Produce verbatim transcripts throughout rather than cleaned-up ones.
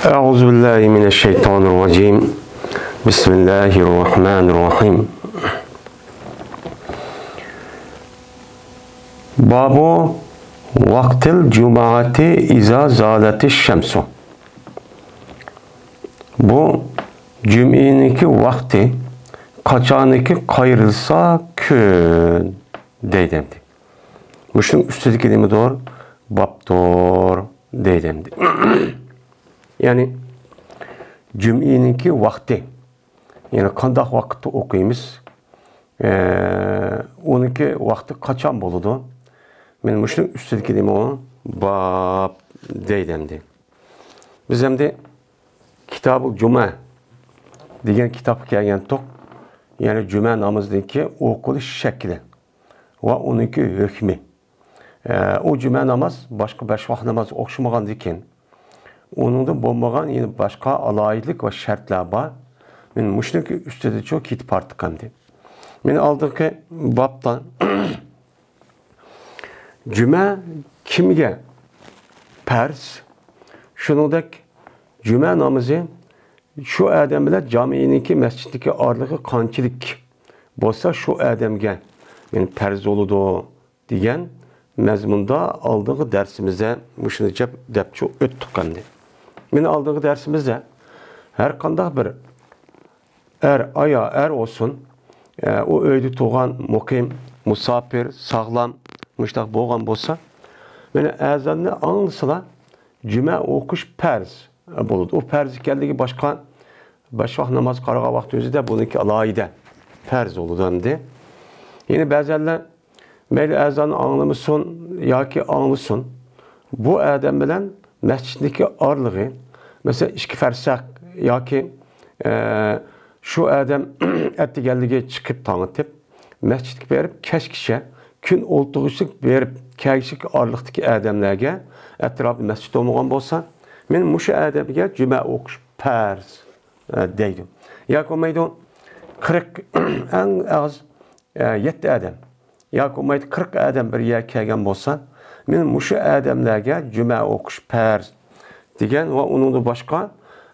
أعوذ بالله من الشيطان الرجيم. بسم الله الرحمن الرحيم. باب وقت الجمعة إذا زالت الشمس. بۇ جۈمئىنىڭكى ۋاقتى قاچانكى قايرىلسا كۈن دەيدۇ ئەمدى. مۇشۇنىڭ ئۈستىدىكى نېمىدۇر؟ بابتۇر دەيدۇ ئەمدى. يەنى جۈمئىنىڭكى ۋاقتى، يەنى قانداق ۋاقىتتا ئوقۇيمىز؟ ئە، ئۇنىڭكى ۋاقتى قاچان بولىدۇ؟ مانا مۇشۇنىڭ ئۈستىدىكى نېمە ئۇ؟ باب دەيدۇ ئەمدى. بىز ئەمدى كىتابۇل جۇمە دېگەن كىتابقا كەلگەنتۇق. يەنى جۈمە نامىزىنىڭكى ئوقۇلۇش شەكلى ۋە ئۇنىڭكى ھۆكمى. ئە، ئۇ جۈمە ناماز باشقا بەش ۋاق نامازغا ئوخشىمىغاندىكىن، ئۇنىڭدا بولمىغان يەنە باشقا ئالاھىدىلىك ۋە شەرتلەر بار. مانا مۇشۇنىڭكى ئۈستىدىچۇ كېتىپ بارتۇق ئەمدى. مانا ئالدىنقى بابتا جۈمە كىمگە پەرز؟ شۇنىڭدەك جۈمە نامىزى شۇ ئادەم بىلەن جامىنىڭكى، مەسچىتتىكى ئارىلىقى قانچىلىك بولسا، شۇ ئادەمگە، يەنى پەرز بولىدۇ دېگەن مەزمۇندا ئالدىنقى دەرسىمىزدە مۇشۇنى جەپ-، دەپچۇ ئۆتتۇق ئەمدى. مانا ئالدىنقى دەرسىمىزدە ھەر قانداق بىر ئەر، ئايا ئەر بولسۇن، ئە، ئۇ ئۆيدە تۇرغان مۇقىم، مۇساپىر، ساغلام، مۇشتاق بولغان بولسا، مانا ئەزاننى ئاڭلىسىلا، جۈمە ئوقۇش پەرز بولىدۇ. ئۇ پەرز ئىكەنلىكى باشقا بەش ۋاق ناماز قارىغان ۋاقتىمىزدا بۇنىڭكى ئالاھىدە پەرز بولىدۇ ئەمدى. يەنە بەزەنلەر مەيلى ئەزاننى ئاڭلىمىسۇن ياكى ئاڭلىسۇن، بۇ ئادەم بىلەن مەسچىتنىڭكى ئارىلىقى، مەسىلەن، ئىككى فەرسەخ ياكى، ئە، شۇ ئادەم ئەتىگەنلىكى چىقىپ تاڭ ئېتىپ، مەسچىتكە بېرىپ، كەچكىچە كۈن ئولتۇرغۇچىلىك بېرىپ كەلگۈچىلىك ئارىلىقتىكى ئادەملەرگە، ئەتراپتا مەسچىت بولمىغان بولسا، مانا مۇشۇ ئادەمگە جۈمە ئوقۇش پەرز، ئە، دەيدۇ. ياكى بولمايدۇ، قىرىق، ئەڭ ئاز، ئە، يەتتە ئادەم ياكى بولمايدۇ، قىرىق ئادەم بىر يەرگە كەلگەن بولسا، مانا مۇشۇ ئادەملەرگە جۈمە ئوقۇش پەرز دېگەن ۋە ئۇنىڭدىن باشقا،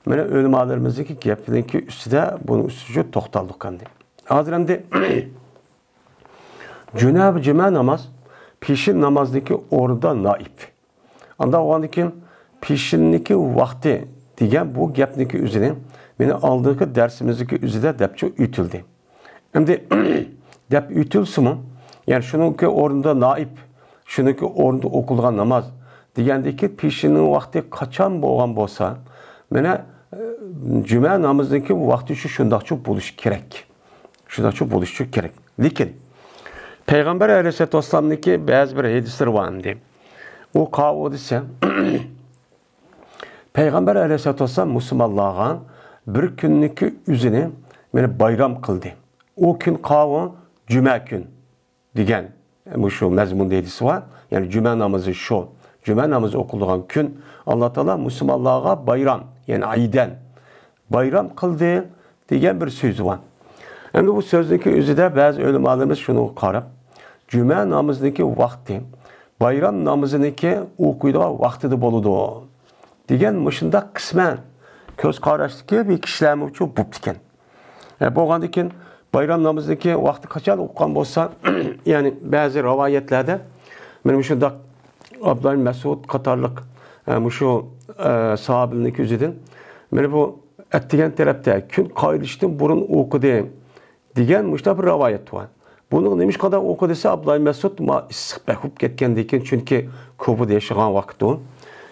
مانا، ئۆلىمالىرىمىزنىڭكى گېپىنىڭكى ئۈستىدە، بۇنىڭ ئۈستىدە توختالدۇق ئەمدى. ھازىر ئەمدى جۈمە، جۈمە ناماز پېشىن نامازنىڭكى ئورنىدا نائىپ. ئانداق بولغاندىن كېيىن پېشىننىڭكى ۋاقتى دېگەن بۇ گەپنىڭكى ئۆزىنى مانا ئالدىنقى دەرسىمىزنىڭكى ئۆزىدە دەپچۇ ئۆتۈلدى. ئەمدى دەپ ئۆتۈلسىمۇ، يەنى شۇنىڭكى ئورنىدا نائىپ، شۇنىڭكى ئورنىدا ئوقۇلغان ناماز دېگەندىكى پېشىننىڭ ۋاقتى قاچان بولغان بولسا، مانا، ئە، جۈمە نامىزىنىڭكى ۋاقتى شۇ شۇنداقچۇ بولۇشى كېرەك. شۇنداقچۇ بولۇشى كېرەك. لېكىن پەيغەمبەر ئەلەيھىسسالاتۇ ۋەسسالامنىڭكى بەزى بىر ھەدىسلىرى بار ئەمدى. ئۇ قاۋۇ دېسە، پەيغەمبەر ئەلەيھىسسالاتۇ ۋەسسالام مۇسۇلمانلارغا بىر كۈننىكى ئۆزىنى، مانا، بايرام قىلدى. ئۇ كۈن قاۋۇ جۈمە كۈن دېگەن مۇشۇ مەزمۇندا ھەدىسى بار. يەنى جۈمە نامىزى شۇ. جۈمە نامىزى ئوقۇلىدىغان كۈن ئاللا تائالا مۇسۇلمانلارغا بايرام، يەنى ئەيدەن بايرام قىلدى دېگەن بىر سۆزى بار. ئەمدى بۇ سۆزنىڭكى ئۆزىدە بەزى ئۆلىمالىرىمىز شۇنىڭغا قاراپ، جۈمە نامىزىنىڭكى ۋاقتى بايرام نامىزىنىڭكى ئوقۇيدىغان ۋاقتىدا بولىدۇ دېگەن مۇشۇنداق قىسمەن كۆز قاراشتىكى بىر كىشىلەرمۇ بوپتىكەن. ئە، بولغاندىن كېيىن بايرام نامىزىنىڭكى ۋاقتى قاچان ئوقۇغان بولسا، يەنى بەزى رىۋايەتلەردە مانا مۇشۇنداق ئابدۇللا ئىبن مەسئۇد قاتارلىق، ئە، مۇشۇ، ئە، ساھابىلەرنىڭكى ئۆزىدىن، مانا بۇ ئەتىگەن تەرەپتە كۈن قايرىلىشتىن بۇرۇن ئوقۇدى دېگەن مۇشۇنداق بىر رىۋايەت بار. بۇنىڭ نېمىشقا ئوقۇدى دېسە، ئابدۇللا ئىبن مەسئۇد، ما ئىسسىق بەك بولۇپ كەتكەندىن كېيىن، چۈنكى كۇفىدا ياشىغان ۋاقتى ئۇ.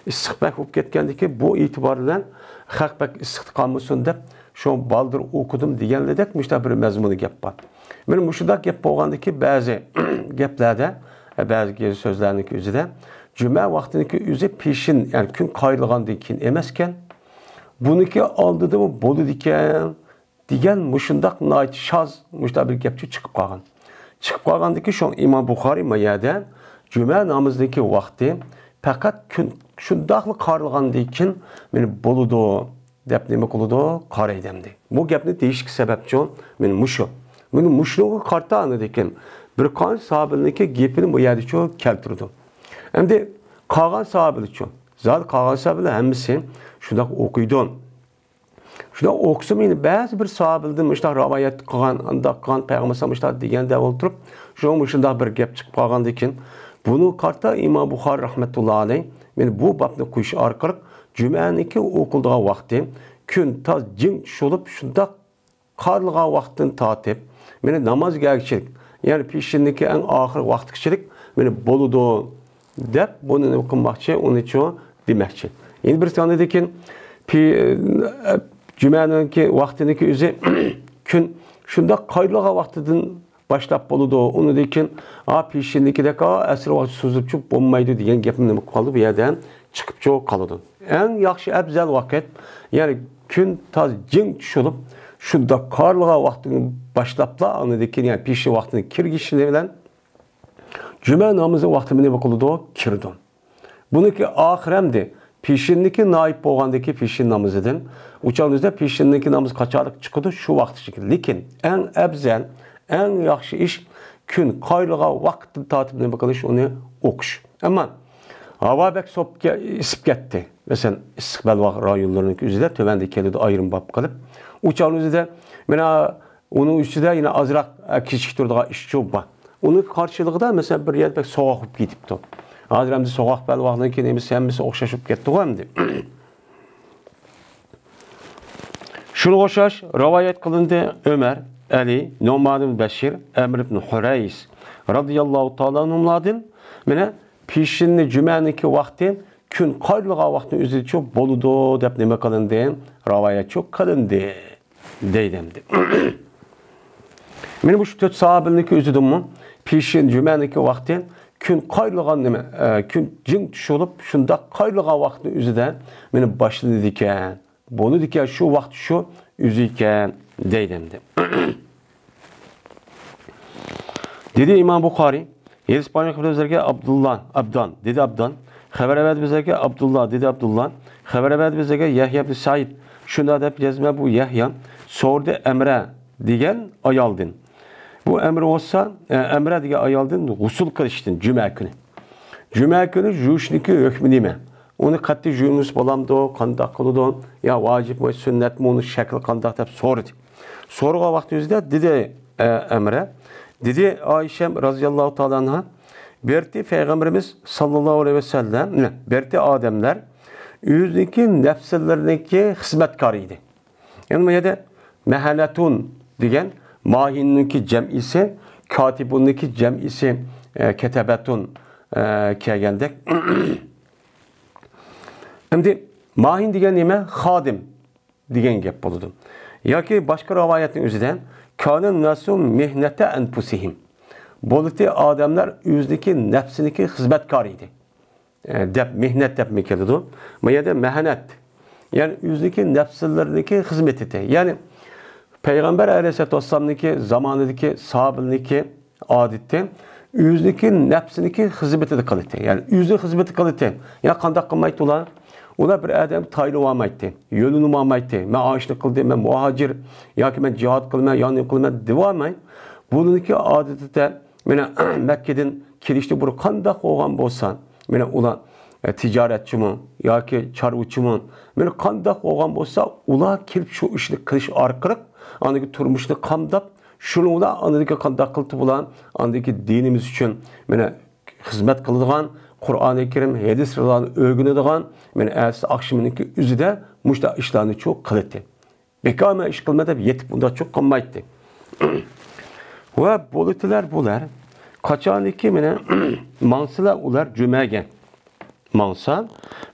ئىسسىق بەك بولۇپ كەتكەندىن كېيىن، بۇ ئېتىبار بىلەن خەق بەك ئىسسىقتا قالمىسۇن دەپ، شۇ بالدۇر ئوقۇدۇم دېگەنلىدەك مۇشۇنداق بىر مەزمۇنى گەپ بار. مانا مۇشۇنداق گەپ بولغاندىن كېيىن بەزى گەپلەردە، بەزى سۆزلەرنىڭكى ئۆزىدە جۈمە ۋاقتىنىڭكى ئۆزى پېشىن، يەنى كۈن قايرىلغاندىن كېيىن ئەمەسكەن. بۇنىڭكى ئالدىدىمۇ بولىدىكەن. دېگەن مۇشۇنداق ناھايىتى شاز مۇشۇنداق بىر گەپچۇ چىقىپ قالغان. چىقىپ قالغاندىكى شۇ ئىمام بۇخارىي ما يەردە جۈمە نامىزىنىڭكى ۋاقتى پەقەت كۈن شۇنداقلا قارىلغاندىن كېيىن مانا بولىدۇ دەپ نېمە قىلىدۇ؟ قارايدۇ ئەمدى. بۇ گەپنى دېيىشكە سەۋەبچۇ مانا مۇشۇ. مانا مۇشۇنىڭغا قارىتا ئاندىن كېيىن بىر قانچە ساھابىنىڭكى گېپىنى بۇ يەردىچۇ كەلتۈرىدۇ. ئەمدى قالغان ساھابىلىچۇ؟ زادى قالغان ساھابىلەر ھەممىسى شۇنداق ئوقۇيدۇ. شۇنداق ئوقۇسىمۇ، يەنە بەزى بىر ساھابىلەردىن مۇشۇنداق رىۋايەت قىلغان، ئانداق قىلغان، پەيغەمبەر ئەلەيھىسسالام مۇشۇنداق دېگەن دەپ ئولتۇرۇپ، شۇڭا مۇشۇنداق بىر گەپ چىقىپ قالغاندىكىن، بۇنى قارىتا ئىمام بۇخارىي رەھمەتۇللا ئەلەيھ، مانا بۇ بابنى قويۇش ئارقىلىق جۈمەنىڭكى ئوقۇلىدىغان ۋاقتى كۈن تاز جىڭ چۈش بولۇپ، شۇنداق قارلىغان ۋاقىتتىن تارتىپ، مانا نامازغا كىرگۈچىلىك، يەنى پېشىننىڭكى ئەڭ ئاخىرقى ۋاقتىغىچىلىك مانا بولىدۇ، دەپ بۇنى نېمە قىلماقچى، ئۇنىچۇ دېمەكچى. يەنە بىر سانىدىكىن پى-، جۈمەنىڭكى ۋاقتىنىڭكى ئۆزى كۈن شۇنداق قارلىغان ۋاقتىدىن باشلاپ بولىدۇ. ئۇنىڭدىن كېيىن، ھا، پېشىننىڭكىدەك، ھا، ئەسىر ۋاقتى سوزۇلۇپچۇ بولمايدۇ دېگەن گەپمۇ نېمە قالدى، بۇ يەردە چىقىپچۇ قالىدۇ. ئەڭ ياخشى ئەۋزەل ۋاقىت، يەنى كۈن تاز جىڭ چۈشۈپ، شۇنداق قارلىغان ۋاقتىدىن باشلاپلا، ئاندىن كېيىن، يەنى پېشىن ۋاقتىنىڭ كىرگۈچى بىلەن جۈمە نامىزى ۋاقتى نېمە قىلىدۇ؟ كىرىدۇ. بۇنىڭكى ئاخىرى ئەمدى پېشىننىڭكى نائىب بولغاندىكى پېشىن نامىزىدىن، ئۇ چاغنىڭ ئۆزىدە پېشىننىڭكى نامىزى قاچانلىق چىقىدۇ، شۇ ۋاقىتقىچە. لېكىن ئەڭ ئەۋزەل، ئەڭ ياخشى ئىش كۈن قايرىلغان ۋاقىتتىن تارتىپ نېمە قىلىش، ئۇنى ئوقۇش. ئەمما ھاۋا بەك سوپ كە-، ئىسسىپ كەتتى. مەسىلەن، ئىسسىق بەلباغ رايونلىرىنىڭ ئۆزىدە تۆۋەندە كېلىدۇ ئايرىم باب قىلىپ. ئۇ چاغنىڭ ئۆزىدە مانا ئۇنىڭ ئۈستىدە يەنە ئازراق، ئە، كېچىكتۈرىدىغان ئىشچۇ بار. ئۇنىڭ قارشىلىقىدا، مەسىلەن، بىر يەر بەك سوغۇق بولۇپ كېتىپتۇ. ھازىر ئەمدى سوغۇق بەلباغنىڭكى نېمىسى ھەممىسى ئوخشاش بولۇپ كەتتىغۇ ئەمدى. شۇنىڭغا ئوخشاش رىۋايەت قىلىندى ئۆمەر، ئەلى، نۇئمان ئىبن بەشىر، ئەمر ئىبن ھۇرەيس رازىياللاھۇ تائالا ئەنھۇملاردىن، مانا، پېشىننى جۈمەنىڭكى ۋاقتى كۈن قايرىلغان ۋاقتىنىڭ ئۆزىچۇ بولىدۇ دەپ نېمە قىلىندى؟ رىۋايەتچۇ قىلىندى. دەيدۇ ئەمدى. مانا مۇشۇ تۆت ساھابىنىڭكى ئۆزىدىنمۇ پېشىن جۈمەنىڭكى ۋاقتى كۈن قايرىلغان نېمە، ئە، كۈن جىڭ چۈش بولۇپ، شۇنداق قايرىلغان ۋاقىتنىڭ ئۆزىدە مانا باشلىنىدىكەن، بولىدىكەن، شۇ ۋاقىت شۇ ئۆزى ئىكەن دەيدۇ ئەمدى. دېدى ئىمام بۇخارىي، ھەدىس بايان قىلىپ بىزلەرگە ئابدۇللا، ئابدان، دېدى ئابدان. خەۋەر بەردى بىزلەرگە ئابدۇللا، دېدى ئابدۇللا. خەۋەر بەردى بىزلەرگە يەھيا ئىبن سەئىد. شۇنداق دەپ يازما بۇ يەھيا. سورىدى ئەمرە دېگەن ئايالدىن. بۇ ئەمرە بولسا، ئە، ئەمرە دېگەن ئايالدىن غۇسۇل قىلىشتىن جۈمە كۈنى. جۈمە كۈنى يۇيۇشنىڭكى ھۆكمى نېمە؟ ئۇنى قەتئىي يۇيۇنمىسا بولامدۇ؟ قانداق قىلىدۇ؟ يا ۋاجىپمۇ، سۈننەتمۇ؟ ئۇنىڭ شەكلى قانداق دەپ سورىدى. سورىغان ۋاقتىمىزدا دېدى، ئە، ئەمرە، دېدى ئائىشەم رازىياللاھۇ تائالا ئەنھا، بەرتى پەيغەمبىرىمىز ساللاللاھۇ ئەلەيھى ۋەسەللەم، بەرتى ئادەملەر ئۆزىنىڭكى نەپسلىرىنىڭكى خىزمەتكارى ئىدى. يەنى بۇ يەردە مەھەنەتۇن دېگەن ماھىننىڭكى جەمئىسى، كاتىبۇننىڭكى جەمئىسى، ئە، كەتەبەتۇن، ئە، كەلگەندەك. ئەمدى ماھىن دېگەن نېمە؟ خادىم دېگەن گەپ بولىدۇ. ياكى باشقا رىۋايەتنىڭ ئۆزىدە، كانە ناسۇ مېھنەتە ئەنپۇسىھىم. بولىتى ئادەملەر ئۆزىنىڭكى نەپسىنىڭكى خىزمەتكارى ئىدى. ئە، دەپ، مېھنەت دەپمۇ كېلىدۇ. بۇ يەردە مەھەنەت. يەنى ئۆزىنىڭكى نەپسلىرىنىڭكى خىزمىتى. يەنى پەيغەمبەر ئەلەيھىسسالاتۇ ۋەسسالامنىڭكى زامانىدىكى ساھابىلىرىنىڭكى ئادىتى ئۆزىنىڭكى نەپسىنىڭكى خىزمىتىدە قىلىتتى. يەنى ئۆزى خىزمىتى قىلىتتى. يا قانداق قىلمايتتى ئۇلار؟ ئۇلار بىر ئادەم تايىنىۋالمايتتى، يۆلىنىۋالمايتتى. مەن ئاشۇنى قىلدىم، مەن مۇھاجىر ياكى مەن جىھاد قىلىمەن، يا نېمە قىلىمەن دېۋالماي. بۇنىڭكى ئادىتىدە مانا مەككىدىن كېلىشتە بۇرۇن قانداق بولغان بولسا، مانا ئۇلار، ئە، تىجارەتچىمۇ ياكى چارۋىچىمۇ، مانا قانداق بولغان بولسا، ئۇلار كېلىپ شۇ ئىشنى قىلىش ئارقىلىق ئاندىكى تۇرمۇشنى قامداپ، شۇنىڭ بىلەن ئاندىكى قانداق قىلىپ بۇلار ئاندىكى دىنىمىز ئۈچۈن مانا خىزمەت قىلىدىغان، قۇرئانى كەرىم، ھەدىسلەرنى ئۆگىنىدىغان، مانا ئەتىسى ئاخشىمىنىڭكى ئۆزىدە مۇشۇنداق ئىشلارنىچۇ قىلىتتى. بىكارمەن ئىش قىلىمەن دەپ يېتىپ ئۇنداقچۇ قالمايتتى. ۋە بولىتىلەر بۇلار قاچانكى مانا ماڭسىلا ئۇلار جۈمەگە ماڭسا،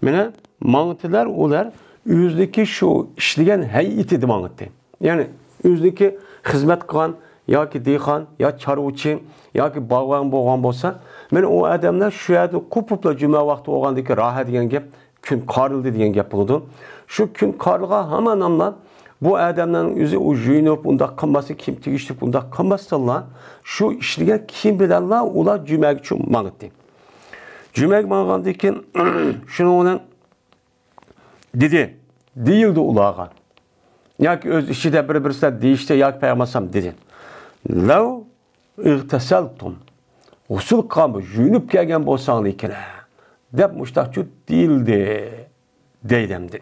مانا ماڭتىلەر ئۇلار ئۆزىنىڭكى شۇ ئىشلىگەن ھەيئىتىدە ماڭاتتى. يەنى ئۆزىنىڭكى خىزمەت قىلغان ياكى دېھقان يا چارۋىچى ياكى باغۋەن بولغان بولسا، مانا ئۇ ئادەملەر شۇ يەردىن قوپۇپلا جۈمە ۋاقتى بولغاندىكى راھە دېگەن گەپ، كۈن قارىلدى دېگەن گەپ بولىدۇ. شۇ كۈن قارىلغان ھامان ئاملا بۇ ئادەملەرنىڭ ئۆزى ئۇ يۇيۇنۇپ، ئۇنداق قىلماسلىق، كىيىم تېگىشلىك ئۇنداق قىلماستىنلا، شۇ ئىشلىگەن كىيىم بىلەنلا ئۇلار جۈمەگە چۈ-، ماڭاتتى. جۈمەگە ماڭغاندىن كېيىن، شۇنىڭ بىلەن دېدى، دېيىلدى ئۇلارغا. ياكى ئۆز ئىچىدە بىر-بىرسىدە دېيىشتى ياكى پەيغەمبەر ئەلەيھىسسالام دېدى. لەۋ ئىغتەسەلتۇم. غۇسۇل قىلغان، يۇيۇنۇپ كەلگەن بولساڭلىكىنە. دەپ مۇشتاقچۇ دېيىلدى دەيدۇ ئەمدى.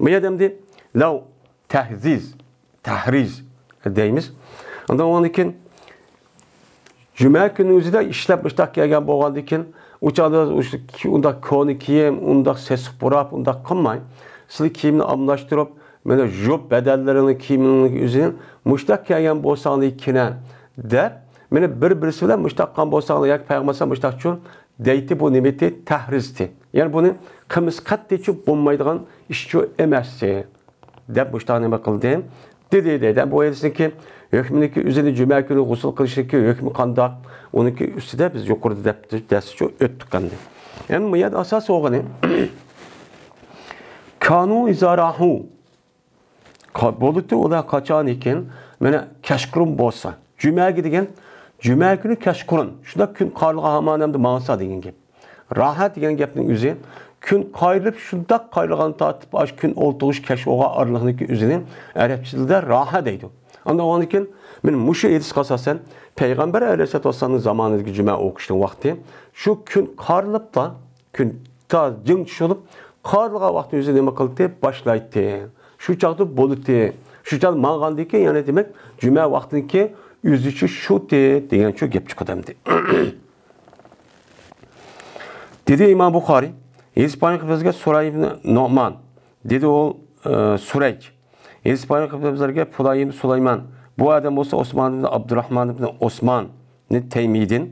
بۇ يەردە ئەمدى لەۋ تەھزىز، تەھرىز دەيمىز. ئاندىن ئۇنىڭدىن كېيىن جۈمە كۈنى ئۆزىدە ئىشلەپ مۇشتاق كەلگەن بولغاندىن كېيىن، ئۇ چاغدا ئۇنداق كونا كىيىم، ئۇنداق سېسىق پۇراپ، ئۇنداق قىلماي، سىلى كىيىمنى ئالماشتۇرۇپ، مانا يۇيۇپ بەدەنلىرىڭنى، كىيىمىڭنى ئۆزىنى مۇشتاق كىيگەن بولساڭلى كېنە دەپ، مانا بىر-بىرسى بىلەن مۇشتاق قىلغان بولساڭلار ياكى پەيغەمبەر مۇشتاقچۇ دەيتتى، بۇ نېمىتى؟ تەھرىزتى. يەنى بۇنى قىلمىسا قەتئىيچۇ بولمايدىغان ئىشچۇ ئەمەستى دەپ مۇشتاق نېمە قىلدى؟ دېدى دەيدۇ. بۇ ھەدىسنىڭكى ھۆكمىنىڭكى ئۆزىنى جۈمە كۈنى غۇسۇل قىلىشنىڭكى ھۆكمى قانداق؟ ئۇنىڭكى ئۈستىدە بىز يۇقىرىدا دەپ دەرسچۇ ئۆتتۇق ئەمدى. ئەمدى بۇ يەردە ئاساس بولغىنى كانۇ ئىزا راھۇ. قا-، بولىدۇ ئۇلار قاچانكى، مانا، كەچقۇرۇن بولسا. جۈمەگە دېگەن، جۈمە كۈنى كەچقۇرۇن. شۇنداق كۈن قارلىغان ھامان ئەمدى ماڭسا دېگەن گەپ. راھە دېگەن گەپنىڭ ئۆزى، كۈن قايرىلىپ، شۇنداق قايرىلغان تارتىپ، ئاشۇ كۈن ئولتۇرغۇچە كەچ بولغان ئارىلىقنىڭكى ئۆزىنى ئەرەبچىلىدە راھە دەيدۇ. ئاندىن ئاندىن كېيىن، مانا مۇشۇ ھەدىسكە ئاساسەن، پەيغەمبەر ئەلەيھىسسالاتۇ ۋەسسالامنىڭ زامانىدىكى جۈمە ئوقۇشنىڭ ۋاقتى، شۇ كۈن قارىلىپلا، كۈن تا جىڭ چۈشۈرۈپ، قارلىغان ۋاقتى ئۆزى نېمە قىلدى؟ باشلايتتى. شۇ چاغدا بولىتتى. شۇ چاغدا ماڭغاندىن كېيىن، يەنى دېمەك، جۈمە ۋاقتىنىڭكى ئۆزىچۇ شۇتى دېگەن شۇ گەپ چىقىدۇ ئەمدى. دېدى ئىمام بۇخارىي، ھېدىس بايان قىلىپ بىزگە سۇراي ئىبن نومان، دېدى ئۇ، ئە، سۇرەيج. ھېدىس بايان قىلىپ بىزلەرگە پۇلاي ئىبن سۇلايمان. بۇ ئادەم بولسا ئوسمان ئىبن ئابدۇراھمان ئىبن ئوسماننى تەيمىدىن.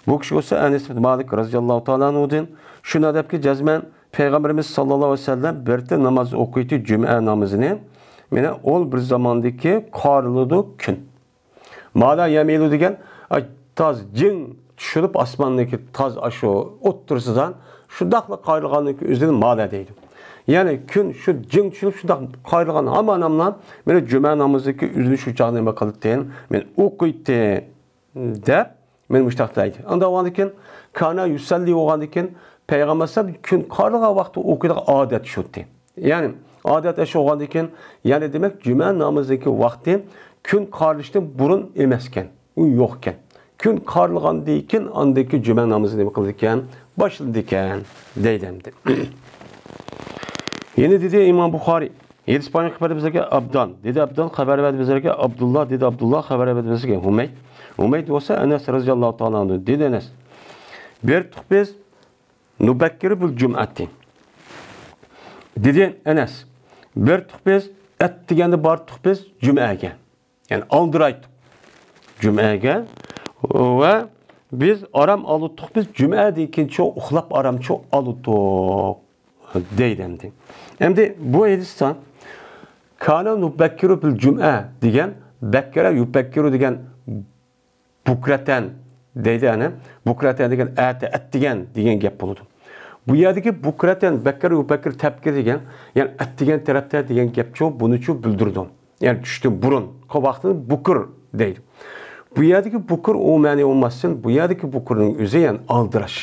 بۇ كىشى بولسا ئەنەس ئىبن مالىك رازىياللاھۇ تائالا ئەنھۇدىن. شۇ نەدەپكى جەزمەن پەيغەمبىرىمىز ساللاللاھۇ ئەلەيھى ۋەسەللەم بىر رەكەت ناماز ئوقۇيتتى، جۈمە نامىزىنى. مانا ئول بىر زاماندىكى قارىلىدۇ كۈن. مالا يەمىلۇ دېگەن، ئاي، تاز جىڭ چۈشۈرۈپ ئاسماننىڭكى تاز ئاشۇ ئوتتۇرىسىدا شۇنداقلا قايرىلغاننىڭكى ئۆزىنى مالا دەيدۇ. يەنى كۈن شۇ جىڭ چۈشۈرۈپ شۇنداق قايرىلغان ھامان ئاملا مانا جۈمە نامىزىدىكى ئۆزىنى شۇ چاغدا نېمە قىلىتتى؟ مانا ئوقۇيتتى دەپ مانا مۇشتاق دەيدۇ. ئاندىن بولغاندىن كېيىن كانا يۇسەللى بولغاندىن كېيىن پەيغەمبەر ئەلەيھىسسالام كۈن قارىلغان ۋاقتى ئوقۇيدىغان ئادەت شۇتى. يەنى ئادەت ئاشۇ بولغاندىن كېيىن، يەنى دېمەك، جۈمە نامىزىدىكى ۋاقتى كۈن قارىلىشتىن بۇرۇن ئەمەسكەن، ئۇ يوقكەن. كۈن قارىلغاندىن كېيىن ئاندىكى جۈمە نامىزى نېمە قىلىدىكەن؟ باشلىدىكەن دەيدۇ ئەمدى. يەنە دېدى ئىمام بۇخارىي، ھەدىس بايان قىلىپ بەردى بىزلەرگە ئابدان، دېدى ئابدان، خەۋەر بەردى بىزلەرگە ئابدۇللا، دېدى ئابدۇللا، خەۋەر بەردى بىزلەرگە ھۇمەيد. ھۇمەيد بولسا ئەنەس رازىياللاھۇ تائالا ئەنھۇ، دېدى ئەنەس. بىر تۇق بىز نۇبەككىرۇ بىل جۇمئەتى. دېدى ئەنەس، بىر تۇق بىز، ئەتىگەندە بار تۇق بىز جۈمئەگە. يەنى ئالدىرايتتۇق جۈمئەگە. ۋە بىز ئارام ئالىتتۇق، بىز جۈمئەدىن كېيىن چوڭ ئۇخلاپ ئارام چوڭ ئالىتتۇق دەيدۇ ئەمدى. ئەمدى بۇ ھەدىستە كانا نۇبەككىرۇ بىل جۈمئە دېگەن، بەككەرە يۇبەككىرۇ دېگەن بۇكرەتەن دەيدۇ، يەنى بۇكرەتەن دېگەن ئەتە، ئەتىگەن دېگەن گەپ بولىدۇ. بۇ يەردىكى بۇكرەتەن، بەككەر، يۇبەككىر، تەپكىر دېگەن، يەنى ئەتىگەن تەرەپتە دېگەن گەپچۇ، بۇنىچۇ بىلدۈرىدۇ. يەنى چۈشتىن بۇرۇنقى ۋاقتىنى بۇكۇر دەيدۇ. بۇ يەردىكى بۇكۇر ئۇ مەنە بولماستىن، بۇ يەردىكى بۇكۇرنىڭ ئۆزى يەنى ئالدىراش.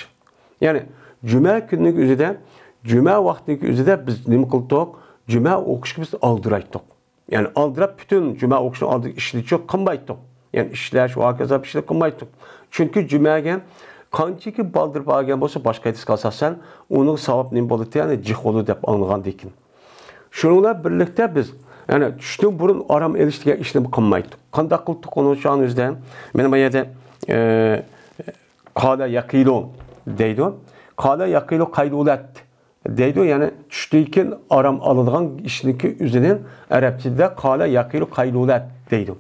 يەنى جۈمە كۈنىنىڭ ئۆزىدە، جۈمە ۋاقتىنىڭ ئۆزىدە بىز نېمە قىلدۇق؟ جۈمە ئوقۇشقا بىز ئالدىرايتتۇق. يەنى ئالدىراپ پۈتۈن جۈمە ئوقۇشنىڭ ئالدىدا ئىشنى چوق قىلمايتتۇق. يەنى ئىشلەش، ھاكازا ئىشنى قىلمايتتۇق. چۈنكى جۈمەگە قانچىكى بالدۇر بارگەن بولسا، باشقا ھەدىسكە ئاساسەن، ئۇنىڭ ساۋاب نېمە بولىدۇ؟ يەنى جىق بولىدۇ دەپ ئاڭلىغاندىكىن. شۇنىڭ بىلەن بىرلىكتە بىز، يەنى چۈشتىن بۇرۇن ئارام ئېلىش دېگەن ئىشنى قىلمايتتۇق. قانداق قىلدۇق ئۇنى شۇ ئۆزىدە؟ مانا بۇ يەردە، ئە، قالە يەقىلۇ دەيدۇ. قالە يەقىلۇ قەيلۇلەت دەيدۇ، يەنى چۈشتىن كېيىن ئارام ئالىدىغان ئىشنىڭكى ئۆزىنى ئەرەبچىدە قالە يەقىلۇ قەيلۇلەت دەيدۇ.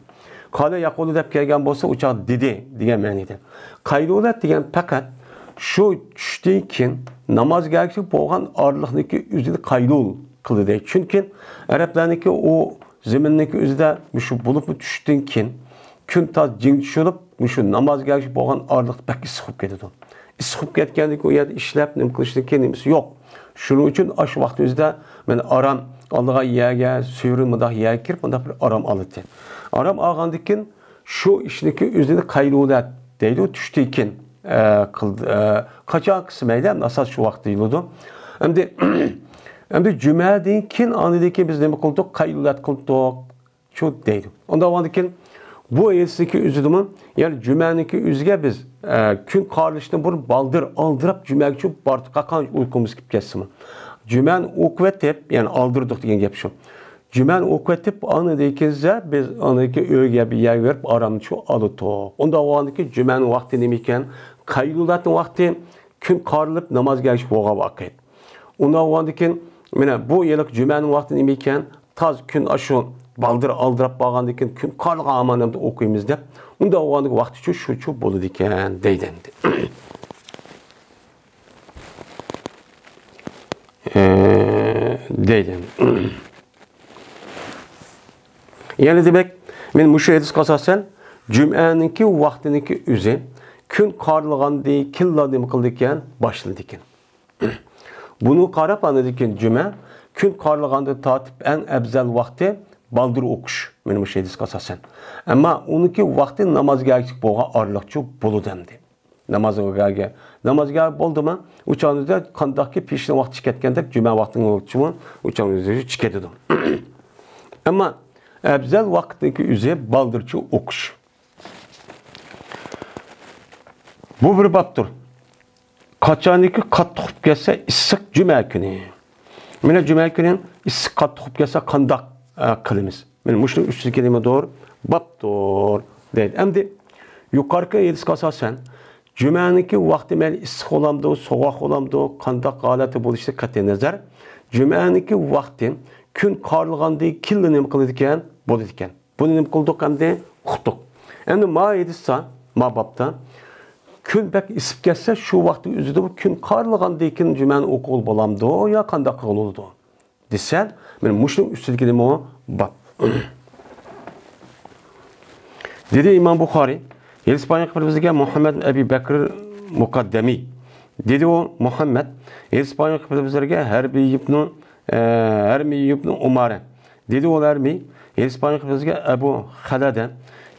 قالە يەقۇلۇ دەپ كەلگەن بولسا، ئۇ چاغ دېدى دېگەن مەنىدە. قەيلۇلەت دېگەن پەقەت شۇ چۈشتىن كېيىن نامازغا ئەگىشىپ بولغان ئارىلىقنىڭكى ئۆزىنى قەيلۇل قىلدى دەيدۇ. چۈنكى ئەرەبلەرنىڭكى ئۇ زېمىننىڭكى ئۆزىدە مۇشۇ بولۇپمۇ چۈشتىن كېيىن كۈن تاز جىڭ چۈشۈرۈپ، مۇشۇ نامازغا ئەگىشىپ بولغان ئارىلىق بەك ئىسسىق بولۇپ كېتىدۇ. ئىسسىق بولۇپ كەتكەندىن كېيىن ئۇ يەردە ئىشلەپ، نېمە قىلىشتىن كېيىن نېمىسى يوق. شۇنىڭ ئۈچۈن ئاشۇ ۋاقىت ئۆزىدە مەن ئارام ئالىدىغان يەرگە، سۈرۈن مۇنداق يەرگە كىرىپ، مۇنداق بىر ئارام ئالىدۇ. ئارام ئالغاندىن كېيىن شۇ ئىشنىڭكى ئۆزىنى قەيلۇلەت دەيدۇ، چۈشتىن كېيىن، ئە، قىلدى، ئە، قاچان قىلسا مەيلى، ئەمدى ئاساس شۇ ۋاقىتتا دېيىلىدۇ. ئەمدى، ئەمدى جۈمەدىن كېيىن، ئاندىن كېيىن بىز نېمە قىلدۇق؟ قەيلۇلەت قىلدۇق. شۇ دەيدۇ. ئۇنداق بولغاندىن كېيىن، بۇ ھەدىستىكى ئۆزىدىمۇ، يەنى جۈمەنىڭكى ئۆزىگە بىز، ئە، كۈن قارىلىشتىن بۇرۇن بالدۇر ئالدىراپ جۈمەگىچە باردۇق، قاقان ئۇيقۇمىز كېلىپ كەتسىمۇ. جۈمەنى ئوقۇۋېتىپ، يەنى ئالدىردۇق دېگەن گەپ شۇ. جۈمەنى ئوقۇۋېتىپ، ئاندىن كېيىن بىز ئاندىن كېيىن ئۆيگە بىر يەرگە بېرىپ ئارامچۇ ئالىدۇق. ئۇنداق بولغاندىن كېيىن جۈمەنىڭ ۋاقتى نېمە ئىكەن؟ قەيلۇلاتنىڭ ۋاقتى، كۈن قارىلىپ نامازغا ئەگىشىپ بولغان ۋاقىت. ئۇنداق بولغاندىن كېيىن، مانا بۇ يىللىق جۈمەنىڭ ۋاقتى نېمە ئىكەن؟ تازا كۈن ئاشۇ بالدۇر ئالدىراپ بارغاندىن كېيىن، كۈن قارىغان ھامان ئوقۇيمىز دەپ، ئۇنداق بولغاندىكىن ۋاقتىچۇ شۇچۇ بولىدىكەن دەيدۇ ئەمدى. ئە، دەيدۇ. يەنى دېمەك، مەن مۇشۇ ھەدىسكە ئاساسەن، جۈمئەنىڭكى ۋاقتىنىڭكى ئۆزى كۈن قارىلغاندىن كېيىنلا نېمە قىلىدىكەن؟ باشلىدىكەن. بۇنى قاراپ، ئاندىن كېيىن جۈمە كۈن قارىلغاندىن تارتىپ ئەڭ ئەۋزەل ۋاقتى بالدۇر ئوقۇش. مەن مۇشۇ ھەدىسكە ئاساسەن. ئەمما ئۇنىڭكى ۋاقتى نامازغا ئەگىشىپ بولغان ئارىلىقچۇ بولىدۇ ئەمدى. نامازغا، نامازغا بولدىمۇ؟ ئۇ چاغدا قانداقكى پېشىنىڭ ۋاقتى چىقىۋەتكەندەك، جۈمە ۋاقتىنىڭ ۋاقتىمۇ ئۇ چاغدا چىقىۋېتىدۇ. ئەمما ئەۋزەل ۋاقىتنىڭكى ئۆزى بالدۇرچە ئوقۇش. بۇ بىر بابتۇر. قاچانكى قاتتىق ئۇرۇپ كەتسە ئىسسىق جۈمە كۈنى. مانا جۈمە كۈنى ئىسسىق قاتتىق ئۇرۇپ كەتسە قانداق، ئە، قىلىمىز؟ مانا مۇشۇنىڭ ئۈستىدىكى نېمىدۇر؟ بابتۇر دەيدۇ. ئەمدى يۇقىرىقى ھەدىسكە ئاساسەن، جۈمەنىڭكى ۋاقتى مەيلى ئىسسىق بولامدۇ، سوغۇق بولامدۇ، قانداق ھالەتتە بولۇشىدىن قەتئىي نەزەر، جۈمەنىڭكى ۋاقتى كۈن قارىلغاندىن كېيىنلا نېمە قىلىدىكەن؟ بولىدىكەن. بۇنى نېمە قىلدۇق ئەمدى؟ ئۇقتۇق. ئەمدى ما ھەدىستە، ما بابتا، كۈن بەك ئىسسىپ كەتسە، شۇ ۋاقىتنىڭ ئۆزىدە بۇ كۈن قارىلغاندىن كېيىن جۈمەنى ئوقۇغىلى بولامدۇ يا قانداق قىلغىلى بولىدۇ دېسە، مانا مۇشۇنىڭ ئۈستىدىكى نېمە باب. دېدى ئىمام بۇخارىي، ھەدىس بايان قىلىپ بىزگە مۇھەممەد ئەبى بەكر مۇقەددەمى. دېدى ئۇ مۇھەممەد، ھەدىس بايان قىلىپ بىزلەرگە ھەربىي ئىبنۇ، ئە، ھەرمىي ئىبنۇ ئۇمارە. دېدى ئۇ ھەرمىي، ھەدىس بايان قىلىپ بىزگە ئەبۇ خەلەدە،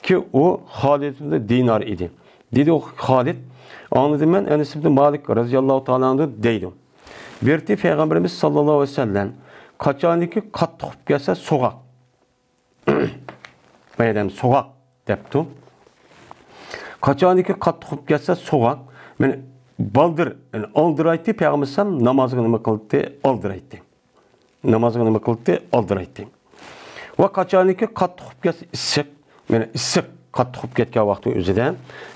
كى ئۇ خالىد ئىبنۇ دىنار ئىدى. دېدى ئۇ خالىد، ئاڭلىدىم مەن ئەنەس ئىبنۇ مالىك رەزىياللاھۇ تائالا ئەنھۇ دەيدۇ. بىرتى پەيغەمبىرىمىز ساللاللاھۇ ئەلەيھى ۋەسەللەم، قاچانكى قاتتىق ئۇرۇپ كەتسە سوغۇق. بايادەم سوغۇق دەپتۇ. قاچانكى قاتتىق ئۇرۇپ كەتسە سوغۇق، مانا بالدۇر، يەنى ئالدىرايتتى، پەيغەمبەر ئەلەيھىسسالام نامازغا نېمە قىلاتتى؟ ئالدىرايتتى. نامازغا نېمە قىلاتتى؟ ئالدىرايتتى. ۋە قاچانكى قاتتىق ئۇرۇپ كەتسە ئىسسىق، مانا ئىسسىق قاتتىق ئۇرۇپ كەتكەن ۋاقتى ئۆزىدە،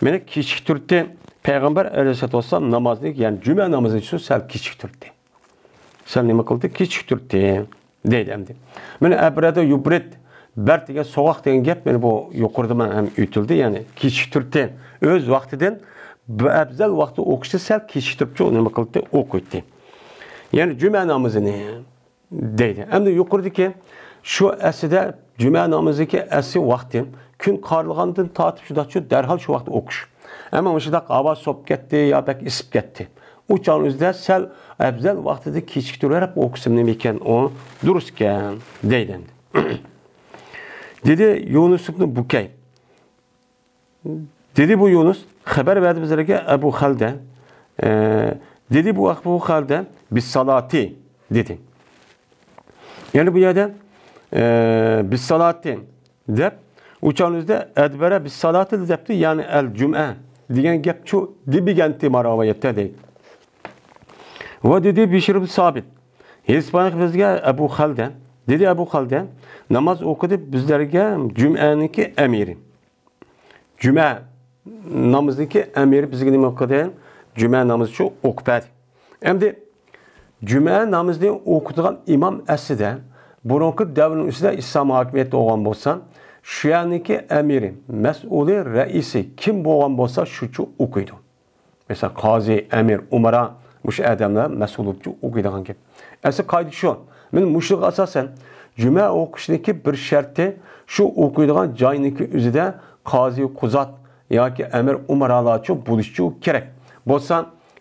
مانا كېچىكتۈرتتى. پەيغەمبەر ئەلەيھىسسالاتۇ ۋەسسالام نامازنى، يەنى جۈمە نامىزىنى شۇ سەل كېچىكتۈرتتى. سەل نېمە قىلدى؟ كېچىكتۈرتتى دەيدۇ ئەمدى. مۇنۇ ئەبرەدە يۇبرىد، بەرد دېگەن سوغۇق دېگەن گەپ، مانا بۇ يۇقىرىدا مانا ھەم ئۆتۈلدى، يەنى كېچىكتۈرتتى. ئۆز ۋاقتىدىن بۇ ئەۋزەل ۋاقتى ئوقۇشنى سەل كېچىكتۈرۈپچۇ نېمە قىلدى؟ ئوقۇيتتى. يەنى جۈمە نامىزىنى دەيدۇ. ئەمدى يۇقىرىدىكى شۇ ئەسلىدە جۈمە نامىزىدىكى ئەسلى ۋاقتى كۈن قارىلغاندىن تارتىپ شۇنداقچۇ دەرھال شۇ ۋاقىتتا ئوقۇش. ئەمما مۇشۇنداق ھاۋا سوۋۇپ كەتتى يا بەك ئىسسىپ كەتتى. ئۇ چاغنىڭ ئۆزىدە سەل ئەۋزەل ۋاقتىدا كېچىكتۈرۈپ ئوقۇسام نېمە ئىكەن، ئۇ دۇرۇس ئىكەن دەيدۇ ئەمدى. دېدى يۇنۇس ئىبنى بۇكەي. دېدى بۇ يۇنۇس، خەۋەر بەردى بىزلەرگە ئەبۇ خەلدە. ئە، دېدى بۇ ئەبۇ خەلدە، بىسسالاتى دېدى. يەنى بۇ يەردە، ئە، بىسسالاتى دەپ، ئۇ چاغنىڭ ئۆزىدە ئەدبەرە بىسسالاتى دەپتۇ، يەنى ئەل جۈمئە دېگەن گەپچۇ دېمىگەنتى ما رىۋايەتتە دەيدۇ. ۋە دېدى بىشىر ئىبنى سابىت، ھەدىس بايان بىزگە ئەبۇ خەلدە، دېدى ئەبۇ خەلدە، ناماز ئوقۇدى بىزلەرگە جۈمئەنىڭكى ئەمىرى. جۈمە نامىزىنىڭكى ئەمىرى بىزگە نېمە قىلدى؟ جۈمە نامىزىچۇ ئوقۇپ بەردى. ئەمدى جۈمە نامىزىنى ئوقۇتىدىغان ئىمام ئەسلىدە بۇرۇنقى دەۋرنىڭ ئىچىدە ئىسلام ھاكىمىيەتتە بولغان بولسا، شۇ يەرنىڭكى ئەمىرى، مەسئۇلى، رەئىسى كىم بولغان بولسا، شۇچۇ ئوقۇيدۇ. مەسىلەن، قازى، ئەمىر، ئۇمارا، مۇشۇ ئادەملەر مەسئۇل بولۇپ ئوقۇيدىغان گەپ. ئەسلى قائىدە شۇ. مەن مۇشۇنىڭغا ئاساسەن، جۈمە ئوقۇشنىڭكى بىر شەرتى شۇ ئوقۇيدىغان جاينىڭكى ئۆزىدە قازى، قۇزات ياكى ئەمىر، ئۇمارالارچۇ بولۇشچۇ كېرەك. بولسا،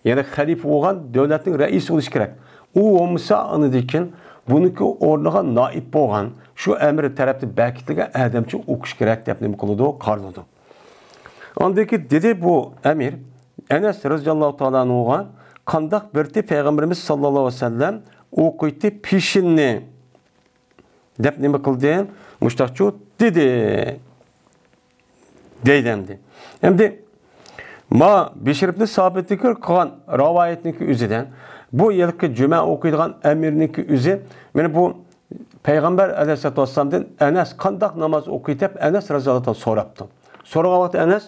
يەنى خەلىپە بولغان دۆلەتنىڭ رەئىسى بولۇشى كېرەك. ئۇ بولمىسا، ئاندىن كېيىن بۇنىڭكى ئورنىغا نائىب بولغان، شۇ ئەمىر تەرەپتىن بېكىتىلگەن ئادەمچۇ ئوقۇش كېرەك دەپ نېمە قىلىدۇ؟ قارىلىدۇ. ئاندىن كېيىن دېدى بۇ ئەمىر، ئەنەس رەزىياللاھۇ تائالا ئەنھۇغا، قانداق بىرتى پەيغەمبىرىمىز ساللاللاھۇ ئەلەيھى ۋەسەللەم ئوقۇيتتى پېشىننى دەپ نېمە قىلدى؟ مۇشتاقچۇ دېدى. دەيدۇ ئەمدى. ئەمدى ما بىشر ئىبنى سابىتنىڭكى قىلغان رىۋايەتنىڭكى ئۆزىدە، بۇ يىلقى جۈمە ئوقۇيدىغان ئەمىرنىڭكى ئۆزى، مانا بۇ پەيغەمبەر ئەلەيھىسسالاتۇ ۋەسسالامدىن ئەنەس قانداق ناماز ئوقۇيدۇ دەپ ئەنەس رەزىياللاھۇ تائالا سوراپتۇ. سورىغان ۋاقتى ئەنەس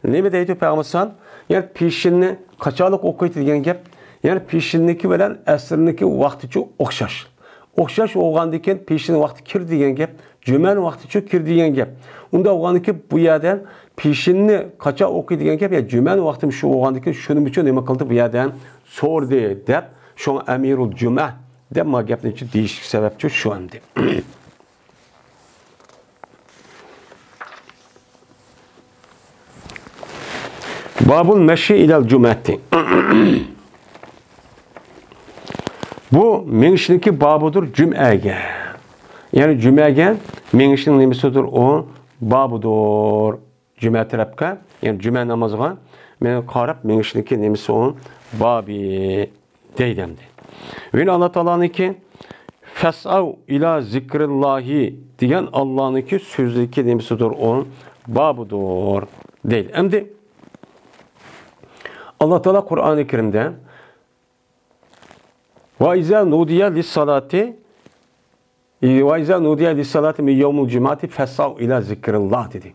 نېمە دەيدۇ پەيغەمبەر ئەلەيھىسسالام؟ يەنى پېشىننى قاچانلىق ئوقۇيدۇ دېگەن گەپ، يەنى پېشىننىڭكى بىلەن ئەسىرنىڭكى ۋاقتىچۇ ئوخشاش. ئوخشاش بولغاندىن كېيىن پېشىننىڭ ۋاقتى كىردى دېگەن گەپ، جۈمەنىڭ ۋاقتىچۇ كىردى دېگەن گەپ. ئۇنداق بولغاندىن كېيىن بۇ يەردە پېشىننى قاچان ئوقۇيدۇ دېگەن گەپ، يا جۈمەنىڭ ۋاقتىمۇ شۇ بولغاندىن كېيىن شۇنىمۇچۇ نېمە قىلدى بۇ يەردە سورىدى دەپ، شۇڭا ئەمىرۇل جۈمە دەپ ما گەپنى دېيىشلىك سەۋەبچۇ شۇ ئەمدى. بابۇل مەشى ئىلەل جۈمەتى. بۇ مېڭىشنىڭكى بابىدۇر جۈمئەگە. يەنى جۈمئەگە مېڭىشنىڭ نېمىسىدۇر ئۇ؟ بابىدۇر. جۈمە تەرەپكە، يەنى جۈمە نامازىغا مېڭىپ قاراپ مېڭىشنىڭكى نېمىسى ئۇ؟ بابى دەيدۇ ئەمدى. يەنە ئاللا تائالانىڭكى فەسئەۋ ئىلا زىكرىللاھى دېگەن ئاللانىڭكى سۆزىدىكى نېمىسىدۇر ئۇ؟ بابىدۇر دەيدۇ. ئەمدى ئاللا تائالا قۇرئانى كەرىمدە ۋە ئىزا نۇدىيە لىسسالاتى، ۋە ئىزا نۇدىيە لىسسالاتى مىن يەۋمىل جۇمۇئەتى فەسئەۋ ئىلا زىكرىللاھ دېدى.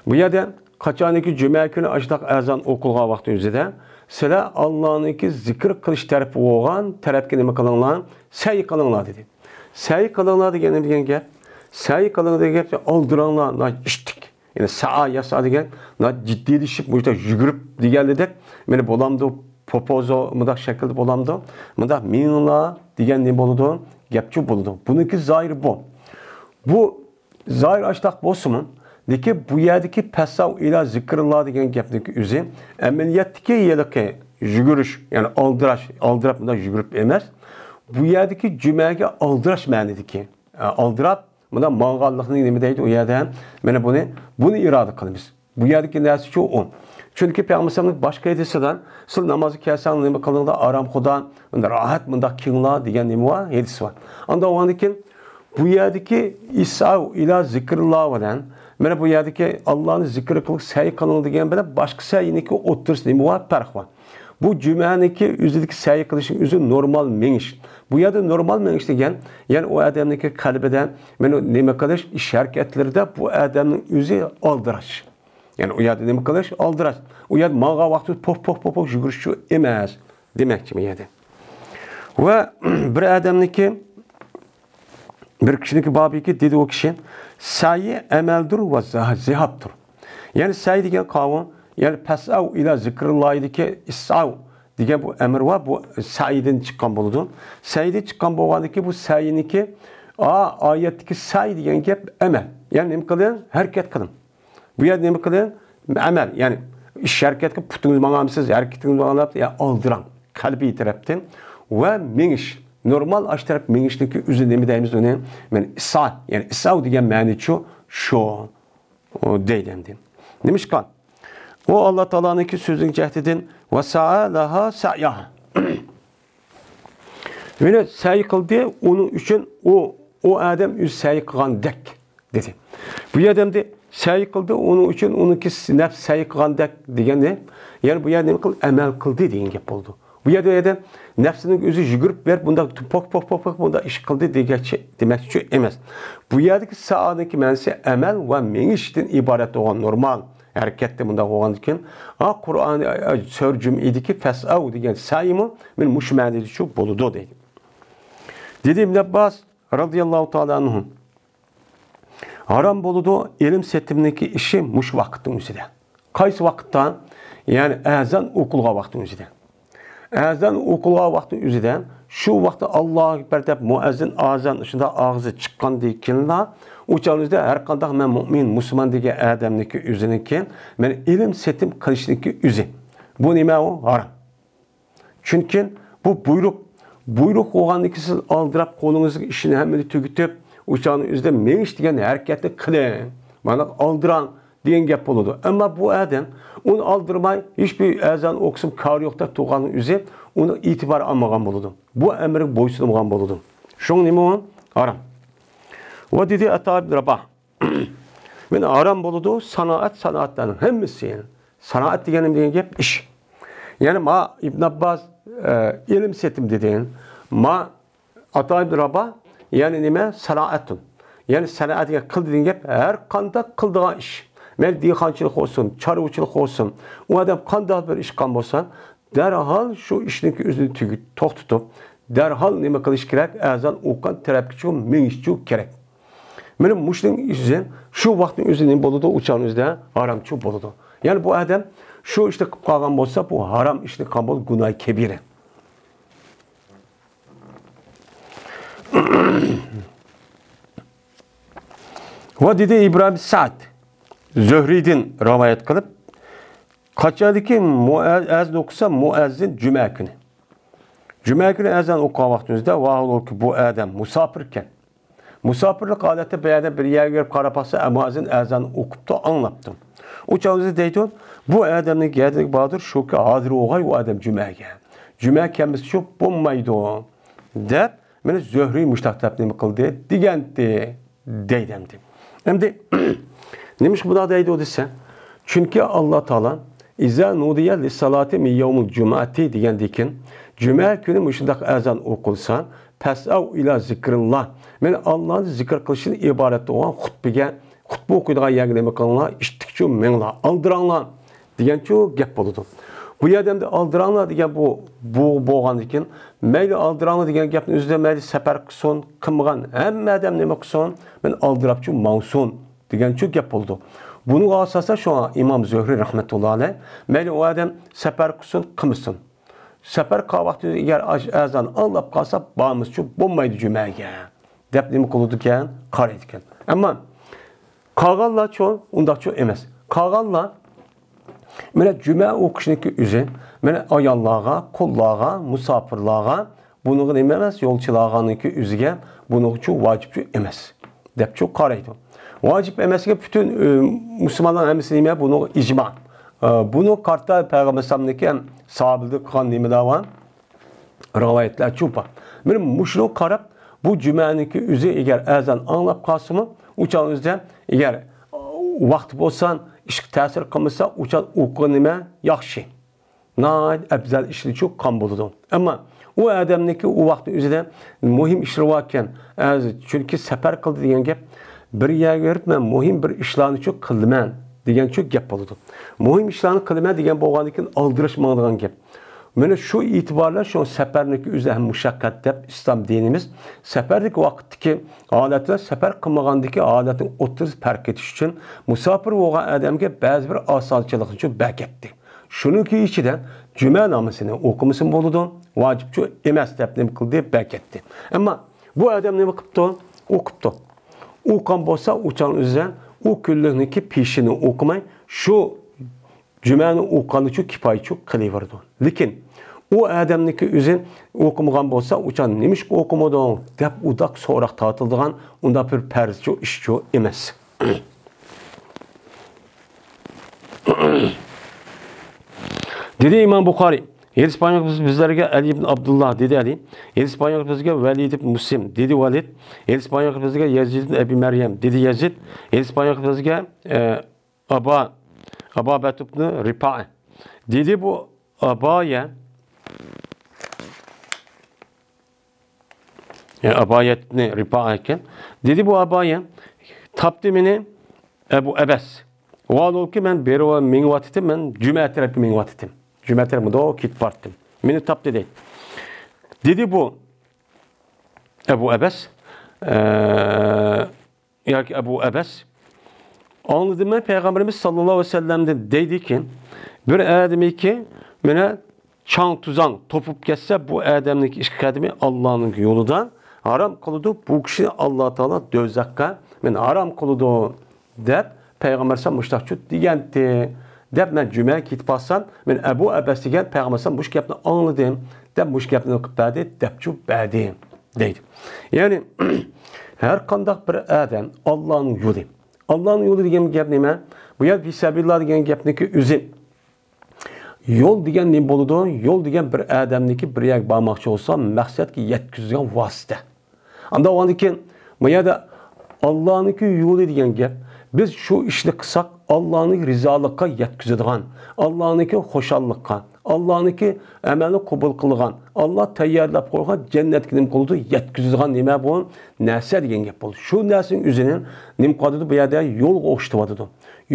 بۇ يەردە قاچانكى جۈمە كۈنى ئاشۇنداق ئەزان ئوقۇلغان ۋاقتى ئۆزىدە سىلەر ئاللانىڭكى زىكىر قىلىش تەرىپى بولغان تەرەپكە نېمە قىلىڭلار؟ سەي قىلىڭلار دېدى. سەي قىلىڭلار دېگەن نېمە دېگەن گەپ؟ سەي قىلىڭ دېگەن گەپ ئالدىراڭلار، ناھايىتى ئىشتىك. يەنى سەئا ياسا دېگەن، ناھايىتى جىددىيلىشىپ، مۇشۇنداق يۈگۈرۈپ دېگەنلىدەك، مانا بولامدۇ، پوپوزو مۇنداق شەكىلدە بولامدۇ، مۇنداق مېڭىڭلار دېگەن نېمە بولىدۇ؟ گەپچۇ بولىدۇ. بۇنىڭكى زاھىرى بۇ. بۇ زاھىر ئاشتاق بولسىمۇ، لېكىن بۇ يەردىكى پەسساۋ ئىلا زىكرىللا دېگەن گەپنىڭكى ئۆزى ئەمەلىيەتتىكى ھېلىقى يۈگۈرۈش، يەنى ئالدىراش، ئالدىراپ مۇنداق يۈگۈرۈپ ئەمەس، بۇ يەردىكى جۈمەگە ئالدىراش مەنىدىكى، ئالدىراپ مۇنداق ماڭغانلىقنى نېمە دەيدۇ ئۇ يەردە؟ مانا بۇنى، بۇنى ئىرادە قىلىمىز. بۇ يەردىكى نەرسىچۇ ئۇ. چۈنكى پەيغەمبەر ئەلەيھىسسالامنىڭ باشقا ھەدىسىدە، سىز نامازغا كەلسەڭ نېمە قىلىڭلار، ئارام خۇدا، راھەت مۇنداق كېڭىڭلار دېگەن نېمە بار؟ ھەدىس بار. ئانداق بولغاندىن كېيىن بۇ يەردىكى ئىسئاۋ ئىلا زىكرىللا بىلەن، مانا بۇ يەردىكى ئاللانى زىكىر قىلىپ سەي قىلىڭ دېگەن بىلەن باشقا سەينىڭكى ئوتتۇرىسىدا نېمە بار؟ پەرق بار. بۇ جۈمەنىڭكى ئۆزىدىكى سەي قىلىشنىڭ ئۆزى نورمال مېڭىش. بۇ يەردە نورمال مېڭىش دېگەن، يەنى ئۇ ئادەمنىڭكى قەلبىدە، مانا نېمە قىلىش، ئىش ھەرىكەتلىرىدە بۇ ئادەمنىڭ ئۆزى ئالدىراش. يەنى ئۇ يەردە نېمە قىلىش؟ ئالدىراش. ئۇ يەردە ماڭغان ۋاقتىدا پوف، پوف، پوف، پوف يۈگۈرۈشچۇ ئەمەس دېمەكچى بۇ يەردە. ۋە بىر ئادەمنىڭكى، بىر كىشىنىڭكى بابىكى دېدى ئۇ كىشى، سەيى ئەمەلدۇر ۋە زاھ-، زىھابتۇر. يەنى سەي دېگەن قاۋۇ، يەنى پەسئەۋ ئىلا زىكرىللاھىدىكى ئىسئەۋ دېگەن بۇ ئەمر ۋە بۇ سەيدىن چىققان بولىدۇ. سەيدىن چىققان بولغاندىكى بۇ سەينىكى، ئا، ئايەتتىكى سەي دېگەن گەپ ئەمەل. يەنى نېمە قىلىڭ؟ ھەرىكەت قىلىڭ. بۇ يەردە نېمە قىلىڭ؟ ئەمەل، يەنى ئىش ھەرىكەتكە پۇتىڭىز ماڭامسىز، ھەرىكىتىڭىز ماڭامسىز، يا ئالدىراڭ، قەلبىي تەرەپتىن ۋە مېڭىش، نورمال ئاش تەرەپ مېڭىشنىڭكى ئۆزى نېمە دەيمىز ئۇنى؟ مانا ئىسا، يەنى ئىساۋ دېگەن مەنىچۇ شۇ، ئۇ دەيدۇ ئەمدى. نېمىشقا؟ ئۇ ئاللا تائالانىڭكى سۆزىنىڭ جەھىتىدىن ۋە سەئە لەھا سەئياھا. يەنى سەي قىلدى، ئۇنىڭ ئۈچۈن ئۇ، ئۇ ئادەم ئۆزى سەي قىلغاندەك دېدى. بۇ ئادەمدە سەي قىلدى، ئۇنىڭ ئۈچۈن ئۇنىڭكى نەپسى سەي قىلغاندەك دېگەندە، يەنى بۇ يەردە نېمە قىل؟ ئەمەل قىلدى دېگەن گەپ بولىدۇ. بۇ يەردە، يەردە نەپسىنىڭ ئۆزى يۈگۈرۈپ بېرىپ، بۇنداق پوك، پوك، پوك، پوك، بۇنداق ئىش قىلدى دېگەنچە دېمەكچى ئەمەس. بۇ يەردىكى سەئانىڭكى مەنىسى ئەمەل ۋە مېڭىشتىن ئىبارەت بولغان نورمال ھەرىكەتتە مۇنداق بولغاندىكىن، ئا، قۇرئان، ئا، سۈرە جۈمئىدىكى فەسئەۋ دېگەن سەيمۇ مانا مۇشۇ مەنىدىچۇ بولىدۇ دەيدۇ. دېدى ئىبن ئابباس رازىياللاھۇ تائالا ئەنھۇ، ھارام بولىدۇ ئېلىم سېتىمنىڭكى ئىشى مۇشۇ ۋاقىتنىڭ ئۆزىدە. قايسى ۋاقىتتا؟ يەنى ئەزان ئوقۇلغان ۋاقىتنىڭ ئۆزىدە. ئەزان ئوقۇلغان ۋاقىتنىڭ ئۆزىدە، شۇ ۋاقىتتا ئاللاھۇ ئەكبەر دەپ مۇئەززىن ئازان شۇنداق ئاغزى چىققاندىن كېيىنلا، ئۇ چاغنىڭ ئۆزىدە ھەرقانداق مەن مۇئمىن، مۇسۇلمان دېگەن ئادەمنىڭكى ئۆزىنىڭكى مانا ئېلىم سېتىم قىلىشنىڭكى ئۆزى. بۇ نېمە ئۇ؟ ھارام. چۈنكى بۇ بۇيرۇق، بۇيرۇق بولغاندىن كېيىن سىز ئالدىراپ قولىڭىزدىكى ئىشنى ھەممىنى تۈگىتىپ، ئۇ چاغنىڭ ئۆزىدە مېڭىش دېگەن ھەرىكەتنى قىلىڭ، مانا ئالدىراڭ دېگەن گەپ بولىدۇ. ئەمما بۇ ئادەم ئۇنى ئالدىرماي، ھېچبىر ئەزان ئوقۇسىمۇ كارى يوق دەپ تۇرغاننىڭ ئۆزى ئۇنى ئېتىبار ئالمىغان بولىدۇ. بۇ ئەمرگە بويسۇنمىغان بولىدۇ. شۇڭا نېمە ئۇ؟ ھارام. ۋە دېدى ئەتا ئىبن راباھ. مانا ھارام بولىدۇ، سانائەت، سانائەتلەرنىڭ ھەممىسى. سانائەت دېگەن نېمە دېگەن گەپ؟ ئىش. يەنى ما ئىبن ئابباس، ئە، ئىلىم سېتىم دېدى. ما ئاتا ئىبن رابا، يەنى نېمە؟ سانائەتۇن. يەنى سانائەت دېگەن قىل دېگەن گەپ، ھەر قانداق قىلىدىغان ئىش. مەيلى دېھقانچىلىق بولسۇن، چارۋىچىلىق بولسۇن. ئۇ ئادەم قانداق بىر ئىش قىلغان بولسا، دەرھال شۇ ئىشنىڭكى ئۆزىنى تۈگىتىپ، توختىتىپ، دەرھال نېمە قىلىش كېرەك؟ ئەزان ئوقۇغان تەرەپكىچە مېڭىشچۇ كېرەك. مانا مۇشۇنىڭ ئۆزى، شۇ ۋاقىتنىڭ ئۆزى نېمە بولىدۇ؟ ئۇ چاغنىڭ ئۆزىدە ھارامچۇ بولىدۇ. يەنى بۇ ئادەم شۇ ئىشنى قىلىپ قالغان بولسا، بۇ ھارام ئىشنى قىلغان بولىدۇ، گۇناھى كەبىرە. ۋە دېدى ئىبراھىم سەئد زۆھرىدىن رىۋايەت قىلىپ، قاچانكى مۇئەز-، ئەزان ئوقۇسا مۇئەززىن جۈمە كۈنى. جۈمە كۈنى ئەزان ئوقۇغان ۋاقتىمىزدا، ۋاھالبۇكى بۇ ئادەم مۇساپىركەن. مۇساپىرلىق ھالەتتە بىر يەردە بىر يەرگە بېرىپ قاراپ باقسا، مۇئەززىن ئەزان ئوقۇپتۇ، ئاڭلاپتۇ. ئۇ چاغدا دەيدۇ، بۇ ئادەمنىڭ گەدىنى بادۇر شۇكى ھازىر بولغاي ئۇ ئادەم جۈمەگە. جۈمە كەلمىسە شۇ بولمايدۇ، دەپ، مانا زۆھرى مۇشتاق دەپ نېمە قىلدى دېگەنتى، دەيدۇ ئەمدى. ئەمدى نېمىشقا بۇنداق دەيدۇ دېسە، چۈنكى ئاللا تائالا ئىزا نۇدىيە لىسسالاتى مىن يەۋمىل جۇمۇئەتى دېگەندىن كېيىن، جۈمە كۈنى مۇشۇنداق ئەزان ئوقۇلسا، پەسئەۋ ئىلا زىكرىللا، مانا ئاللانى زىكىر قىلىشتىن ئىبارەت بولغان خۇتبىگە، خۇتبە ئوقۇيدىغان يەرگە نېمە قىلىڭلار؟ ئىتتىكچۇ مېڭىڭلار، ئالدىراڭلار دېگەنچۇ گەپ بولىدۇ. بۇ يەردە ئەمدى ئالدىراڭلار دېگەن بۇ، بۇ بولغاندىن كېيىن، مەيلى ئالدىراڭلار دېگەن گەپنىڭ ئۆزىدە مەيلى سەپەر قىلسۇن، قىلمىغان ھەممە ئادەم نېمە قىلسۇن؟ مانا ئالدىراپچۇ ماڭسۇن دېگەنچۇ گەپ بولىدۇ. بۇنىڭغا ئاساسەن شۇڭا ئىمام زۆھرى رەھمەتۇللا ئەلەيھ، مەيلى ئۇ ئادەم سەپەر قىلسۇن، قىلمىسۇن. سەپەر قىلغان ۋاقتىدا ئەگەر ئاش-، ئەزان ئاڭلاپ قالسا، بارمىسىچۇ بولمايدۇ جۈمەگە، دەپ نېمە قىلىدىكەن؟ قارايدىكەن. ئەمما قالغانلارچۇ ئۇنداقچۇ ئەمەس. قالغانلار مانا جۈمە ئوقۇشنىڭكى ئۆزى، مانا ئاياللارغا، قۇللارغا، مۇساپىرلارغا، بۇنىڭغا نېمە ئەمەس، يولچىلارغانىڭكى ئۆزىگە بۇنىڭغىچۇ ۋاجىپچۇ ئەمەس، دەپچۇ قارايدۇ. ۋاجىپ ئەمەسكەن پۈتۈن، ئۆ، مۇسۇلمانلار ھەممىسى نېمە، بۇنىڭغا ئىجما. ئە، بۇنى قارىتا پەيغەمبەر ئەلەيھىسسالامنىڭكى ھەم ساھابىلىرىدە قىلغان نېمىلەر بار؟ رىۋايەتلەرچۇ بار. مانا مۇشۇنى قاراپ، بۇ جۈمەنىڭكى ئۆزى ئەگەر ئەزان ئاڭلاپ قالسىمۇ، ئۇ چاغنىڭ ئۆزىدە ئەگەر ۋاقتى بولسا، ئىشقا تەسىر قىلمىسا، ئۇ چاغ ئوقۇغىنى نېمە؟ ياخشى. ناھايىتى ئەپزەل ئىشلىچۇ قان بولىدۇ. ئەمما ئۇ ئادەمنىڭكى ئۇ ۋاقىتنىڭ ئۆزىدە مۇھىم ئىشلىرى باركەن، ئەز-، چۈنكى سەپەر قىلدى دېگەن گەپ، بىر يەرگە بېرىپ، مەن مۇھىم بىر ئىشلارنىچۇ قىلىمەن دېگەنچۇ گەپ بولىدۇ. مۇھىم ئىشلارنى قىلىمەن دېگەن بولغاندىن كېيىن ئالدىراش ماڭىدىغان گەپ. مانا شۇ ئېتىبار بىلەن شۇ سەپەرنىڭكى ئۆزى ھەم مۇشەققەت دەپ ئىسلام دىنىمىز سەپەردىكى ۋاقىتتىكى ھالەت بىلەن سەپەر قىلمىغاندىكى ھالەتنىڭ ئوتتۇرىسىدا پەرق ئېتىش ئۈچۈن مۇساپىر بولغان ئادەمگە بەزى بىر ئاسانچىلىقنىچۇ بەركەتتى. شۇنىڭكى ئىچىدە جۈمە نامىزىنى ئوقۇمىسىمۇ بولىدۇ، ۋاجىپچۇ ئەمەس دەپ نېمە قىلدى، بەركەتتى. ئەمما بۇ ئادەم نېمە قىپتۇ؟ ئوقۇپتۇ. ئوقۇغان بولسا، ئۇ چاغنىڭ ئۆزىدە ئۇ كۈنلۈكنىڭكى پېشىنى ئوقۇماي، شۇ جۈمەنى ئوقۇغاننىچۇ كىپايىچۇ قىلىۋېرىدۇ. لېكىن ئۇ ئادەمنىڭكى ئۆزى ئوقۇمىغان بولسا، ئۇ چاغ نېمىشقا ئوقۇمىدىڭ دەپ ئۇنداق سوراق تارتىلىدىغان ئۇنداق بىر پەرزچۇ ئىشچۇ ئەمەس. دېدى ئىمام بۇخارىي، ھېدىس بايان قىلىپ بىزلەرگە ئەلى ئىبن ئابدۇللا، دېدى ئەلى. ھېدىس بايان قىلىپ بىزگە ۋەلىد ئىبن مۇسلىم، دېدى ۋەلىد. ھېدىس بايان قىلىپ بىزگە يەزىد ئىبن ئەبى مەريەم، دېدى يەزىد. ھېدىس بايان قىلىپ بىزگە، ئە، ئابا، ئابا بەت ئىبن رىپائە، دېدى بۇ ئابايە. يەنى ئابايەتنى رىپائە ئىكەن. دېدى بۇ ئابايە، تاپتى مېنى ئەبۇ ئەبەس. ۋاھالبۇكى، مەن بېرىپ مېڭىۋاتىتتىم، مەن جۈمە تەرەپكە مېڭىۋاتىتتىم. جۈمە تەرەپكە مۇنداق كېتىپ باراتتىم. مېنى تاپتى دەيدۇ. دېدى بۇ ئەبۇ ئەبەس، ئە، ياكى ئەبۇ ئەبەس. ئاڭلىدىم مەن پەيغەمبىرىمىز ساللاللاھۇ ئەلەيھى ۋەسەللەمدىن دەيدىكى، بىر ئادىمىكى مانا چاڭ-توزاڭ توپۇپ كەتسە، بۇ ئادەمنىڭكى ئىككى قەدىمى ئاللانىڭ يولىدا ھارام قىلىدۇ. بۇ كىشىنى ئاللا تائالا دوزاخقا مانا ھارام قىلىدۇ، دەپ پەيغەمبەر ئەلەيھىسسالام مۇشۇنداقچۇ دېگەنتى، دەپ مەن جۈمەگە كېتىپ قالسام، مەن ئەبۇ ئەبەس دېگەن پەيغەمبەر ئەلەيھىسسالام مۇشۇ گەپنى ئاڭلىدىم، دەپ مۇشۇ گەپنى قىلىپ بەردى، دەپچۇ بەردى، دەيدۇ. يەنى ھەر قانداق بىر ئادەم ئاللانىڭ يولى. ئاللانىڭ يولى دېگەن گەپ نېمە؟ بۇ يەر فىسەبىللا دېگەن گەپنىڭكى ئۆزى. يول دېگەن نېمە بولىدۇ؟ يول دېگەن بىر ئادەمنىڭكى بىر يەرگە بارماقچى بولسا، مەقسەتكە يەتكۈزىدىغان ۋاسىتە. ئانداق بولغاندىن كېيىن، بۇ يەردە ئاللانىڭكى يولى دېگەن گەپ، بىز شۇ ئىشنى قىلساق، ئاللانىڭ رىزالىقىغا يەتكۈزىدىغان، ئاللانىڭكى خۇشاللىققا، ئاللانىڭكى ئەمەلنى قوبۇل قىلغان، ئاللا تەييارلاپ قويغان جەننەتكە نېمە قىلىدۇ؟ يەتكۈزىدىغان نېمە بۇ؟ نەرسە دېگەن گەپ بولدى. شۇ نەرسىنىڭ ئۆزىنى نېمە قىلىۋاتىدۇ؟ بۇ يەردە يولغا ئوخشىتىۋاتىدۇ.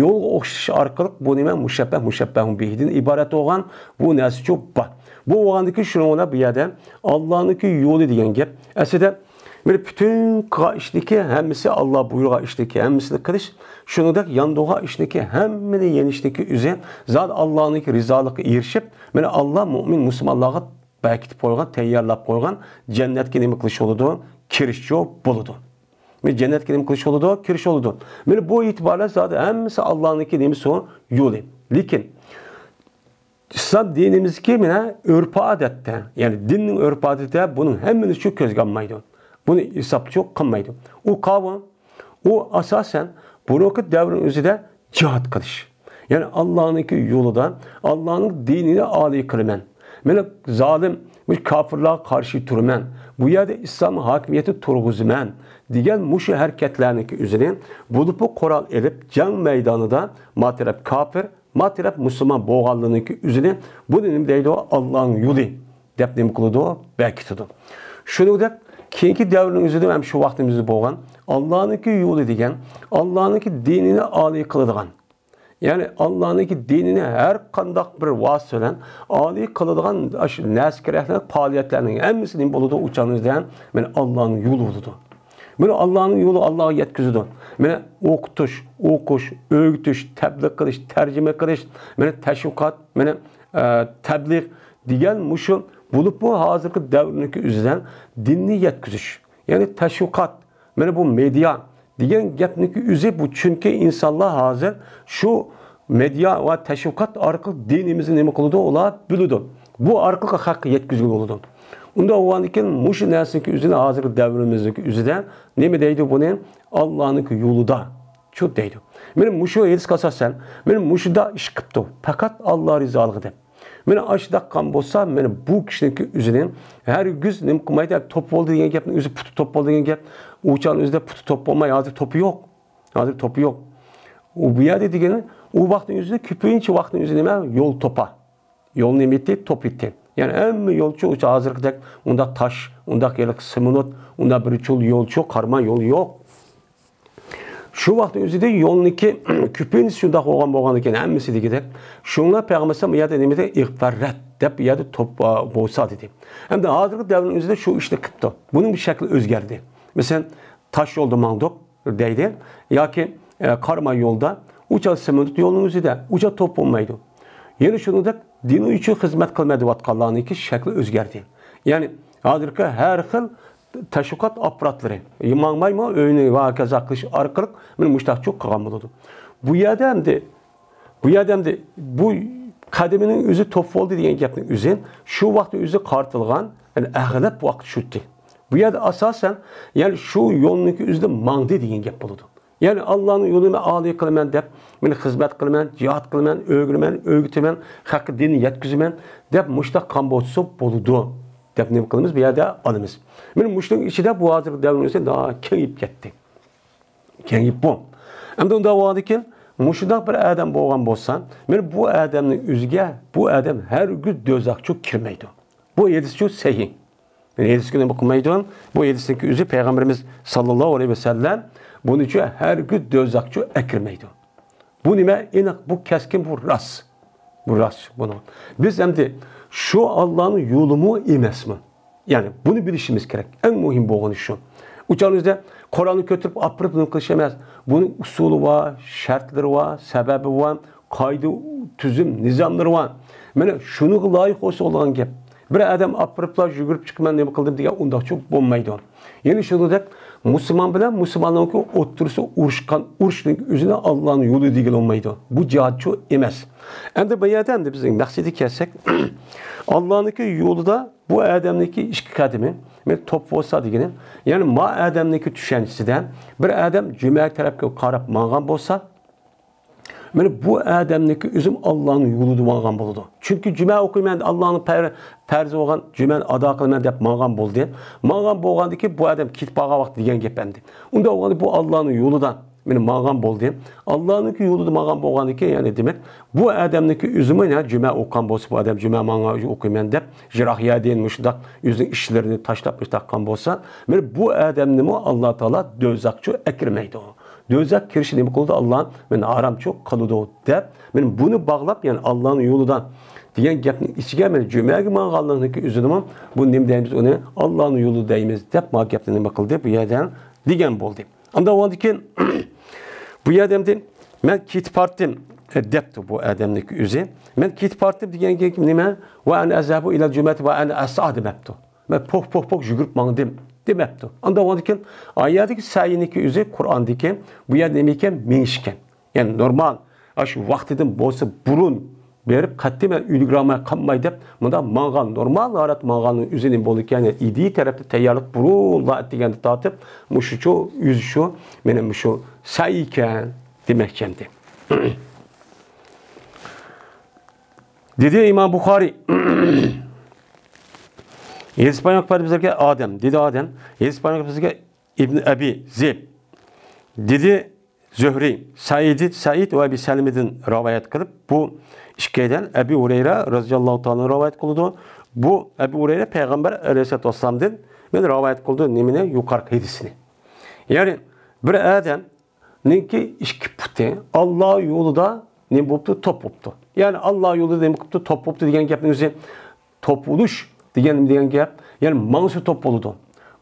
يولغا ئوخشىتىش ئارقىلىق بۇ نېمە؟ مۇشەببەھ، مۇشەببەھۇن بىھىدىن ئىبارەت بولغان بۇ نەرسىچۇ بار. بۇ بولغاندىكى شۇنىڭ بىلەن بۇ يەردە ئاللانىڭكى يولى دېگەن گەپ. ئەسلىدە مانا پۈتۈن قىلغان ئىشنىڭكى ھەممىسى، ئاللا بۇيرۇغان ئىشنىڭكى ھەممىسىنى قىلىش، شۇنىڭدەك ياندۇرغان ئىشنىڭكى ھەممىنى يېنىشنىڭكى ئۆزى زادى ئاللانىڭكى رىزالىقىغا ئېرىشىپ، مانا ئاللا مۆمىن مۇسۇلمانلارغا بەركىتىپ قويغان، تەييارلاپ قويغان جەننەتكە نېمە قىلىش بولىدۇ؟ كىرىشچۇ بولىدۇ. مانا جەننەتكە نېمە قىلىش بولىدۇ؟ كىرىش بولىدۇ. مانا بۇ ئېتىبار بىلەن زادى ھەممىسى ئاللانىڭكى نېمىسى؟ يولى. لېكىن ئىسلام دىنىمىزدىكى مانا ئۆرپ-ئادەتتە، يەنى دىننىڭ ئۆرپ-ئادىتىدە بۇنىڭ ھەممىنى شۇ كۆزگە ئالمايدۇ. بۇنى ھېسابچۇ قىلمايدۇ. ئۇ قاۋۇ، ئۇ ئاساسەن بۇرۇنقى دەۋرنىڭ ئۆزىدە جىھاد قىلىش. يەنى ئاللانىڭكى يولىدا، ئاللانىڭ دىنىنى ئالىي قىلىمەن. مانا زالىم، مۇشۇ كاپىرلارغا قارشى تۇرىمەن. بۇ يەردە ئىسلام ھاكىمىيىتى تۇرغۇزىمەن دېگەن مۇشۇ ھەرىكەتلەرنىڭكى ئۆزىنى بولۇپمۇ قورال ئېلىپ جەڭ مەيدانىدا ما تەرەپ كاپىر، ما تەرەپ مۇسۇلمان بولغانلىرىنىڭكى ئۆزىنى، بۇنى نېمە دەيدۇ؟ ئاللانىڭ يولى دەپ نېمە قىلىدۇ؟ بەركىتىدۇ. شۇنىڭدەك كېيىنكى دەۋرنىڭ ئۆزىدە ھەم شۇ ۋاقتىمىزدا بولغان ئاللانىڭكى يولى دېگەن، ئاللانىڭكى دىنىنى ئالىي قىلىدىغان، يەنى ئاللانىڭكى دىنىنى ھەر قانداق بىر ۋاسىتە بىلەن ئالىي قىلىدىغان ئاشۇ نەرسە كېرەكلىك پائالىيەتلەرنىڭ ھەممىسى نېمە بولىدۇ؟ ئۇ چاغنىڭدا مانا ئاللانىڭ يولى بولىدۇ. مانا ئاللانىڭ يولى ئاللاغا يەتكۈزىدۇ. مانا ئوقۇتۇش، ئوقۇش، ئۆگىتىش، تەبلىغ قىلىش، تەرجىمە قىلىش، مانا تەشۋىقات، مانا، ئە، تەبلىغ دېگەن مۇشۇ بولۇپمۇ ھازىرقى دەۋرنىڭكى ئۆزىدە دىننى يەتكۈزۈش، يەنى تەشۋىقات، مانا بۇ مېدىيا دېگەن گەپنىڭكى ئۆزى بۇ، چۈنكى ئىنسانلار ھازىر شۇ مېدىيا ۋە تەشۋىقات ئارقىلىق دىنىمىزنى نېمە قىلىدۇ؟ ئۇلار بىلىدۇ. بۇ ئارقىلىق خەققە يەتكۈزگىلى بولىدۇ. ئۇنداق بولغاندىكىن مۇشۇ نەرسىنىڭكى ئۆزىنى ھازىرقى دەۋرىمىزنىڭكى ئۆزىدە نېمە دەيدۇ بۇنى؟ ئاللانىڭكى يولىدا شۇ دەيدۇ. مانا مۇشۇ ھەدىسكە ئاساسەن، مانا مۇشۇنداق ئىش قىپتۇ، پەقەت ئاللا رىزالىقى دەپ. مانا ئاشۇنداق قىلغان بولسا، مانا بۇ كىشىنىڭكى ئۆزىنى ھەرگىز نېمە قىلمايدۇ، توپ بولدى دېگەن گەپنىڭ ئۆزى، پۇتى توپ بولدى دېگەن گەپ. ئۇ چاغنىڭ ئۆزىدە پۇتى توپ بولماي، ھازىر توپى يوق. ھازىر توپى يوق. ئۇ بۇ يەردە دېگىنى، ئۇ ۋاقىتنىڭ ئۆزىدە، كۆپىنچە ۋاقىتنىڭ ئۆزى نېمە؟ يول توپا. يول نېمە ئىدى؟ توپ ئىدى. يەنى ھەممە يولچۇ ئۇ چاغ ھازىرقىدەك ئۇنداق تاش، ئۇنداق ھېلىقى سېمونت، ئۇنداق بىر چول يولچۇ، قارما يول يوق. شۇ ۋاقىتنىڭ ئۆزىدە يولنىڭكى كۆپىنچىسى شۇنداق بولغان، بولغاندىكىن ھەممىسى دېگۈدەك. شۇڭا پەيغەمبەر ئەلەيھىسسالام بۇ يەردە نېمە دېدى؟ ئىغفاررەت دەپ بۇ يەردە توپ، ئا، بولسا دېدى. ھەمدە ھازىرقى دەۋرنىڭ ئۆزىدە شۇ ئىشنى قىپتۇ. بۇنىڭ بىر شەكلى ئۆزگەردى. مەسىلەن، تاش يولدا ماڭدۇق دەيدۇ ياكى، ئە، قارما يولدا، ئۇ چاغ سېمونت يولنىڭ ئۆزىدە، ئۇ چاغ توپ بولمايدۇ. يەنە شۇنىڭدەك دىن ئۈچۈن خىزمەت قىلىمەن دەۋاتقانلارنىڭكى شەكلى ئۆزگەردى. يەنى ھازىرقى ھەر خىل تەشۋىقات ئاپپاراتلىرى، ماڭمايمۇ ئۆينى ۋە ھاكازا قىلىش ئارقىلىق مانا مۇشۇنداقچۇ قىلغان بولىدۇ. بۇ يەردە ئەمدى، بۇ يەردە ئەمدى بۇ قەدىمىنىڭ ئۆزى توپ بولدى دېگەن گەپنىڭ ئۆزى شۇ ۋاقىتتا ئۆزى قارىتىلغان، يەنى ئەغلەپ ۋاقىت شۇتتى. بۇ يەردە ئاساسەن، يەنى شۇ يولنىڭكى ئۆزىدە ماڭدى دېگەن گەپ بولىدۇ. يەنى ئاللانىڭ يولىنى ئالىي قىلىمەن دەپ، مانا خىزمەت قىلىمەن، جىھاد قىلىمەن، ئۆگىنىمەن، ئۆگىتىمەن، خەققە دىننى يەتكۈزىمەن دەپ مۇشۇنداق قىلغان بولسا بولىدۇ دەپ نېمە قىلىمىز؟ بۇ يەردە ئالىمىز. مانا مۇشۇنىڭ ئىچىدە بۇ ھازىرقى دەۋرنىڭ ئۆزى ناھايىتى كېڭىيىپ كەتتى. كېڭىيىپ بۇ. ئەمدى ئۇنداق بولغاندىكىن، مۇشۇنداق بىر ئادەم بولغان بولسا، مانا بۇ ئادەمنىڭ ئۆزىگە بۇ ئادەم ھەرگىز دوزاخچۇ كىرمەيدۇ. بۇ ھەدىسچۇ سەھىھ. يەنى ھەدىسكە نېمە قىلمايدۇ؟ بۇ ھەدىستىكى ئۆزى پەيغەمبىرىمىز ساللاللاھۇ ئەلەيھى ۋەسەللەم بۇنى چۈ ھەرگىز دوزاخچۇ ئەكىرمەيدۇ. بۇ نېمە؟ ئېنىق، بۇ كەسكىن، بۇ راست. بۇ راست بۇنىڭ. بىز ئەمدى شۇ ئاللانىڭ يولىمۇ ئەمەسمۇ؟ يەنى بۇنى بىلىشىمىز كېرەك. ئەڭ مۇھىم بولغىنى شۇ. ئۇ چاغنىڭ ئۆزىدە قورالنى كۆتۈرۈپ ئاپىرىپ نېمە قىلىش ئەمەس. بۇنىڭ ئۇسۇلى بار، شەرتلىرى بار، سەۋەبى بار، قائىدە، تۈزۈم، نىزاملىرى بار. مانا شۇنىڭغا لايىق بولسا بولىدىغان گەپ. بىر ئادەم ئاپىرىپلا يۈگۈرۈپ چىقىپ مەن نېمە قىلدىم دېگەن ئۇنداقچۇ بولمايدۇ. يەنە شۇنىڭدەك مۇسۇلمان بىلەن مۇسۇلماننىڭكى ئوتتۇرىسىدا ئۇرۇشقان ئۇرۇشنىڭ ئۆزىنى ئاللانىڭ يولى دېگىلى بولمايدۇ. بۇ جىھادچۇ ئەمەس. ئەمدى بۇ يەردە ئەمدى بىزنىڭ مەقسەتكە كەلسەك، ئاللانىڭكى يولىدا بۇ ئادەمنىڭكى ئىككى قەدىمى، مانا توپ بولسا دېگىنى، يەنى ما ئادەمنىڭكى چۈشەنچىسىدە بىر ئادەم جۈمە تەرەپكە قاراپ ماڭغان بولسا، مانا بۇ ئادەمنىڭكى ئۆزىمۇ ئاللانىڭ يولىدا ماڭغان بولىدۇ. چۈنكى جۈمە ئوقۇيمەن، ئاللانىڭ پەر-، پەرزى بولغان جۈمەنى ئادا قىلىمەن دەپ ماڭغان بولدى. ماڭغان بولغاندىكىن بۇ ئادەم كېتىپ قالغان ۋاقىت دېگەن گەپ ئەمدى. ئۇنداق بولغاندا بۇ ئاللانىڭ يولىدا مانا ماڭغان بولدى. ئاللانىڭكى يولىدا ماڭغان بولغاندىكىن، يەنى دېمەك، بۇ ئادەمنىڭكى ئۆزىمۇ، يا جۈمە ئوقۇغان بولسا، بۇ ئادەم جۈمە ماڭا ئوقۇيمەن دەپ، يىراق يەردىن مۇشۇنداق ئۆزىنىڭ ئىشلىرىنى تاشلاپ مۇشۇنداق قىلغان بولسا، مانا بۇ ئادەمنىمۇ ئاللا تائالا دوزاخقا ئەكىرمەيدۇ. دوزاخ كىرىشى نېمە قىلىدۇ؟ ئاللا مانا ھارامچۇ قىلىدۇ دەپ، مانا بۇنى باغلاپ، يەنى ئاللانىڭ يولىدا دېگەن گەپنىڭ ئىچىگە مانا جۈمەگە ماڭغانلىقنىڭكى ئۆزىدىمۇ بۇ نېمە دەيمىز ئۇنى؟ ئاللانىڭ يولىدا دەيمىز دەپ ما گەپنى نېمە قىلدى؟ بۇ يەردە دېگەن بولدى. ئاندىن ئۇنىڭدىن كېيىن بۇ يەردە ئەمدى مەن كېتىپ بارتىم، ئە، دەپتۇ بۇ ئادەمنىڭكى ئۆزى. مەن كېتىپ بارتىم دېگەن گەپ نېمە؟ ۋە ئەنە ئەزھەبۇ ئىلەل جۈمەتى ۋە ئەنە ئەسئا دېمەپتۇ. مەن پوھ، پوھ، پوھ يۈگۈرۈپ ماڭدىم دېمەپتۇ. ئاندىن ئۇنىڭدىن كېيىن ئايەتتىكى سەئينىڭكى ئۆزى قۇرئاندىكى بۇ يەردە نېمە ئىكەن؟ مېڭىش ئىكەن. يەنى نورمال، ئاشۇ ۋاقتىدىن بولسا بۇرۇن بېرىپ، قەتئىي مەن ئۈلگۈرەلمەي قالماي دەپ، مۇنداق ماڭغان، نورمال ھالەتتە ماڭغاننىڭ ئۆزىنى بولىدىكەن، يەنى ئىدىيە تەرەپتە تەييارلىق بۇرۇنلا ئەتىگەندە تارتىپ، مۇشۇچۇ، ئۆزىچۇ، مانا مۇشۇ سەي ئىكەن دېمەكچى ئەمدى. دېدى ئىمام بۇخارىي، ھەدىس بايان قىلىپ بىزگە ئادەم، دېدى ئادەم، ھەدىس بايان قىلىپ بىزگە ئىبن ئەبى زېب، دېدى زۆھرى، سەئىد، سەئىد ۋە ئەبى سەلىمىدىن رىۋايەت قىلىپ، بۇ ئىككىيلەن ئەبى ھۇرەيرە رەزىياللاھۇ تائالا رىۋايەت قىلىدۇ. بۇ ئەبى ھۇرەيرە پەيغەمبەر ئەلەيھىسسالاتۇ ۋەسسالامدىن مانا رىۋايەت قىلدى نېمىنى؟ يۇقىرىقى ھەدىسنى. يەنى بىر ئادەمنىڭكى ئىككى پۇتى ئاللا يولىدا نېمە بوپتۇ؟ توپ بوپتۇ. يەنى ئاللا يولىدا نېمە قىپتۇ؟ توپ بوپتۇ دېگەن گەپنىڭ ئۆزى توپ بولۇش دېگەن، دېگەن گەپ، يەنى ماڭسا توپ بولىدۇ.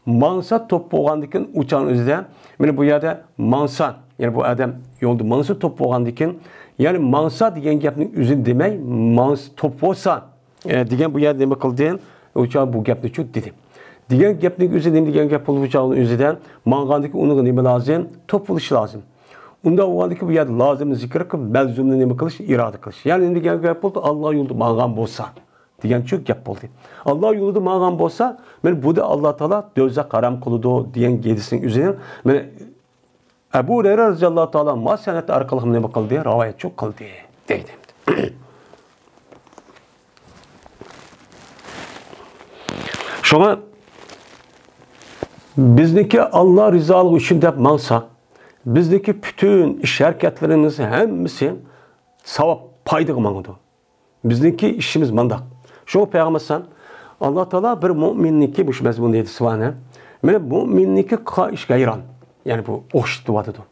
ماڭسا توپ بولغاندىكىن ئۇ چاغنىڭ ئۆزىدە، مانا بۇ يەردە ماڭسا، يەنى بۇ ئادەم يولدا ماڭسا توپ بولغاندىكىن، يەنى ماڭسا دېگەن گەپنىڭ ئۆزىنى دېمەي، ماڭسا توپ بولسا، ئە، دېگەن بۇ يەردە نېمە قىلدى؟ ئۇ چاغ بۇ گەپنىچۇ دېدى. دېگەن گەپنىڭ ئۆزى نېمە دېگەن گەپ بولىدۇ؟ ئۇ چاغنىڭ ئۆزىدە ماڭغاندىكىن ئۇنىڭغا نېمە لازىم؟ توپ بولۇشى لازىم. ئۇنداق بولغاندىكىن بۇ يەردە لازىمنى زىكىر قىلىپ، مەلزۇمنى نېمە قىلىش؟ ئىرادە قىلىش. يەنى نېمە دېگەن گەپ بولدى؟ ئاللا يولىدا ماڭغان بولسا. دېگەنچۇ گەپ بولدى. ئاللا يولىدا ماڭغان بولسا، مانا بۇنى ئاللا تائالا دوزاخ ھارام قىلىدۇ دېگەن ھەدىسنىڭ ئۆزىنى مانا ئەبۇ ھۇرەيرە رەزىياللاھۇ تائالا ما سەنەد ئارقىلىق نېمە قىلدى؟ رىۋايەتچۇ قىلدى دەيدۇ. شۇڭا بىزنىڭكى ئاللا رىزالىقى ئۈچۈن دەپ ماڭسا، بىزنىڭكى پۈتۈن ئىش ھەرىكەتلىرىمىز ھەممىسى ساۋاب، پايدىغا ماڭىدۇ. بىزنىڭكى ئىشىمىز مانداق. شۇڭا پەيغەمبەر ئەلەيھىسسالام، ئاللا تائالا بىر مۆمىننىڭكى، مۇشۇ مەزمۇندا ھەدىسى بار، مانا مۆمىننىڭكى قىلغان ئىشىغا ھەيران. يەنى بۇ ئوخشىتىۋاتىدۇ.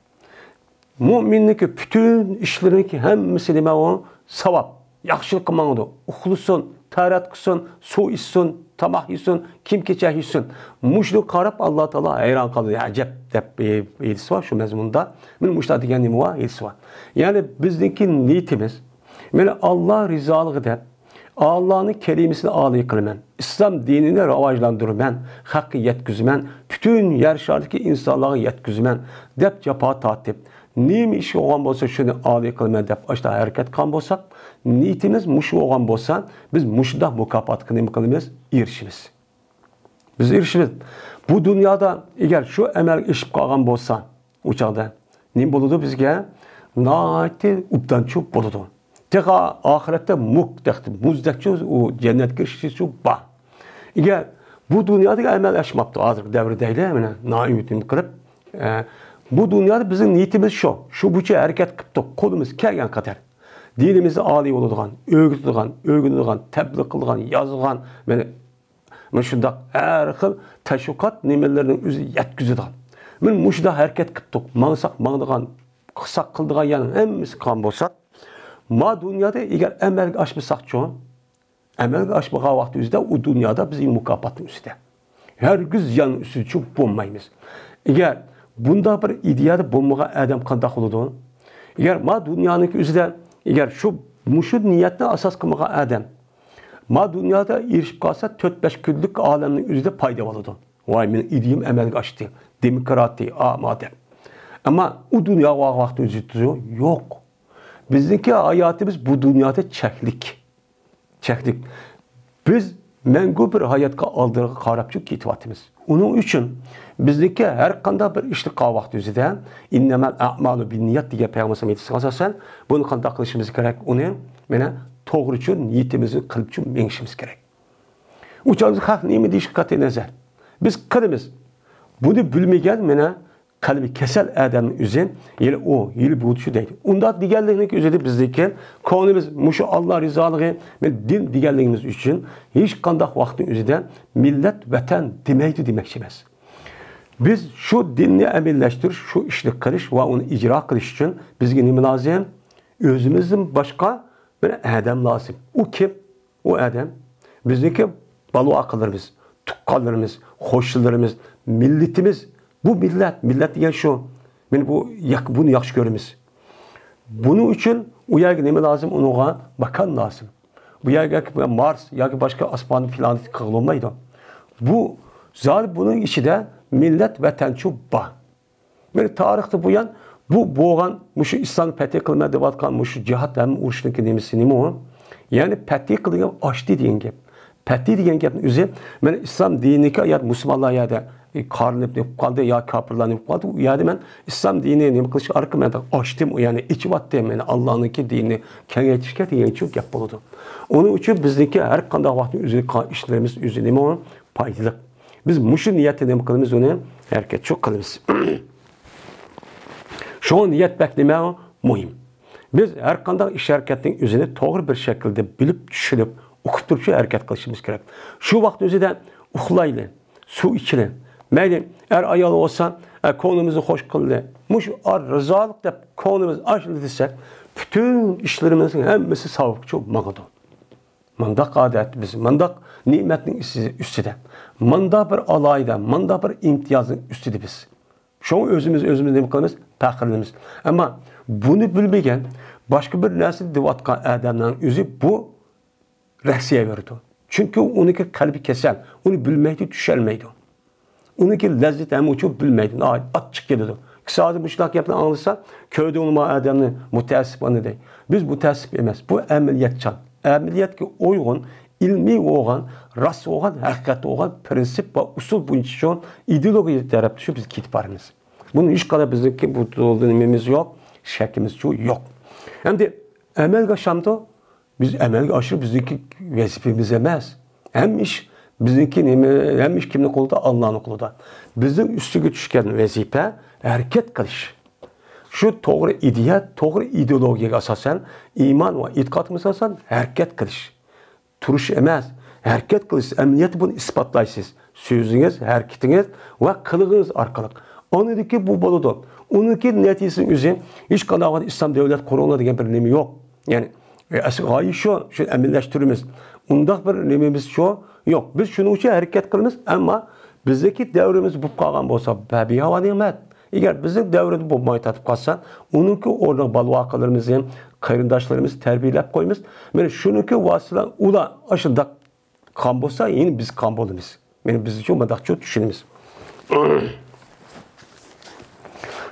مۆمىننىڭكى پۈتۈن ئىشلىرىنىڭكى ھەممىسى نېمە ئۇ؟ ساۋاب. ياخشىلىققا ماڭىدۇ. ئۇخلىسۇن، تەھارەت قىلسۇن، سۇ ئىچسۇن، تاماق يېسۇن، كىيىم-كېچەك كىيسۇن. مۇشۇنى قاراپ ئاللا تائالا ھەيران قالىدۇ. ئەجەب دەپ ھەدىسى بار شۇ مەزمۇندا. مانا مۇشۇنداق دېگەن نېمە بار؟ ھەدىسى بار. يەنى بىزنىڭكى نىيىتىمىز، مانا ئاللا رىزالىقى دەپ، ئاللانىڭ كەلىمىسىنى ئالىي قىلىمەن، ئىسلام دىنىنى راۋاجلاندۇرىمەن، خەققە يەتكۈزىمەن، پۈتۈن يەر شارىدىكى ئىنسانلارغا يەتكۈزىمەن دەپ جاپا تارتىپ، نېمە ئىش بولغان بولسا شۇنى ئالىي قىلىمەن دەپ ئاشۇنداق ھەرىكەت قىلغان بولساق، نىيىتىمىز مۇشۇ بولغان بولسا، بىز مۇشۇنداق مۇكاپاتقا نېمە قىلىمىز؟ ئېرىشىمىز. بىز ئېرىشىمىز. بۇ دۇنيادا ئەگەر شۇ ئەمەلگە ئېشىپ قالغان بولسا، ئۇ چاغدا نېمە بولىدۇ بىزگە؟ ناھايىتى ئوبدانچۇ بولىدۇ. تېخى ئاخىرەتتە مۇك، تېخى مۇزدەكچۇ ئۇ جەننەتكە كىرىشىچۇ بار. ئەگەر بۇ دۇنيادىكى ئەمەل ئاشماپتۇ، ھازىرقى دەۋر دەيلى، مانا نائۈمىد نېمە قىلىپ، ئە، بۇ دۇنيادا بىزنىڭ نىيىتىمىز شۇ، شۇ بويىچە ھەرىكەت قىپتۇق، قولىمىز كەلگەن قەدەر. دىنىمىزنى ئالىي بولىدىغان، ئۆگىتىدىغان، ئۆگىنىدىغان، تەبلىغ قىلىدىغان، يازغان، مانا مۇشۇنداق ھەر خىل تەشۋىقات نېمىلىرىنىڭ ئۆزى يەتكۈزىدىغان. مانا مۇشۇنداق ھەرىكەت قىپتۇق، ماڭساق ماڭىدىغان، قىلساق قىلىدىغان، يەنى ھەممىسى قىلغان بولساق، ما دۇنيادا ئەگەر ئەمەلگە ئاشمىساقچۇ؟ ئەمەلگە ئاشمىغان ۋاقتى ئۆزىدە ئۇ دۇنيادا بىزنىڭ مۇكاپاتنىڭ ئۈستىدە. ھەرگىز زىياننىڭ ئۈستىدە چۈشۈپ بولمايمىز. ئەگەر بۇنداق بىر ئىدىيەدە بولمىغان ئادەم قانداق بولىدۇ؟ ئەگەر ما دۇنيانىڭكى ئۆزىدە، ئەگەر شۇ، مۇشۇ نىيەتنى ئاساس قىلمىغان ئادەم ما دۇنيادا ئېرىشىپ قالسا، تۆت-بەش كۈنلۈك ئالەمنىڭ ئۆزىدە پايدا بولىدۇ. ۋاي، مېنىڭ ئىدىيەم ئەمەلگە ئاشتى، دېموكراتىيە، ئاما دەپ. ئەمما ئۇ دۇنياغا بارغان ۋاقتى ئۆزى يوق. بىزنىڭكى ھاياتىمىز بۇ دۇنيادا چەكلىك. چەكلىك. بىز مەڭگۈ بىر ھاياتقا ئالدىغا قاراپچۇ كېتىۋاتىمىز. ئۇنىڭ ئۈچۈن بىزنىڭكى ھەر قانداق بىر ئىشنى قىلغان ۋاقتى ئۆزىدە، ئىننەمەل ئەئمالۇ بىننىيات دېگەن پەيغەمبەر ئېيتىشىغا ئاساسەن، بۇنى قانداق قىلىشىمىز كېرەك؟ ئۇنى مانا توغرىچۇ نىيىتىمىزنى قىلىپچۇ مېڭىشىمىز كېرەك. ئۇ چاغدا خەق نېمە دېيىشى قەتئىي نەزەر. بىز قىلىمىز. بۇنى بىلمىگەن مانا قەلبى كېسەل ئادەمنىڭ ئۆزى، يەنى ئۇ، يەنى بۇ چۈ دەيدۇ. ئۇنداق دېگەنلىكنىڭ ئۆزىدە بىزدىكى كۆڭلىمىز مۇشۇ ئاللا رىزالىقى ۋە دىن دېگەنلىكىمىز ئۈچۈن ھېچقانداق ۋاقىتنىڭ ئۆزىدە مىللەت، ۋەتەن دېمەيدۇ دېمەكچى ئەمەس. بىز شۇ دىننى ئەمەلىيلەشتۈرۈش، شۇ ئىشنى قىلىش ۋە ئۇنى ئىجرا قىلىش ئۈچۈن بىزگە نېمە لازىم؟ ئۆزىمىزدىن باشقا بىر ئادەم لازىم. ئۇ كىم؟ ئۇ ئادەم بىزنىڭكى بالا-ۋاقىلىرىمىز، تۇغقانلىرىمىز، قوشنىلىرىمىز، مىللىتىمىز. بۇ مىللەت، مىللەت دېگەن شۇ. مانا بۇ ياق-، بۇنى ياخشى كۆرىمىز. بۇنىڭ ئۈچۈن ئۇ يەرگە نېمە لازىم؟ ئۇنىڭغا ماكان لازىم. بۇ يەرگە مارس ياكى باشقا ئاسمان پلانېتا قىلغىلى بولمايدۇ. بۇ زادى بۇنىڭ ئىچىدە مىللەت، ۋەتەنچۇ بار. مانا تارىختىن بۇيان بۇ بولغان، مۇشۇ ئىسلامنى پەتھى قىلىمەن دەۋاتقان مۇشۇ جىھاد ھەم ئۇرۇشنىڭكى نېمىسى نېمە ئۇ؟ يەنى پەتھى قىلىدىغان، ئاچتى دېگەن گەپ. پەتھى دېگەن گەپنىڭ ئۆزى، مانا ئىسلام دىنىنىڭكى يا مۇسۇلمانلار يەردە، ئى، قارىلىنىپ نېمە قىلىپ قالدى، يا كاپىرلار نېمە قىلىپ قالدى، ئۇ يەردە مەن ئىسلام دىنىنى نېمە قىلىشقا ئارقا مەن ئاچتىم، ئۇ يەنى ئېچىۋاتتىم، يەنى ئاللانىڭكى دىنىنى كېڭەيتىشكە دېگەنچۇ گەپ بولىدۇ. ئۇنىڭ ئۈچۈن بىزنىڭكى ھەر قانداق ۋاقىتتا ئۆزىگە قىلغان ئىشلىرىمىز ئۆزى نېمە ئۇ؟ پايدىلىق. بىز مۇشۇ نىيەتتە نېمە قىلىمىز، ئۇنى ھەرىكەتچۇ قىلىمىز. شۇڭا نىيەت بەك نېمە مۇھىم. بىز ھەر قانداق ئىش ھەرىكەتنىڭ ئۆزىنى توغرا بىر شەكىلدە بىلىپ، چۈشىنىپ، ئۇقۇپ تۇرۇپ شۇ ھەرىكەت قىلىشىمىز كېرەك. شۇ ۋاقىت ئۆزىدە ئۇخلايلى، سۇ ئىچىلى. مەيلى، ئەر ئايال بولسا، ئە، كۆڭلىمىزنى خوش قىلدى. مۇشۇ ئار رىزالىق دەپ كۆڭلىمىز ئاچىلدى دېسەك، پۈتۈن ئىشلىرىمىزنىڭ ھەممىسى ساۋابقىچۇ ماڭىدۇ. مانداق ئادەت بىز، مانداق نېمەتنىڭ ئۈستىدە، مانداق بىر ئالاھىدە، مانداق بىر ئىمتىيازنىڭ ئۈستىدە بىز. شۇڭا ئۆزىمىز ئۆزىمىز نېمە قىلىمىز؟ پەخىرلىنىمىز. ئەمما بۇنى بىلمىگەن، باشقا بىر نەرسە دەۋاتقان ئادەمنىڭ ئۆزى بۇ رەھسىيە بېرىدۇ. چۈنكى ئۇنىڭكى قەلبى كېسەل، ئۇنى بىلمەيدۇ، چۈشەنمەيدۇ. ئۇنىڭكى لەززىتى ھەم ئۇچۇ بىلمەيدۇ، ناھايىتى ئاچچىق كېلىدۇ. كىشى ھازىر مۇشۇنداق گەپنى ئاڭلىسا، كۆردۈڭلىما ئادەمنى مۇتەئەسسىپ ئانا دەي. بىز مۇتەئەسسىپ ئەمەس، بۇ ئەمەلىيەتچان. ئەمەلىيەتكە ئۇيغۇن، ئىلمىي بولغان، راست بولغان، ھەقىقەت بولغان پىرىنسىپ ۋە ئۇسۇل بويىچە شۇ ئىدېئولوگىيە تەرەپتە شۇ بىز كېتىپ بارىمىز. بۇنىڭ ھېچقانداق بىزنىڭكى بۇ نېمىمىز يوق، شەككىمىزچۇ يوق. ئەمدى ئەمەلگە ئاشامدۇ؟ بىز ئەمەلگە ئاشۇرۇپ بىزنىڭكى ۋەزىپىمىز ئەمەس. ھەممە ئىش بىزنىڭكى نېمە، ھەممە ئىش كىمنىڭ قولىدا؟ ئاللانىڭ قولىدا. بىزنىڭ ئۈستىگە چۈشكەن ۋەزىپە ھەرىكەت قىلىش. شۇ توغرا ئىدىيە، توغرا ئىدېئولوگىيەگە ئاساسەن، ئىمان ۋە ئېتىقادىمىزغا ئاساسەن ھەرىكەت قىلىش. تۇرۇش ئەمەس، ھەرىكەت قىلىش، ئەمەلىيەتتە بۇنى ئىسپاتلايسىز. سۆزىڭىز، ھەرىكىتىڭىز ۋە قىلىقىڭىز ئارقىلىق. ئاندىن كېيىن بۇ بولىدۇ. ئۇنىڭكى نەتىجىسىنىڭ ئۆزى ھېچقانداق ۋاقىت ئىسلام دۆلەت قۇرۇڭلار دېگەن بىر نېمە يوق. يەنى، ئەسلى غايە شۇ، شۇنى ئەمەلىيلەشتۈرىمىز. ئۇنداق بىر نېمىمىز شۇ يوق. بىز شۇنىڭ ئۈچۈن ھەرىكەت قىلىمىز، ئەمما بىزدىكى دەۋرىمىز بولۇپ قالغان بولسا، بەبىھاۋا نېمەت. ئەگەر بىزنىڭ دەۋرىدە بولماي تارتىپ قالسا، ئۇنىڭكى ئورنىغا بالا-ۋاقىلىرىمىزنى، قېرىنداشلىرىمىزنى تەربىيەلەپ قويىمىز. مانا شۇنىڭكى ۋاسىتە بىلەن ئۇلار ئاشۇنداق قىلغان بولسا، يەنە بىز قىلغان بولىمىز. مانا بىزچۇ مۇنداقچۇ چۈشىنىمىز.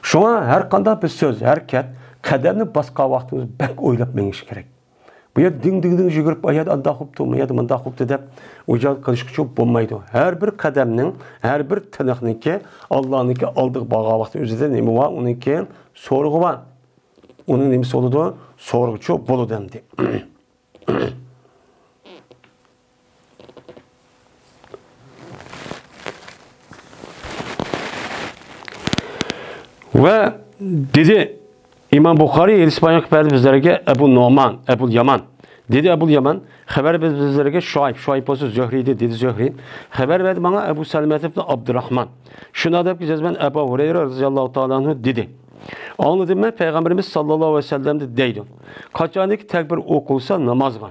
شۇڭا ھەر قانداق بىر سۆز، ھەرىكەت، قەدەمنى باسقان ۋاقتىمىز بەك ئويلاپ مېڭىش كېرەك. بۇ يەردە دىڭ، دىڭ، دىڭ يۈگۈرۈپ، ئۇ يەردە ئانداق بوپتۇ، بۇ يەردە مۇنداق بوپتۇ دەپ ئۇجال قىلىشقىچۇ بولمايدۇ. ھەر بىر قەدەمنىڭ، ھەر بىر تىنىقنىڭكى ئاللانىڭكى ئالدىغا بارغان ۋاقتى ئۆزىدە نېمە بار؟ ئۇنىڭكى سورىقى بار. ئۇنىڭ نېمىسى بولىدۇ؟ سورىقىچۇ بولىدۇ ئەمدى. ۋە دېدى، ئىمام بۇخارىي ھەدىس بايان قىلىپ بەردى بىزلەرگە، ئەبۇ نومان، ئەبۇل يامان. دېدى ئەبۇل يامان، خەۋەر بەردى بىزلەرگە شۇئەيب، شۇئەيب بولسا زۆھرىي ئىدى، دېدى زۆھرىي. خەۋەر بەردى ماڭا ئەبۇ سەلمەت ئىبن ئابدۇراخمان. شۇنداق دەپ جەزمەن ئەبۇ ھۇرەيرە رەزىياللاھۇ تائالا ئەنھۇ دېدى. ئاڭلىدىم مەن پەيغەمبىرىمىز ساللاللاھۇ ئەلەيھى ۋەسەللەمدىن دەيدۇ. قاچانكى تەكبىر ئوقۇلسا نامازغا.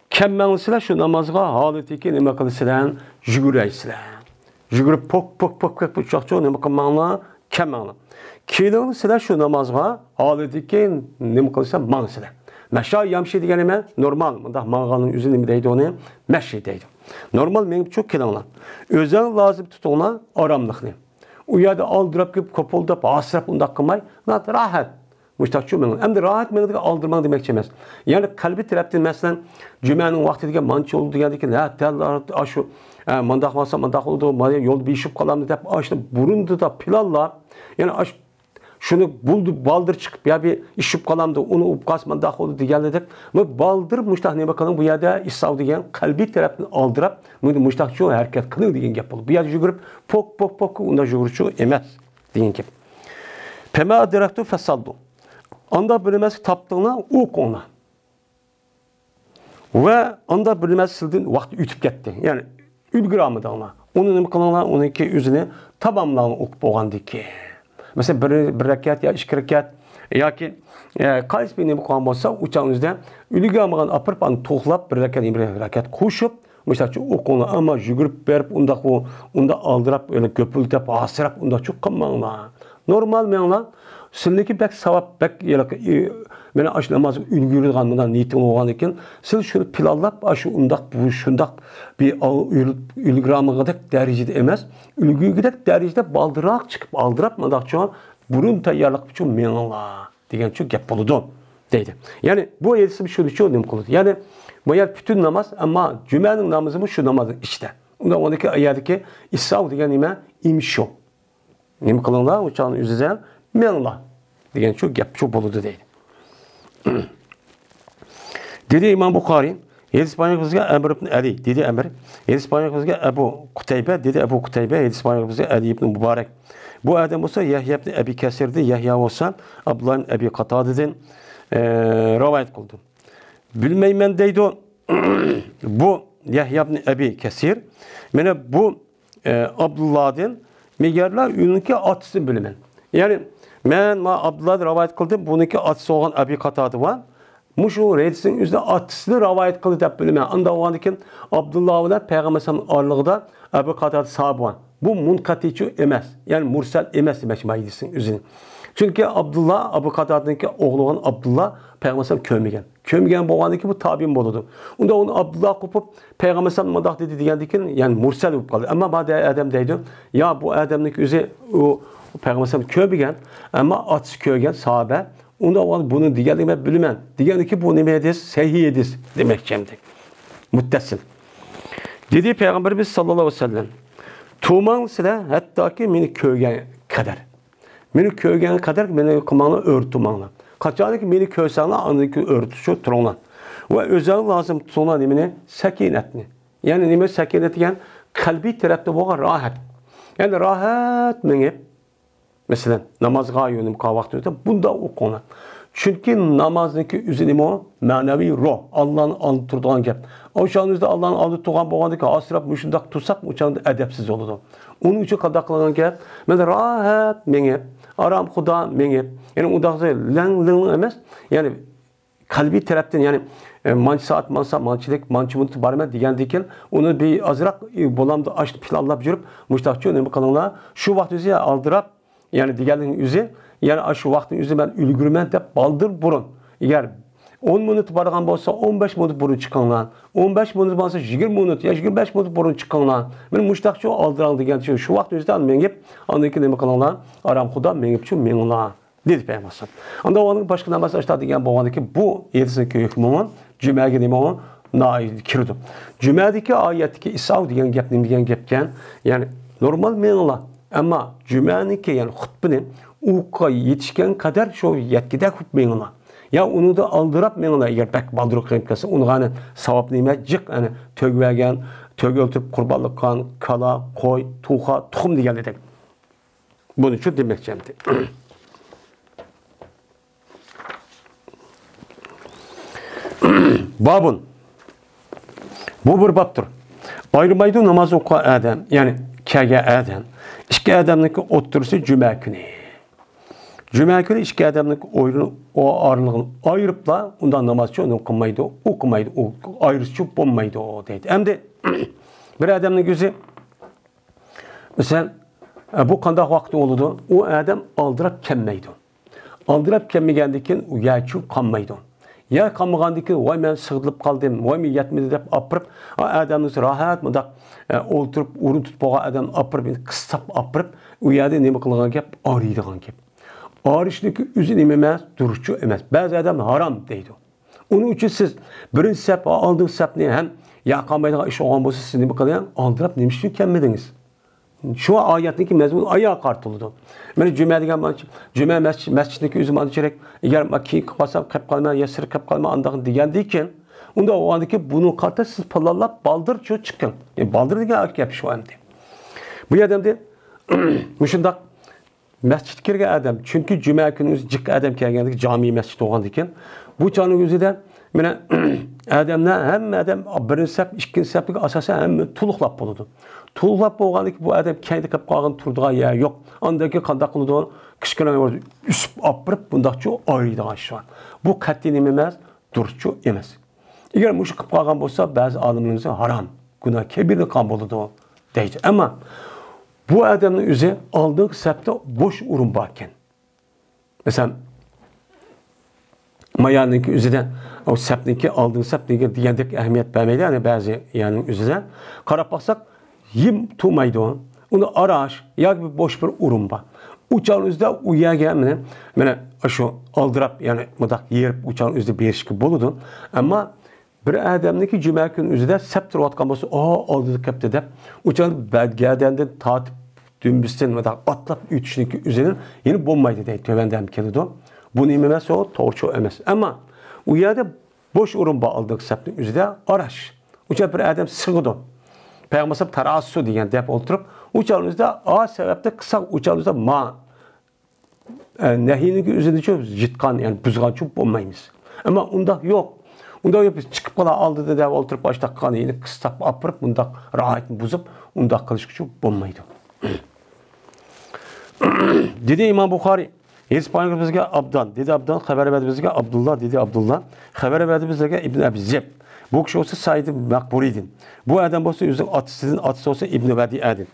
كەم مېڭىسىلەر شۇ نامازغا ھالىتىكى نېمە قىلىسىلەر؟ يۈگۈرەيسىلەر. يۈگۈرۈپ پوك، پوك، پوك، پوك، ئۇچاقچۇ نېمە قىلماڭلار؟ كەم مېڭىڭلار. كېلىڭلار سىلەر شۇ نامازغا ھالىتىكى نېمە قىلسا ماڭسىلەر. مەشا يامشى دېگەن نېمە؟ نورمال، مۇنداق ماڭغاننىڭ ئۆزىنى نېمە دەيدۇ ئۇنى؟ مەشى دەيدۇ. نورمال مېڭىپچۇ كېلىڭلار. ئۆزەڭ لازىم تۇتۇڭلار ئاراملىقنى. ئۇ يەردە ئالدىراپ كېلىپ، كوپۇلداپ، ھاسىراپ ئۇنداق قىلماي، راھەت. مۇشتاقچۇ مېڭىڭ. ئەمدى راھەت مېڭىدىكى ئالدىرىماڭ دېمەكچى ئەمەس. يەنى قەلبىي تەرەپتىن، مەسىلەن، جۈمەنىڭ ۋاقتى دېگەن مانچە بولىدۇ دېگەندىكىن، ھە، دەل ئاشۇ، ھە، مانداق قىلسام مانداق بولىدۇ، مانا يولدا بېشىپ قالامدۇ دەپ، ئاشۇنى بۇرۇندىن پىلانلاپ، يەنى ئاش-، شۇنى بولدى، بالدۇر چىقىپ، يا بىر ئېشىپ قالامدۇ، ئۇنى ئۇپ قالسا مانداق بولىدۇ دېگەنلىدەك، بۇ بالدۇر مۇشتاق نېمە قىلىڭ، بۇ يەردە ئىسراف دېگەن قەلبىي تەرەپتىن ئالدىراپ، مۇشتاقچۇ ھەرىكەت قىلىڭ دېگەن گەپ بولىدۇ. بۇ يەردە يۈگۈرۈپ، پوك، پوك، پوك، ئۇنداق يۈگۈرۈشچۇ ئەمەس. دېگەن گەپ. فما أدركتم فصلوا. ئاندا بىر نېمىسى تاپتىڭلار، ئوقۇڭلار. ۋە ئاندا بىر نېمىسى سىلدىن ۋاقىت ئۆتۈپ كەتتى. يەنى ئۈلگۈرەلمىدىڭلار. ئۇنى نېمە قىلىڭلار؟ ئۇنىڭكى ئۆزىنى تاماملاڭلار ئوقۇپ بولغاندىن كېيىن. مەسىلەن، بىر، بىر رەكەت يا ئىككى رەكەت ياكى، ئە، قايسى بىر نېمە قىلغان بولسا، ئۇ چاغنىڭ ئۆزىدە ئۈلگۈرەلمىگەن ئاپىرىپ، ئانى توختاپ، بىر رەكەت، بىر رەكەت قوشۇپ، مۇشۇنداقچە ئوقۇڭلار، ئەمما يۈگۈرۈپ بېرىپ، ئۇنداق ئۇ، ئۇنداق ئالدىراپ، ئۆلە گۆپۈلدەپ، ھاسىراپ، ئۇنداقچە قىلماڭلار. نورمال مېڭىڭلار. سىلىنىڭكى بەك ساۋاب، بەك ھېلىقى، ئى، مانا ئاشۇ نامازغا ئۈلگۈرىدىغان مۇنداق نىيىتىڭ بولغاندىكىن، سىل شۇنى پىلانلاپ، ئاشۇ ئۇنداق، بۇ شۇنداق بىر ئال-، ئۈل-، ئۈلگۈرەلمىگۈدەك دەرىجىدە ئەمەس، ئۈلگۈرگۈدەك دەرىجىدە بالدۇرراق چىقىپ، ئالدىراپ، مۇنداقچە بۇرۇن تەييارلىق ئۈچۈن مېڭىڭلار دېگەنچۇ گەپ بولىدۇ، دەيدۇ. يەنى بۇ ھەدىسىم شۇنىچۇ نېمە قىلىدۇ؟ يەنى بۇ يەر پۈتۈن ناماز، ئەمما جۈمەنىڭ نامىزىمۇ شۇ نامازنىڭ ئىچىدە. ئۇندا ئۇنىڭكى ئايەتتىكى ئىسساۋ دېگەن نېمە؟ ئىمشۇ. نېمە قىلىڭلار؟ ئۇ چاغنى ئۆزىدە مېڭىڭلار دېگەنچۇ گەپچۇ بولىدۇ، دەيدۇ. دېدى ئىمام بۇخارىي، ھەدىس بايان قىلغۇچىسى ئەمر ئىبن ئەلى، دېدى ئەمر. ھەدىس بايان قىلغۇچىسى ئەبۇ قۇتەيبە، دېدى ئەبۇ قۇتەيبە، ھەدىس بايان قىلغۇچىسى ئەلى ئىبن مۇبارەك. بۇ ئادەم بولسا يەھيا ئىبن ئەبى كەسىردىن، يەھيا بولسا ئابدۇللا ئىبن ئەبى قاتادىدىن، ئە، رىۋايەت قىلدى. بىلمەيمەن دەيدۇ. بۇ يەھيا ئىبن ئەبى كەسىر. مانا بۇ ئە، ئابدۇللادىن، مېگەرلا ئۇنىڭكى ئاتىسىنى بىلىمەن. يەنى، مەن ما ئابدۇللادىن رىۋايەت قىلدىم، بۇنىڭكى ئاتىسى بولغان ئەبى قاتادە بار. مۇشۇ ھەدىسنىڭ ئۆزىدە ئاتىسىنى رىۋايەت قىلدى دەپ بىلىمەن. ئاندا بولغاندىكىن، ئابدۇللا بىلەن پەيغەمبەر ئەلەيھىسسالام ئارىلىقىدا ئەبۇ قاتادە ساھابە بار. بۇ مۇنقەتىئچۇ ئەمەس، يەنى مۇرسەل ئەمەس دېمەكچى ما ھەدىسنىڭ ئۆزىنى. چۈنكى ئابدۇللا، ئەبۇ قاتادىنىڭكى ئوغلى بولغان ئابدۇللا پەيغەمبەر ئەلەيھىسسالام كۆرمىگەن. كۆرمىگەن بولغاندىكىن بۇ تابىئىن بولىدۇ. ئۇندا ئۇنى ئابدۇللا قوپۇپ، پەيغەمبەر ئەلەيھىسسالام مۇنداق دېدى دېگەندىكىن، يەنى مۇرسەل بولۇپ قالدى. ئەمما بۇ ئادەم دەيدۇ، يا بۇ ئادەمنىڭ ئۆزى ئۇ پەيغەمبەر ئەلەيھىسسالام كۆرمىگەن، ئەمما ئاتىسى كۆرگەن ساھابە. ئۇندا ئۇ بۇنىڭ دېگەنلىكىنى مەن بىلىمەن دېگەندىكىن بۇ نېمە ھەدىس؟ سەھىھ ھەدىس دېمەكچى ئەمدى. مۇتتەسىل. دېدى پەيغەمبىرىمىز ساللاللاھۇ ئەلەيھى ۋەسەللەم، تۇرماڭ سىلەر ھەتتاكى مېنى كۆرگەن قەدەر. مېنى كۆرگەن قەدەر مېنى قىلماڭلار، ئۆرە تۇرماڭلار. قاچانكى مېنى كۆرسەڭلار، ئاندىن كېيىن ئۆرە تۇرۇشۇپ تۇرۇڭلار. ۋە ئۆزەڭلار لازىم تۇتۇڭلار نېمىنى؟ سەكىنەتنى. يەنى نېمە سەكىنەت دېگەن؟ قەلبىي تەرەپتە بولغان راھەت. يەنى راھەت مېڭىپ، مەسىلەن، نامازغا يۆنىلىپ قالغان ۋاقتىڭىزدا بۇنداق ئوقۇڭلار. چۈنكى نامازنىڭكى ئۆزى نېمە ئۇ؟ مەنىۋى روھ، ئاللانىڭ ئالدىدا تۇرىدىغان گەپ. ئوشۇنىڭ ئۆزىدە ئاللانىڭ ئالدىدا تۇرغان بولغاندىكىن، ھاسىراپ مۇشۇنداق تۇرساق، ئۇ چاغدا ئەدەپسىز بولىدۇ. ئۇنىڭ ئۈچۈن قانداق قىلغان گەپ؟ مەن راھەت مېڭىپ، ئارامخۇدا مېڭىپ، يەنى ئۇنداق لەڭ لىڭ ئەمەس، يەنى قەلبىي تەرەپتىن، يەنى، ئە، مانچە سائەت ماڭسام، مانچىلىك، مانچە مىنۇت بارىمەن دېگەندىكىن، ئۇنى بىر ئازراق، ئە، بولامدۇ ئاشۇ پىلانلاپ يۈرۈپ، مۇشۇنداقچۇ نېمە قىلىڭلار، شۇ ۋاقىت ئۆزى ئالدىراپ، يەنى دېگەنلىكىنىڭ ئۆزى، يەنى ئاشۇ ۋاقىتنىڭ ئۆزى مەن ئۈلگۈرىمەن دەپ بالدۇر بۇرۇن. ئەگەر ئون مىنۇت بارغان بولسا، ئون بەش مىنۇت بۇرۇن چىقىڭلار. ئون بەش مىنۇت بولسا، يىگىرمە مىنۇت يا يىگىرمە بەش مىنۇت بۇرۇن چىقىڭلار. مەن مۇشۇنداقچۇ ئالدىراڭ دېگەنچۇ، شۇ ۋاقىت ئۆزىدە مېڭىپ، ئاندىن كېيىن نېمە قىلىڭلار؟ ئارامخۇدا مېڭىپچۇ مېڭىڭلار. دېدى پەيغەمبەر. ئاندىن ئۇنىڭ باشقا ناماز ئاشتا دېگەن بولغاندىكىن، بۇ ھەدىسنىڭ ھۆكمىمۇ جۈمەگە نېمە ئۇ؟ نائىل كىرىدۇ. جۈمەدىكى ئايەتتىكى ئىساۋ دېگەن گەپ نېمە دېگەن گەپكەن؟ يەنى نورمال مېڭىڭلار. ئەمما جۈمەنىڭكى، يەنى خۇتبىنى ئۇيقۇغا يېتىشكەن قەدەر شۇ يەتكۈدەك قىلىپ مېڭىڭلار. يا ئۇنىڭدا ئالدىراپ مېڭىڭلار، ئەگەر بەك بالدۇر قېلىپ كەتسە، ئۇنىڭغا ئەنە ساۋاب نېمە جىق، ئەنە تۆگە بەرگەن، تۆگە ئۆلتۈرۈپ قۇربانلىق قىلغان كالا، قوي، توخۇ، تۇخۇم دېگەندەك. بۇنى شۇ دېمەكچى ئەمدى. بابۇن. بۇ بىر بابتۇر. ئايرىمايدۇ ناماز ئوقۇغان ئادەم، يەنى كەلگەن ئادەم. ئىككى ئادەمنىڭكى ئوتتۇرىسى جۈمە كۈنى. جۈمە كۈنى ئىككى ئادەمنىڭكى ئويرىنى، ئو-، ئارىلىقىنى ئايرىپلا، ئۇنداق نامازچۇ ئۇنى قىلمايدۇ، ئۇ قىلمايدۇ، ئۇ ئايرىشچۇ بولمايدۇ دەيدۇ. ئەمدى بىر ئادەمنىڭ ئۆزى مەسىلەن، ئە، بۇ قانداق ۋاقىت بولىدۇ؟ ئۇ ئادەم ئالدىراپ كەلمەيدۇ. ئالدىراپ كەلمىگەندىن كېيىن ئۇ يەرچۇ قالمايدۇ. يەر قالمىغاندىن كېيىن، ۋاي، مەن سىغدىلىپ قالدىم، ۋاي، مەن يەتمىدى دەپ ئاپىرىپ، ئا، ئادەمنى راھەت مۇنداق، ئە، ئولتۇرۇپ، ئورۇن تۇتۇپ بولغان ئادەمنى ئاپىرىپ، قىستاپ ئاپىرىپ، ئۇ يەردە نېمە قىلىدىغان گەپ؟ ئارىيدىغان گەپ. ئارىشنىڭكى ئۆزى نېمە ئەمەس؟ دۇرۇسچۇ ئەمەس. بەزى ئادەم ھارام دەيدۇ. ئۇنىڭ ئۈچۈن سىز بىرىنچى سەپ، ئالدىنقى سەپنى ھەم ياقالمايدىغان ئىش بولغان بولسا، سىز نېمە قىلىڭ؟ ئالدىراپ نېمە ئۈچۈن كەلمىدىڭىز؟ شۇ ئايەتنىڭكى مەزمۇنى ئاياغا قارىتىلىدۇ. مانا جۈمە دېگەن مانا، جۈمە مەسچىت، مەسچىتنىڭكى ئۆزى مانا چېرەك. ئەگەر مانا كېيىن قىلىپ قالسام، قىلىپ قالىمەن، يا سىرى قىلىپ قالىمەن، ئانداق دېگەندىن كېيىن، ئۇنداق بولغاندىن كېيىن بۇنى قارىتا سىز پىلانلاپ بالدۇرچۇ چىقىڭ. يەنى بالدۇر دېگەن گەپ شۇ ئەمدى. بۇ يەردە ئەمدى مۇشۇنداق مەسچىتكە كىرگەن ئادەم، چۈنكى جۈمە كۈنى ئۆزى جىق ئادەم كەلگەندىكىن، جامى مەسچىت بولغاندىكىن، بۇ چاغنىڭ ئۆزىدە مانا ئادەملەر، ھەممە ئادەم بىرىنچى سەپ، ئىككىنچى سەپلىك ئاساسەن ھەممە تولۇقلاپ بولىدۇ. تولۇقلاپ بولغاندىكىن بۇ ئادەم كەينىدە قېلىپ قالغان، تۇرىدىغان يەر يوق. ئاندىن كېيىن قانداق قىلىدۇ؟ كىچىككىنە ئۆسۈپ ئاپىرىپ، بۇنداقچۇ ئايرىيدىغان ئىش بار. بۇ قەتئىي نېمە ئەمەس؟ دۇرۇسچۇ ئەمەس. ئەگەر مۇشۇ قىلىپ قالغان بولسا، بەزى ئالىملىرىمىز ھارام، گۇناھ كەبىرە قىلغان بولىدۇ دەيدۇ. ئەمما بۇ ئادەمنىڭ ئۆزى ئالدىنقى سەپتە بوش ئورۇن بار ئىكەن. مەسىلەن، مايانىڭكى ئۆزىدە، ئۇ سەپنىڭكى، ئالدىنقى سەپنىڭكى دېگەندەك ئەھمىيەت بەرمەيدۇ، يەنى بەزى يەرنىڭ ئۆزىدە. قاراپ باقساق، يىم تۇرمايدۇ. ئۇنى ئاراش ياكى بىر بوش بىر ئورۇن بار. ئۇ چاغنىڭ ئۆزىدە ئۇ يەرگە مانا، مانا شۇ ئالدىراپ، يەنى مۇنداق يېرىپ ئۇ چاغنىڭ ئۆزىدە بېرىشكە بولىدۇ. ئەمما بىر ئادەمنىڭكى جۈمە كۈنى ئۆزىدە سەپ تۇرۇۋاتقان بولسا، ئا، ئالدىدا كەپتۇ دەپ، ئۇ چاغدا بە-، گەدەندىن تارتىپ دۈمبىسىدىن مۇنداق ئاتلاپ ئۆتۈشنىڭكى ئۆزىنى يەنە بولمايدۇ دەيدۇ. تۆۋەندە ھەم كېلىدۇ. بۇ نېمە ئەمەس، ئۇ توغرىچۇ ئەمەس. ئەمما ئۇ يەردە بوش ئورۇن بار ئالدىنقى سەپنىڭ ئۆزىدە ئاراش. ئۇ چاغدا بىر ئادەم سىغىدۇ. پەيغەمبەر تاراسسۇ دېگەن دەپ ئولتۇرۇپ، ئۇ چاغنىڭ ئۆزىدە ئا سەۋەبتە قىلساق، ئۇ چاغنىڭ ئۆزىدە ما ئە، نەھىينىڭكى ئۆزىنىچۇ يىتقان، يەنى بۇزغانچۇ بولمايمىز. ئەمما ئۇنداق يوق. ئۇنداق يوق، بىز چىقىپ قالا ئالدىدا دەپ ئولتۇرۇپ، ئاشتاق قىلغان يەنى قىستاپ ئاپىرىپ، ئۇنداق راھەتنى بۇزۇپ، ئۇنداق قىلىشقىچۇ بولمايدۇ. دېدى ئىمام بۇخارىي، ھېدىس بايان بىزگە ئابدان، دېدى ئابدان، خەۋەر بەردى بىزگە ئابدۇللا، دېدى ئابدۇللا، خەۋەر بەردى بىزگە ئىبن ئەبى زىب. بۇ كىشى بولسا سەئىد ئىبن مەقبۇرىدىن. بۇ ئادەم بولسا ئۆزىنىڭ ئاتىسىدىن، ئاتىسى بولسا ئىبن ۋەدىئەدىن.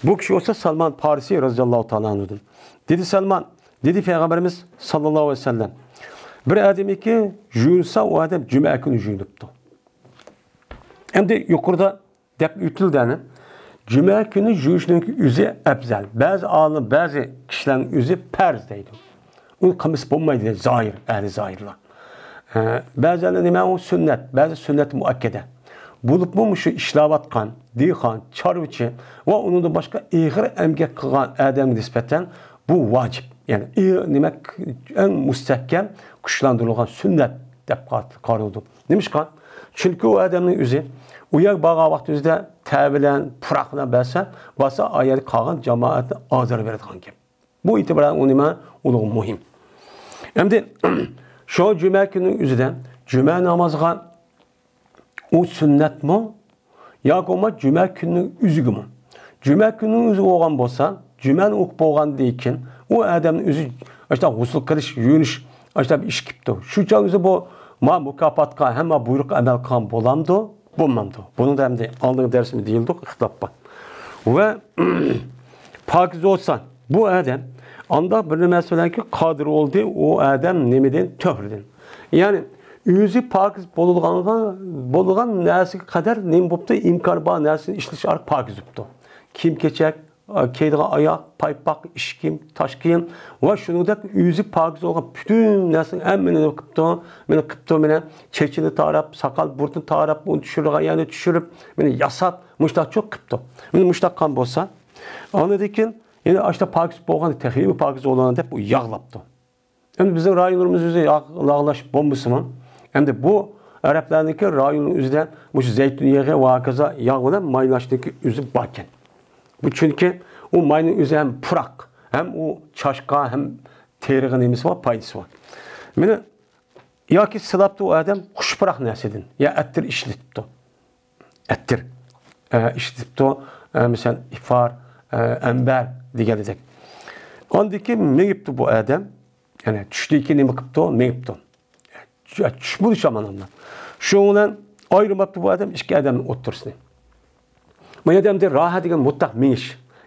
بۇ كىشى بولسا سالمان پارسى رەزىياللاھۇ تائالا ئەنھۇدىن. دېدى سەلمان، دېدى پەيغەمبىرىمىز ساللاللاھۇ ئەلەيھى ۋەسەللەم، بىر ئادەمكى يۇيۇنسا، ئۇ ئادەم جۈمە كۈنى يۇيۇنۇپتۇ. ئەمدى يۇقىرىدا دەپ ئۆتۈلدى، ئەنە، جۈمە كۈنى يۇيۇشنىڭ ئۆزى ئەپزەل. بەزى ئالىم، بەزى كىشىلەرنىڭ ئۆزى پەرز دەيدۇ. ئۇنى قىلمىسا بولمايدۇ دەيدۇ زاھىر، ئەھلى زاھىرلار. ئە، بەزىلەر نېمە ئۇ سۈننەت، بەزى سۈننەت مۇئەككەدە. بولۇپمۇ مۇشۇ ئىشلەۋاتقان دېھقان، چارۋىچى ۋە ئۇنىڭدىن باشقا ئېغىر ئەمگەك قىلغان ئادەمگە نىسبەتەن بۇ ۋاجىپ. يەنى ئېغ-، نېمە، ئەڭ مۇستەھكەم كۈچلەندۈرۈلگەن سۈننەت دەپ قار-، قارىلىدۇ. نېمىشقا؟ چۈنكى ئۇ ئادەمنىڭ ئۆزى ئۇ يەرگە بارغان ۋاقتى ئۆزىدە تەر بىلەن، پۇراق بىلەن بەرسە، بارسا ئا يەردە قالغان جامائەتنى ئازار بېرىدىغان گەپ. بۇ ئېتىبارەن ئۇ نېمە؟ ئۇلۇغ مۇھىم. ئەمدى شۇ جۈمە كۈنى ئۆزىدە جۈمە نامازىغا ئۇ سۈننەتمۇ ياكى بولمىسا جۈمە كۈنىنىڭ ئۆزىگىمۇ؟ جۈمە كۈنىنىڭ ئۆزى بولغان بولسا، جۈمەنى ئوقۇپ بولغاندىن كېيىن ئۇ ئادەمنىڭ ئۆزى ئاشۇنداق غۇسۇل قىلىش، يۇيۇنۇش، ئاشۇنداق بىر ئىش كېلىپتۇ. شۇ چاغ ئۆزى بۇ ما مۇكاپاتقا، ھەممە بۇيرۇققا ئەمەل قىلغان بولامدۇ؟ بولمامدۇ؟ بۇنىڭدا ئەمدى ئالدىنقى دەرسىمىز دېيىلدۇق، ئىختىلاپ بار. ۋە پاكىز بولسا، بۇ ئادەم ئانداق بىر نەرسە بىلەنكى قادىر بولدى، ئۇ ئادەم نېمىدىن؟ تۆھرىدىن. يەنى ئۆزى پاكىز بولىدىغانغا، بولىدىغان نەرسىگە قەدەر نېمە بوپتۇ؟ ئىمكانى بار نەرسىنى ئىشلىتىش ئارقىلىق پاكىز بوپتۇ. كىيىم-كېچەك، كىيىدىغان ئاياغ، پايپاق، ئىش كىيىم، تاش كىيىم ۋە شۇنىڭدەك ئۆزى پاكىز بولغان پۈتۈن نەرسىنى ھەممىنى نېمە قىپتۇ؟ مانا قىپتۇ، مانا چېچىنى تاراپ، ساقال بۇرۇتىنى تاراپ، ئۇنى چۈشۈرىدىغان يەرنى چۈشۈرۈپ، مانا ياساپ، مۇشتاق چوق قىپتۇ. مانا مۇشتاق قىلغان بولسا، ئاندىن كېيىن يەنە ئاشتا پاكىز بولغان، تېخىمۇ پاكىز بولغان دەپ ئۇ ياغلاپتۇ. ئەمدى بىزنىڭ رايونىمىز ئۆزى ياغ-، ياغلاش بولمىسىمۇ، ئەمدى بۇ ئەرەبلەرنىڭكى رايونىنىڭ ئۆزىدە مۇشۇ زەيتۇن يېغى ۋە ھاكازا ياغ بىلەن مايلاشنىڭكى ئۆزى باركەن. بۇ چۈنكى ئۇ ماينىڭ ئۆزى ھەم پۇراق، ھەم ئۇ چاچقا، ھەم تېرىغا نېمىسى بار، پايدىسى بار. مانا ياكى سىلاپتۇ ئۇ ئادەم خۇش پۇراق نەرسىدىن، يا ئەتىر ئىشلىتىپتۇ. ئەتىر، ئە، ئىشلىتىپتۇ، ئە، مىسال، ئىفار، ئە، ئەمبەر دېگەندەك. ئاندىن كېيىن مېڭىپتۇ بۇ ئادەم. يەنى چۈشتىن كېيىن نېمە قىپتۇ؟ مېڭىپتۇ. چۈ-، چۈش بولۇش ئامان ئۇندا. شۇنىڭ بىلەن ئايرىماپتۇ بۇ ئادەم ئىككى ئادەمنىڭ ئوتتۇرىسىنى. بۇ يەردە ئەمدى راھە دېگەن مۇتلەق مېڭىش.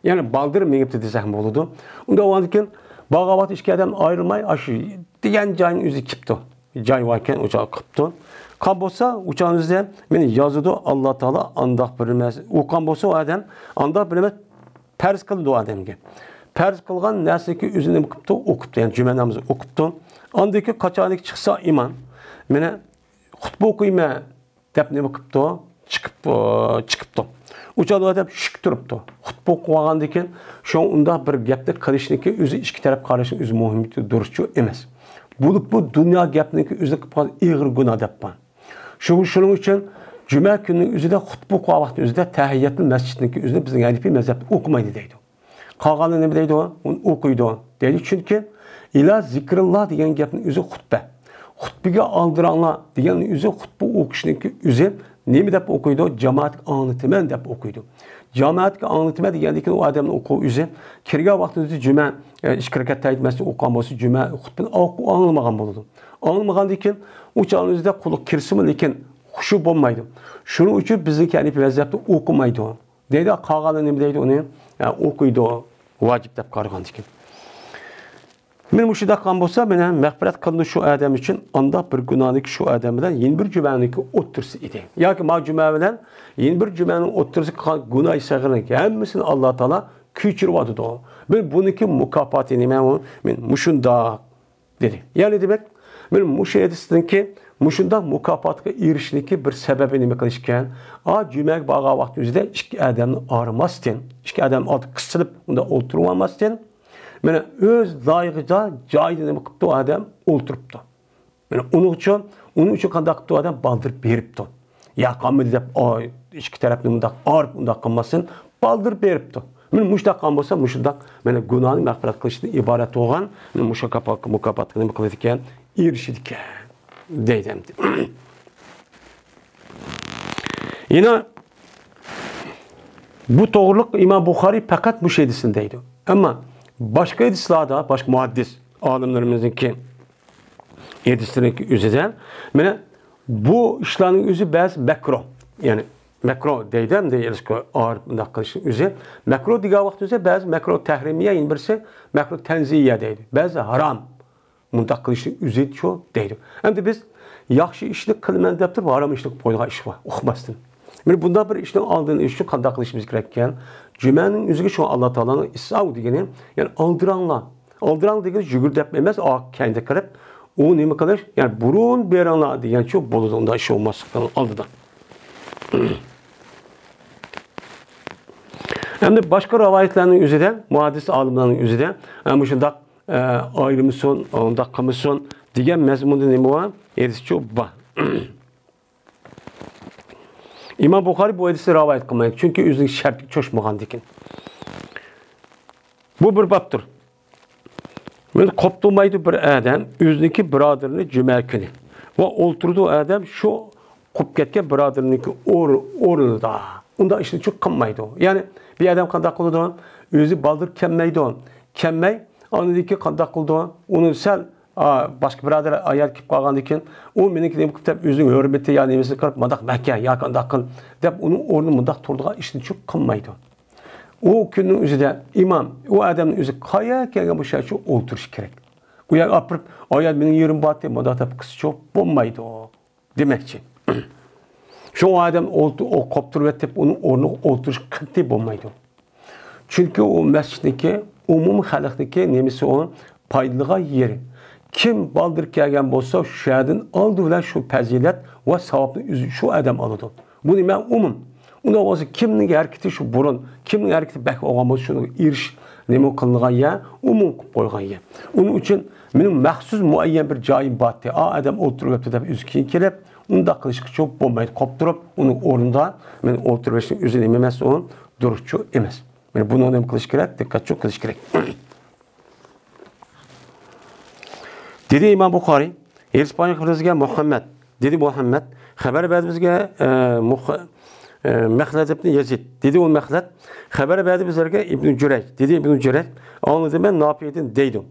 يەنى بالدۇر مېڭىپتۇ دېسەكمۇ بولىدۇ. ئۇنداق بولغاندىن كېيىن بارغان ۋاقىتتا ئىككى ئادەم ئايرىلماي، ئاشۇ دېگەن جاينىڭ ئۆزىگە كېلىپتۇ. جاي باركەن، ئۇ چاغ قىپتۇ. قان بولسا، ئۇ چاغنىڭ ئۆزىدە مېنى يازىدۇ، ئاللا تائالا ئانداق بىر ئەمەس. ئۇ قان بولسا، ئۇ ئادەم ئانداق بىر ئەمەس پەرز قىلىدۇ ئادەمگە. پەرز قىلغان نەرسىنىڭكى ئۆزىنى نېمە قىپتۇ؟ ئوقۇپتۇ، يەنى جۈمە نامىزى ئوقۇپتۇ. ئاندىن كېيىن قاچانكى چىقسا ئىمام، مېنى خۇتبە ئوقۇيمەن دەپ نېمە قىپتۇ؟ چىقىپ، ئى، چىقىپتۇ. ئۇ چاغدا ئادەم شۈك تۇرۇپتۇ. خۇتبە ئوقۇۋالغاندىن كېيىن، شۇڭا ئۇنداق بىر گەپنى قىلىشنىڭكى ئۆزى ئىككى تەرەپ قارىشىنىڭ ئۆزى مۇھىم، دۇرۇسچۇ ئەمەس. بولۇپمۇ دۇنيا گەپنىڭكى ئۆزىنى قىلىپ قالغان ئېغىر گۇناھ دەپ بار. شۇ، شۇنىڭ ئۈچۈن جۈمە كۈنىنىڭ ئۆزىدە خۇتبە ئوقۇغان ۋاقىتنىڭ ئۆزىدە تەھىيەتۇل مەسچىتنىڭكى ئۆزىنى بىزنىڭ ھەنىپىي مەزھەپتە ئوقۇمايدۇ دەيدۇ. قالغانلار نېمە دەيدۇ؟ ئۇنى ئوقۇيدۇ دەيدۇ. چۈنكى «ئىلا زىكرىللا» دېگەن گەپنىڭ ئۆزى خۇتبە. «خۇتبىگە ئالدىراڭلار» دېگەن ئۆزى، خۇتبە ئوقۇشنىڭكى ئۆزى نېمە دەپ ئوقۇيدۇ؟ «جامائەتكە ئاڭلىتىمەن» دەپ ئوقۇيدۇ. «جامائەتكە ئاڭلىتىمەن» دېگەندىن كېيىن ئۇ ئادەمنىڭ ئوقۇۋى ئۆزى كىرگەن ۋاقتىدا جۈمە، ئە، ئىككى رەكەت تەھىيەت مەسچىتتە ئوقۇغان بولسا، جۈمە خۇتبىنى ئاڭ-، ئاڭلىمىغان بولىدۇ. ئاڭلىمىغاندىن كېيىن ئۇ چاغنىڭ ئۆزىدە قۇلىقى كىرسىمۇ، لېكىن خۇشۇ بولمايدۇ. شۇنىڭ ئۈچۈن بىزنىڭكى ھەنىپىي مەزھەپتە ئوقۇمايدۇ. دەيدۇ، قالغانلار نېمە دەيدۇ ئۇنى؟ ھە، ئوقۇيدۇ، ۋاجىپ دەپ قارىغاندىكىن. مانا مۇشۇنداق قىلغان بولسا، مانا مەغپىرەت قىلىنىدۇ شۇ ئادەم ئۈچۈن، ئانداق بىر گۇناھنىكى شۇ ئادەم بىلەن يەنە بىر جۈمەنىڭكى ئوتتۇرىسى ئىدى. ياكى ما جۈمە بىلەن يەنە بىر جۈمەنىڭ ئوتتۇرىسى قىلغان گۇناھ سەغىرنىڭ ھەممىسىنى ئاللا تائالا كۆچۈرۈۋاتىدۇ. بىر بۇنىڭكى مۇكاپاتى نېمە ئۇ؟ مانا مۇشۇنداق. دېدى. يەنى دېمەك، مانا مۇشۇ ھەدىستىنكى مۇشۇنداق مۇكاپاتقا ئېرىشىشنىڭكى بىر سەۋەبى نېمە قىلىش ئىكەن؟ ئا، جۈمەگە بارغان ۋاقىت ئۆزىدە ئىككى ئادەمنى ئايرىماستىن، ئىككى ئادەمنى ئالدى قىستىلىپ، ئۇندا ئولتۇرۇۋالماستىن، مانا ئۆز لايىقىدا جايىدا نېمە قىپتۇ ئادەم؟ ئولتۇرۇپتۇ. مانا ئۇنىڭ ئۈچۈن، ئۇنىڭ ئۈچۈن قانداق قىپتۇ ئادەم؟ بالدۇر بېرىپتۇ. يا قالمىدى دەپ، ئاي، ئىككى تەرەپنى مۇنداق ئايرىپ، ئۇنداق قىلماستىن، بالدۇر بېرىپتۇ. مانا مۇشۇنداق قىلغان بولسا، مۇشۇنداق، مانا گۇناھنى مەغپىرەت قىلىشتىن ئىبارەت بولغان، مانا مۇشۇ كاپا-، مۇكاپاتقا نېمە قىلىدىكەن؟ ئېرىشىدىكەن، دەيدۇ ئەمدى. يەنە بۇ توغرىلىق ئىمام بۇخارىي پەقەت مۇشۇ ھەدىسنى دەيدۇ. ئەمما باشقا ھەدىسلاردا، باشقا مۇھەددىس ئالىملىرىمىزنىڭكى ھەدىسلىرىنىڭكى ئۆزىدە، مانا بۇ ئىشلارنىڭ ئۆزى بەزى مەكرۇ، يەنى مەكرۇ دەيدۇ، ئەمدى ئارىپ مۇنداق قىلىشنىڭ ئۆزى. مەكرۇ دېگەن ۋاقىت ئۆزى بەزى مەكرۇ تەھرىمىيە، يەنە بىرسى مەكرۇ تەنزىيە دەيدۇ. بەزى ھارام. مۇنداق قىلىشنىڭ ئۆزىچۇ دەيدۇ. ئەمدى بىز ياخشى ئىشنى قىلىمەن دەپ تۇرۇپ، ھارام ئىشنى قىلىپ قويىدىغان ئىش بار، ئۇقماستىن. مانا بۇنداق بىر ئىشنىڭ ئالدىنى ئېلىش ئۈچۈن قانداق قىلىشىمىز كېرەككەن؟ جۈمەنىڭ ئۆزىگە شۇ ئاللا تائالانىڭ ئىسئاۋ دېگىنى، يەنى ئالدىراڭلار. ئالدىراڭ دېگىنى يۈگۈر دەپ ئەمەس، ئا، كەينىدە قىلىپ، ئۇ نېمە قىلىش؟ يەنى بۇرۇن بېرىڭلار دېگەنچۇ بولىدۇ، ئۇنداق ئىش بولماسلىقنىڭ ئالدىدا. ئەمدى باشقا رىۋايەتلەرنىڭ ئۆزىدە، مۇھەددىس ئالىملارنىڭ ئۆزىدە، ئە، مۇشۇنداق، ئە، ئايرىمىسۇن، ئۇنداق قىلمىسۇن دېگەن مەزمۇندا نېمە بار؟ ھەدىسچۇ بار. ئىمام بۇخارىي بۇ ھەدىسنى رىۋايەت قىلمايدۇ، چۈنكى ئۆزىنىڭ شەرتىگە چوشمىغاندىكىن. بۇ بىر بابتۇر. مانا قوپتۇرمايدۇ بىر ئادەم ئۆزىنىڭكى بۇرادىرىنى جۈمە كۈنى. ۋە ئولتۇرىدۇ ئادەم شۇ قوپۇپ كەتكەن بۇرادىرىنىڭكى ئور-، ئورنىدا. ئۇنداق ئىشنى چۈ قىلمايدۇ. يەنى بىر ئادەم قانداق قىلىدۇ؟ ئۆزى بالدۇر كەلمەيدۇ. كەلمەي، ئاندىن كېيىن قانداق قىلىدۇ؟ ئۇنى سەل، ئا، باشقا بۇرادەر ئايال كېلىپ قالغاندىن كېيىن، ئۇ مېنىڭكى نېمە قىلىپ دەپ ئۆزىنىڭ ھۆرمىتى يا نېمىسىنى قىلىپ، مانداق مەكە ياكى ئانداق قىل دەپ ئۇنىڭ ئورنىدا مۇنداق تۇرىدىغان ئىشنى چۈ قىلمايدۇ. ئۇ كۈننىڭ ئۆزىدە ئىمام، ئۇ ئادەمنىڭ ئۆزى قايا كەلگەن بۇ شەرچە ئولتۇرۇشى كېرەك. ئۇ يەرگە ئاپىرىپ، ئايال مېنىڭ يېرىم بارتى، مۇنداق دەپ قىسچۇ بولمايدۇ دېمەكچى. شۇڭا ئۇ ئادەم ئولتۇ-، ئو-، قوپتۇرۇۋېتىپ، ئۇنىڭ ئورنىغا ئولتۇرۇش قەتئىي بولمايدۇ. چۈنكى ئۇ مەسچىتنىڭكى، ئومۇمىي خەلقنىڭكى نېمىسى ئۇ؟ پايدىلىغان يېرى. كىم بالدۇر كەلگەن بولسا، شۇ يەردىن ئالدى بىلەن شۇ پەزىلەت ۋە ساۋابنى ئۆزى شۇ ئادەم ئالىدۇ. بۇ نېمە؟ ئومۇم. ئۇنداق بولسا، كىمنىڭ ھەرىكىتى شۇ بۇرۇن، كىمنىڭ ھەرىكىتى بەك بولغان بولسا، شۇنىڭغا ئېرىش نېمە قىلىنغان يەر؟ ئومۇم قىلىپ قويغان يەر. ئۇنىڭ ئۈچۈن مېنىڭ مەخسۇس مۇئەييەن بىر جايىم بارتى، ئا ئادەم ئولتۇرۇۋەپتۇ دەپ ئۆزى كېيىن كېلىپ، ئۇنداق قىلىشقىچۇ بولمايدۇ. قوپتۇرۇپ، ئۇنىڭ ئورنىدا مەن ئولتۇرۇۋېلىشنىڭ ئۆزى نېمە ئەمەس، ئۇ دۇرۇسچۇ ئەمەس. مانا بۇنى نېمە قىلىش كېرەك؟ دىققەتچۇ قىلىش كېرەك. دېدى ئىمام بۇخارىي، ھەدىس بايان قىلدى بىزگە مۇھەممەد. دېدى مۇھەممەد، خەۋەر بەردى بىزگە، ئە، مۇخ-، ئە، مەخلەد ئىبنى يەزىد. دېدى ئۇ مەخلەد، خەۋەر بەردى بىزلەرگە ئىبنى جۈرەيج. دېدى ئىبنى جۈرەيج، ئاڭلىدىم مەن نافىئدىن دەيدۇ.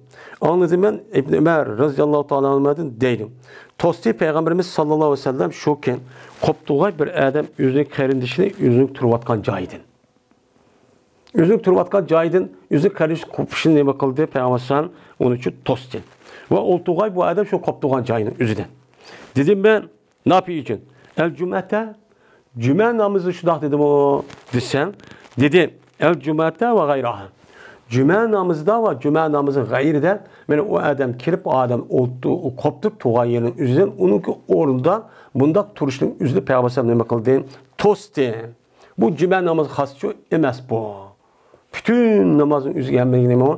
ئاڭلىدىم مەن ئىبنى ئۆمەر رەزىياللاھۇ تائالا ئەنھۇدىن دەيدۇ. توستى پەيغەمبىرىمىز ساللاللاھۇ ئەلەيھى ۋەسەللەم شۇ كۈن قوپتۇغاي بىر ئادەم ئۆزىنىڭ قېرىندىشىنى ئۆزىنىڭ تۇرۇۋاتقان جايىدىن. ئۆزىنىڭ تۇرۇۋاتقان جايىدىن ئۆزى قېرىندىشى قوپۇشىنى نېمە قىلدى؟ پەيغەمبەر ئەلەيھىسسالام ئۇنى چۈ توستى. ۋە ئولتۇغاي بۇ ئادەم شۇ قوپتۇغان جايىنىڭ ئۆزىدىن. دېدىم مەن نافىئ ئۈچۈن، ئەل جۈمئەتە، جۈمە نامىزى شۇنداق دېدىمۇ؟ دېسەم، دېدى، ئەل جۈمئەتە ۋە غەيرەھا. جۈمە نامىزىدا ۋە جۈمە نامىزى غەيرىدە، مانا ئۇ ئادەم كىرىپ، ئۇ ئادەم ئولتۇ-، قوپتۇرۇپ تۇرغان يېرىنىڭ ئۆزىدىن، ئۇنىڭكى ئورنىدا بۇنداق تۇرۇشنىڭ ئۆزىدە پەيغەمبەر ئەلەيھىسسالام نېمە قىلدى؟ توستى. بۇ جۈمە نامىزى خاسچۇ ئەمەس بۇ. پۈتۈن نامازنىڭ ئۆزىگە ھەممىگە نېمە؟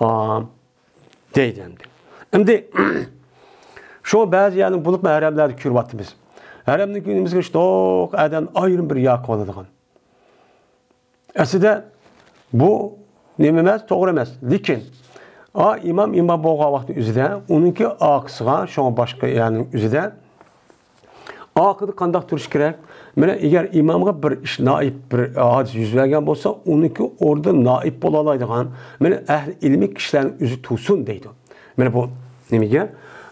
ئام دەيدۇ ئەمدى. ئەمدى شۇ بەزى يەرنى بولۇپمۇ ھەرەملەردە كۆرۈۋاتىمىز. ھەرەمنىڭ كۆينىمىزگە شۇنداق ئادەم ئايرىم بىر ياقى بولىدىغان. ئەسلىدە بۇ نېمە ئەمەس، توغرا ئەمەس. لېكىن، ئا، ئىمام، ئىمام بولغان ۋاقىتنىڭ ئۆزىدە، ئۇنىڭكى ئارقىسىغا، شۇڭا باشقا يەرنىڭ ئۆزىدە، ئارقىدا قانداق تۇرۇش كېرەك؟ مانا، ئەگەر ئىمامغا بىر ئىش، نائىب بىر ھادىسە يۈز بەرگەن بولسا، ئۇنىڭكى ئورنىدا نائىب بولالايدىغان، مانا، ئەھلى ئىلمىي كىشىلەرنىڭ ئۆزى تۇرسۇن دەيدۇ. مانا بۇ نېمىگە؟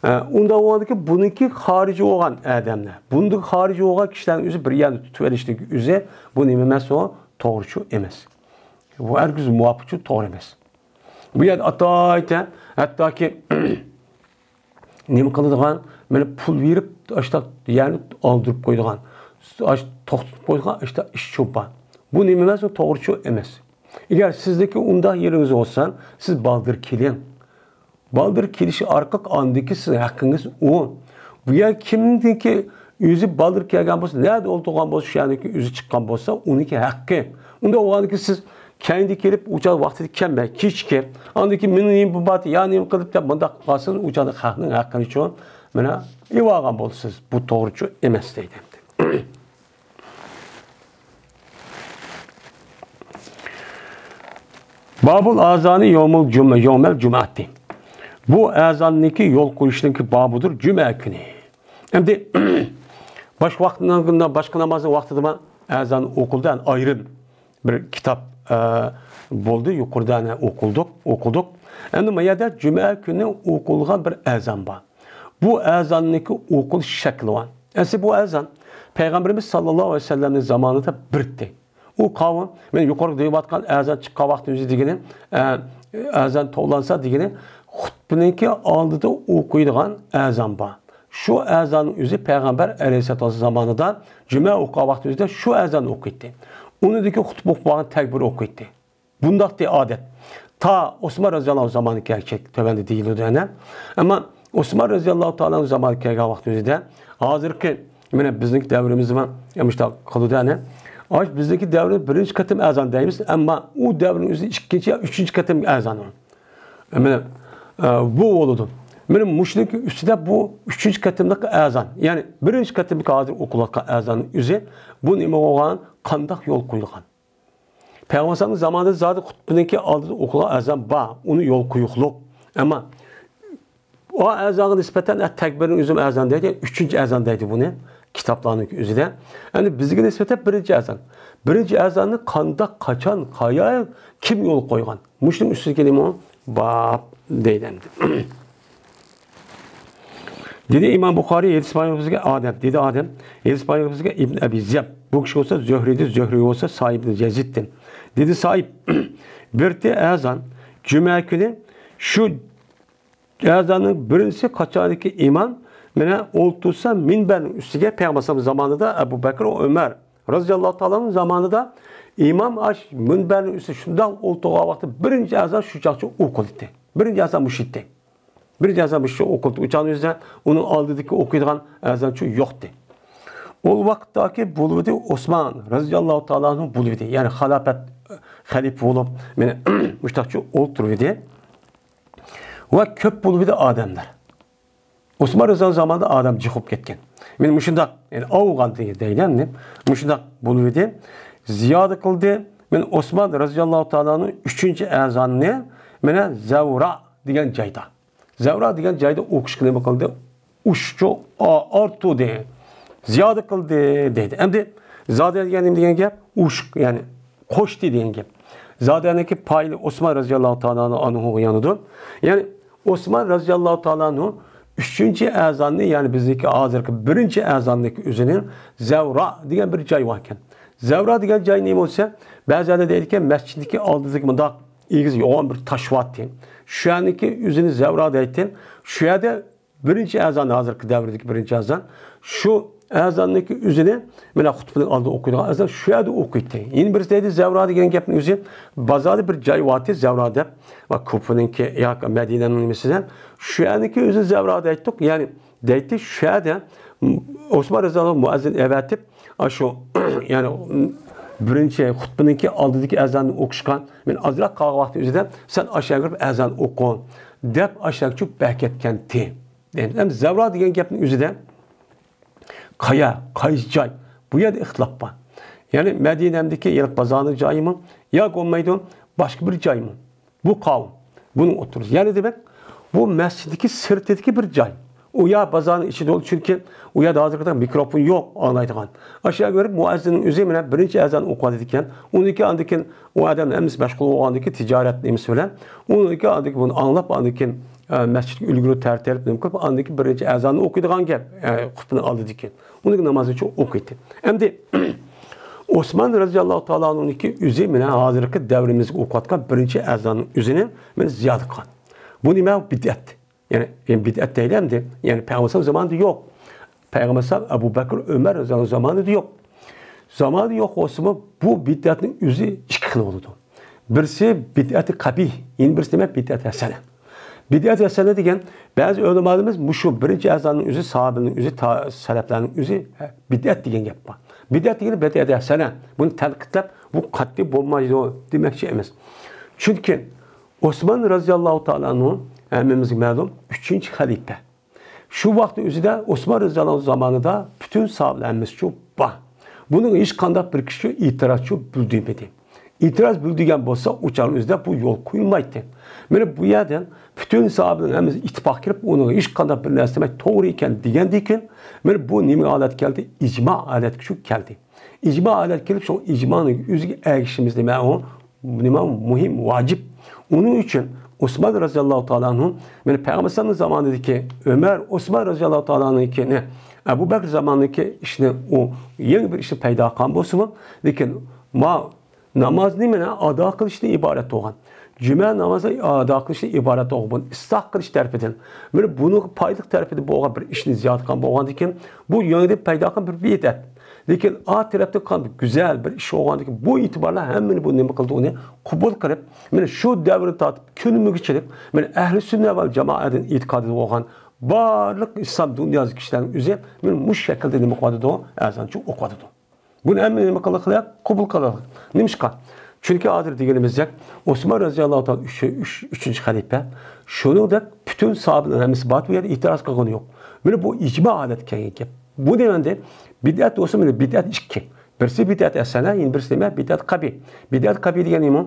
ئە، ئۇنداق بولغاندىكىن بۇنىڭكى خارىجى بولغان ئادەملەر، بۇندىن خارىجى بولغان كىشىلەرنى ئۆزى بىر يەردە تۇتۇۋېلىشلىكى ئۆزى بۇ نېمە ئەمەس، ئۇ توغرىچۇ ئەمەس. بۇ ھەرگىز مۇۋاپىقچۇ، توغرا ئەمەس. بۇ يەردە ئاتايتە، ھەتتاكى نېمە قىلىدىغان، مانا پۇل بېرىپ، ئاشتاق يەرنى ئالدۇرۇپ قويىدىغان، ئاش-، توختىتىپ قويىدىغان ئاشتاق ئىشچۇ بار. بۇ نېمە ئەمەس، ئۇ توغرىچۇ ئەمەس. ئەگەر سىزدىكى ئۇنداق يېرىڭىز بولسا، سىز بالدۇر كېلىڭ. بالدۇر كېلىش ئارقىلىق ئاندىكى سىز ھەققىڭىز ئۇ. بۇ يەر كىمنىڭكى ئۆزى بالدۇر كەلگەن بولسا، نەدە ئولتۇرغان بولسا، شۇ يەرنىڭكى ئۆزى چىققان بولسا، ئۇنىڭكى ھەققى. ئۇنداق بولغاندىكىن سىز كەينىدە كېلىپ، ئۇ چاغ ۋاقتىدا كەلمەي، كېچىكىپ، ئاندىن كېيىن مېنىڭ نېمە بار، يا نېمە قىلىپ دەپ مۇنداق قىلسىڭىز، ئۇ چاغدا خەقنىڭ ھەققىنى چۈشۈرۈپ، مانا، ئېلىۋالغان بولىسىز. بۇ توغرىچۇ ئەمەس دەيدۇ. بابۇل ئازانى يومۇل جۇمە، يومەل جۇمەتى. بۇ ئازاننىڭكى يول قويۇشنىڭكى بابىدۇر جۈمە كۈنى. ئەمدى باشقا ۋاقىتنىڭ، باشقا نامازنىڭ ۋاقتىدىمۇ ئازان ئوقۇلدى، يەنى ئايرىم بىر كىتاب، ئە، بولدى، يۇقىرىدا يەنە ئوقۇلدۇق، ئوقۇدۇق. ئەمدى ما يەردە جۈمە كۈنى ئوقۇلغان بىر ئازان بار. بۇ ئازاننىڭكى ئوقۇلۇش شەكلى بار. ئەسلى بۇ ئازان پەيغەمبىرىمىز ساللاللاھۇ ئەلەيھى ۋەسەللەمنىڭ زامانىدا بىرتى. ئۇ قاۋۇم، مەن يۇقىرىدا دېيىۋاتقان ئازان چىققان ۋاقتى ئۆزى دېگىنى، ئە، ئازان توۋلانسا دېگىنى، خۇتبىنىڭكى ئالدىدا ئوقۇيدىغان ئازان بار. شۇ ئازاننىڭ ئۆزى پەيغەمبەر ئەلەيھىسسالاتۇ ۋەسسالام زامانىدا جۈمە ئوقۇغان ۋاقتى ئۆزىدە شۇ ئازان ئوقۇيتتى. ئۇنىڭدىن كېيىن خۇتبە ئوقۇپ بولغان تەكبىر ئوقۇيتتى. بۇنداقتى ئادەت. تا ئوسمان رەزىياللاھۇ زامانىغا كەلگەچ تۆۋەندە دېيىلىدۇ يەنە. ئەمما ئوسمان رەزىياللاھۇ تائالا زامانىغا كەلگەن ۋاقتىمىزدا ھازىرقى، مانا، بىزنىڭكى دەۋرىمىزدىمۇ مۇشۇنداق قىلىدۇ يەنە. ئاش بىزنىڭكى دەۋرىدە بىرىنچى قېتىم ئەزان دەيمىز، ئەمما ئۇ دەۋرنىڭ ئۆزىدە ئىككىنچى يا ئۈچىنچى قېتىم ئەزان ئۇ. مانا، ئە، بۇ بولىدۇ. مانا مۇشۇنىڭكى ئۈستىدە بۇ ئۈچىنچى قېتىملىق ئەزان. يەنى بىرىنچى قېتىملىق ھازىر ئوقۇلۇۋاتقان ئەزاننىڭ ئۆزى بۇ نېمە بولغان، قانداق يول قويۇلغان؟ پەيغەمبەر ئەلەيھىسسالامنىڭ زامانىدا زادى خۇتبىنىڭكى ئالدىدا ئوقۇلغان ئەزان بار، ئۇنى يول قويۇقلۇق. ئەمما ئۇ ئەزانغا نىسبەتەن، ئە، تەكبىرنىڭ ئۆزىمۇ ئەزان دەيدۇ، ئۈچىنچى ئەزان دەيدۇ بۇنى كىتابلارنىڭ ئۆزىدە. ئەمدى بىزگە نىسبەتەن بىرىنچى ئەزان. بىرىنچى ئەزاننى قانداق، قاچان، قايا، كىم يول قويغان؟ مۇشۇنىڭ ئۈستىدىكى نېمە؟ باب دەيدۇ ئەمدى. دېدى ئىمام بۇخارىي، ھەدىس بايان بىزگە ئادەم، دېدى ئادەم، ھەدىس بايان بىزگە ئىبن ئەبى زىياد. بۇ كىشى بولسا زۆھرىدىن، زۆھرى بولسا سائىب ئىبن يەزىدتىن. دېدى سائىب، بىرتى ئەزان، جۈمە كۈنى شۇ ئەزاننىڭ بىرىنچىسى قاچانكى ئىمام مانا ئولتۇرسا مىنبەرنىڭ ئۈستىگە، پەيغەمبەر ئەلەيھىسسالام زامانىدا ئەبۇ بەكرى، ئۆمەر رەزىياللاھۇ تائالا ئەنھۇ زامانىدا ئىمام ئاش مىنبەرنىڭ ئۈستىدە شۇنداق ئولتۇرغان ۋاقتى بىرىنچى ئەزان شۇ چاغچە ئوقۇلدى. بىرىنچى ئەزان مۇشۇ ئىدى. بىرىنچى ئەزان مۇشۇ ئوقۇلدى. ئۇ چاغنىڭ ئۆزىدە ئۇنىڭ ئالدىدىكى ئوقۇيدىغان ئەزانچۇ يوقتى. ئۇ ۋاقىتتاكى بولۇۋىدى ئوسمان رەزىياللاھۇ تائالا ئەنھۇ بولۇۋىدى. يەنى خىلاپەت، خەلىپە بولۇپ، مانا مۇشۇنداقچە ئولتۇرۇۋىدى. ۋە كۆپ بولۇۋىدى ئادەملەر. ئوسمان رەزىياللاھۇ زامانىدا ئادەم جىق بولۇپ كەتكەن. مانا مۇشۇنداق، يەنى ئاۋۇغان دېگەن دەيدۇ، مۇشۇنداق بولۇۋىدى. زىيادە قىلدى. مانا ئوسمان رەزىياللاھۇ تائالا ئەنھۇ ئۈچىنچى ئەزاننى مانا زەۋرا دېگەن جايدا. زەۋرا دېگەن جايدا ئوقۇشقا نېمە قىلدى؟ ئوشۇقچە ئا-، ئارتتۇردى. زىيادە قىلدى دەيدۇ. ئەمدى زادە دېگەن نېمە دېگەن گەپ؟ ئوشۇق، يەنى قوشتى دېگەن گەپ. زادەنىڭكى پايلى ئوسمان رەزىياللاھۇ تائالا ئەنھۇغا يانىدۇ. يەنى ئوسمان رەزىياللاھۇ تائالا ئەنھۇ ئۈچىنچى ئەزاننى، يەنى بىزنىڭكى ھازىرقى بىرىنچى ئەزاننىڭكى ئۆزىنى زەۋرا دېگەن بىر جاي بار ئىكەن. زەۋرا دېگەن جاي نېمە بولسا، بەزىلەر دەيدىكەن، مەسچىتنىڭكى ئالدىدىكى مۇنداق ئېگىز يوغان بىر تاش بارتى. شۇ يەرنىڭكى ئۆزىنى زەۋرا دەيتتى. شۇ يەردە بىرىنچى ئەزان، ھازىرقى دەۋردىكى بىرىنچى ئەزان، شۇ ئەزاننىڭكى ئۆزىنى، مانا خۇتبىنىڭ ئالدىدا ئوقۇيدىغان ئەزان شۇ يەردە ئوقۇيتتى. يەنە بىرسى دەيدۇ، زەۋرا دېگەن گەپنىڭ ئۆزى، بازاردا بىر جاي بارتى، زەۋرا دەپ، ۋە كۇفىنىڭكى ياكى مەدىنەنىڭ نېمىسىدە، شۇ يەرنىڭكى ئۆزىنى زەۋرا دەيتتۇق. يەنى دەيتتى، شۇ يەردە ئوسمان رەزىياللاھۇ مۇئەززىن ئەۋەتىپ، ئاشۇ، يەنى بىرىنچى خۇتبىنىڭكى ئالدىدىكى ئەزاننى ئوقۇشقا، مەن ئازراق قالغان ۋاقتى ئۆزىدە، سەن ئاشۇ يەرگە بېرىپ ئەزان ئوقۇ، دەپ ئاشۇ يەرگە چۈشۈپ بەركەتكەنتى. دەيمىز. ئەمدى زەۋرا دېگەن گەپنىڭ ئۆزىدە قايا، قايسى جاي؟ بۇ يەردە ئىختىلاپ بار. يەنى مەدىنەمدىكى يېرىق بازارنىڭ جايىمۇ؟ ياكى بولمايدۇ، باشقا بىر جايمۇ؟ بۇ قاۋۇم. بۇنىڭ ئوتتۇرىسى. يەنى دېمەك، بۇ مەسچىتتىكى سىرتىدىكى بىر جاي. ئۇ يەر بازارنىڭ ئىچىدە بولدى، چۈنكى ئۇ يەردە ھازىرقىدەك مىكروفون يوق ئاڭلايدىغان. ئاشۇ يەرگە بېرىپ مۇئەززىننىڭ ئۆزى مانا بىرىنچى ئەزاننى ئوقۇۋاتىدىكەن. ئۇنىڭكى ئاندىن كېيىن ئۇ ئادەم ھەممىسى مەشغۇل بولغاندىن كېيىن تىجارەت نېمىسى بىلەن. ئۇنىڭكى ئاندىن كېيىن بۇنى ئاڭلاپ، ئاندىن كېيىن، ئە، مەسچىتكە ئۈلگۈرۈپ تەرتىپ نېمە قىلىپ، ئاندىن كېيىن بىرىنچى ئەزاننى ئوقۇيدىغان گەپ، ئە، خۇتبىنىڭ ئالدىدىكى. ئۇنىڭ نامازىنى شۇ ئوقۇيتتى. ئەمدى ئوسمان رەزىياللاھۇ تائالا ئەنھۇنىڭكى ئۆزى مانا ھازىرقى دەۋرىمىزگە ئوقۇۋاتقان بىرىنچى ئەزاننىڭ ئۆزىنى مانا زىيادە قىلغان. بۇ نېمە؟ بىدئەت. يەنى، يەنى بىدئەت دەيلى ئەمدى. يەنى پەيغەمبەر زامانىدا يوق. پەيغەمبەر ئەبۇ بەكرى، ئۆمەر رەزىياللاھۇ زامانىدا يوق. زامانىدا يوق بولسىمۇ، بۇ بىدئەتنىڭ ئۆزى ئىككى خىل بولىدۇ. بىرسى بىدئەتى قەبىھ، يەنە بىرسى نېمە؟ بىدئەت ھەسەنە. بىدئەت ھەسەنە دېگەن بەزى ئۆلىمالىرىمىز مۇشۇ بىرىنچى ئەزاننىڭ ئۆزى، ساھابىنىڭ ئۆزى، تا-، سەلەپلەرنىڭ ئۆزى، ھە، بىدئەت دېگەن گەپ بار. بىدئەت دېگىنى بىدئەت ھەسەنە. بۇنى تەنقىدلەپ، بۇ قەتئىي بولمايدۇ دېمەكچى ئەمەس. چۈنكى ئوسمان رەزىياللاھۇ تائالا ئەنھۇ ھەممىمىزگە مەلۇم، ئۈچىنچى خەلىپە. شۇ ۋاقىتنىڭ ئۆزىدە ئوسمان رەزىياللاھۇ زامانىدا پۈتۈن ساھابىلەر ھەممىسىچۇ بار. بۇنىڭغا ھېچقانداق بىر كىشىچۇ ئېتىراز چۇ بىلدۈرمىدى. ئېتىراز بىلدۈرگەن بولسا، ئۇ چاغنىڭ ئۆزىدە بۇ يول قويۇلمايتتى. مانا بۇ يەردىن پۈتۈن ساھابىلەرنىڭ ھەممىسى ئىتتىپاق كېلىپ، ئۇنىڭغا ھېچقانداق بىر نەرسە دېمەي، توغرا ئىكەن دېگەندىن كېيىن، مانا بۇ نېمە ھالەتكە كەلدى؟ ئىجما ھالەتكە شۇ كەلدى. ئىجما ھالەتكە كېلىپ، شۇ ئىجمانىڭ ئۆزىگە ئەگىشىمىز نېمە ئۇ؟ نېمە مۇھىم، ۋاجىپ. ئۇنىڭ ئۈچۈن ئوسمان رەزىياللاھۇ تائالا ئەنھۇ، مانا پەيغەمبەر زامانىدىكى ئۆمەر، ئوسمان رەزىياللاھۇ تائالا ئەنھۇنىڭكىنى، ئەبۇ بەكرى زامانىدىكى ئىشنى ئۇ يېڭى بىر ئىشنى پەيدا قىلغان بولسىمۇ، لېكىن ما نامازنى مانا ئادا قىلىشتىن ئىبارەت بولغان، جۈمە نامازى ئادا قىلىشتىن ئىبارەت بولغان، بۇنى ئىسلاھ قىلىش تەرىپىدىن، مانا بۇنىڭغا پايدىلىق تەرىپىدىن بولغان بىر ئىشنى زىيادە قىلغان بولغاندىكىن، بۇ يېڭىدىن پەيدا قىلغان بىر بىدئەت. لېكىن ئا تەرەپتىن قىلغان بىر گۈزەل بىر ئىش بولغاندىكىن، بۇ ئېتىبارلار ھەممىنى بۇ نېمە قىلدى، ئۇنى قوبۇل قىلىپ، مانا شۇ دەۋردىن تارتىپ كۈنىمىزگىچىلىك، مانا ئەھلى سۈننە ۋەل جامائەتنىڭ ئېتىقادىدا بولغان بارلىق ئىسلام دۇنياسى كىشىلەرنىڭ ئۆزى مانا مۇشۇ شەكىلدە نېمە قىلىۋاتىدۇ، ئەزانچۇ ئوقۇۋاتىدۇ. بۇنى ھەممە نېمە قىلىقلىق، قوبۇل قىلىقلىق. نېمىشقا؟ چۈنكى ھازىر دېگىنىمىزدەك، ئوسمان رەزىياللاھۇ تائالا ئۈچ-، ئۈچ-، ئۈچىنچى خەلىپە، شۇنىڭدەك پۈتۈن ساھابىنىڭ ھەممىسى بار، بۇ يەردە ئېتىراز قىلغىنى يوق. مانا بۇ ئىجما ھالەتكە كەلگەن گەپ. بۇ دېگەندە بىدئەت بولسا، مانا بىدئەت ئىككى. بىرسى بىدئەت ھەسەنە، يەنە بىرسى نېمە؟ بىدئەت قەبىھ. بىدئەت قەبىھ دېگەن نېمە؟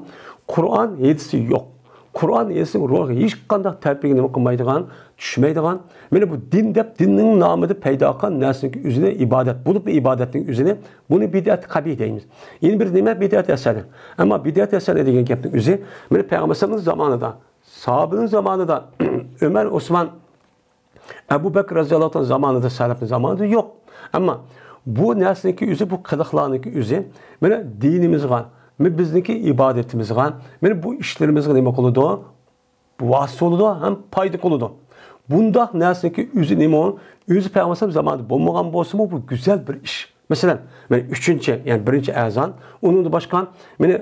قۇرئان، ھەدىسى يوق. قۇرئان، ھەدىسنىڭ روھىغا ھېچقانداق تەرىپىگە نېمە قىلمايدىغان، چۈشمەيدىغان. مانا بۇ دىن دەپ، دىننىڭ نامىدا پەيدا قىلغان نەرسىنىڭ ئۆزىنى ئىبادەت بولۇپ، ئىبادەتنىڭ ئۆزىنى، بۇنى بىدئەت قەبىھ دەيمىز. يەنە بىر نېمە؟ بىدئەت ھەسەنە. ئەمما بىدئەت ھەسەنە دېگەن گەپنىڭ ئۆزى، مانا پەيغەمبەر ئەلەيھىسسالامنىڭ زامانىدا، ساھابىنىڭ زامانىدا، ئۆمەر، ئوسمان، ئەبۇ بەكىر رەزىياللاھۇ تائالا زامانىدا، سەلەپنىڭ زامانىدا يوق. ئەمما بۇ نەرسىنىڭكى ئۆزى، بۇ قىلىقلارنىڭكى ئۆزى، مانا دىنىمىزغا، مانا بىزنىڭكى ئىبادىتىمىزغا، مانا بۇ ئىشلىرىمىزغا نېمە قىلىدۇ؟ ۋاسىتە بولىدۇ ھەم پايدا قىلىدۇ. بۇنداق نەرسىنىڭكى ئۆزى نېمە؟ ئۆزى پەيغەمبەر ئەلەيھىسسالام زامانىدا بولمىغان بولسىمۇ، بۇ گۈزەل بىر ئىش. مەسىلەن، مانا ئۈچىنچى، يەنى بىرىنچى ئەزان، ئۇنىڭدىن باشقا، مانا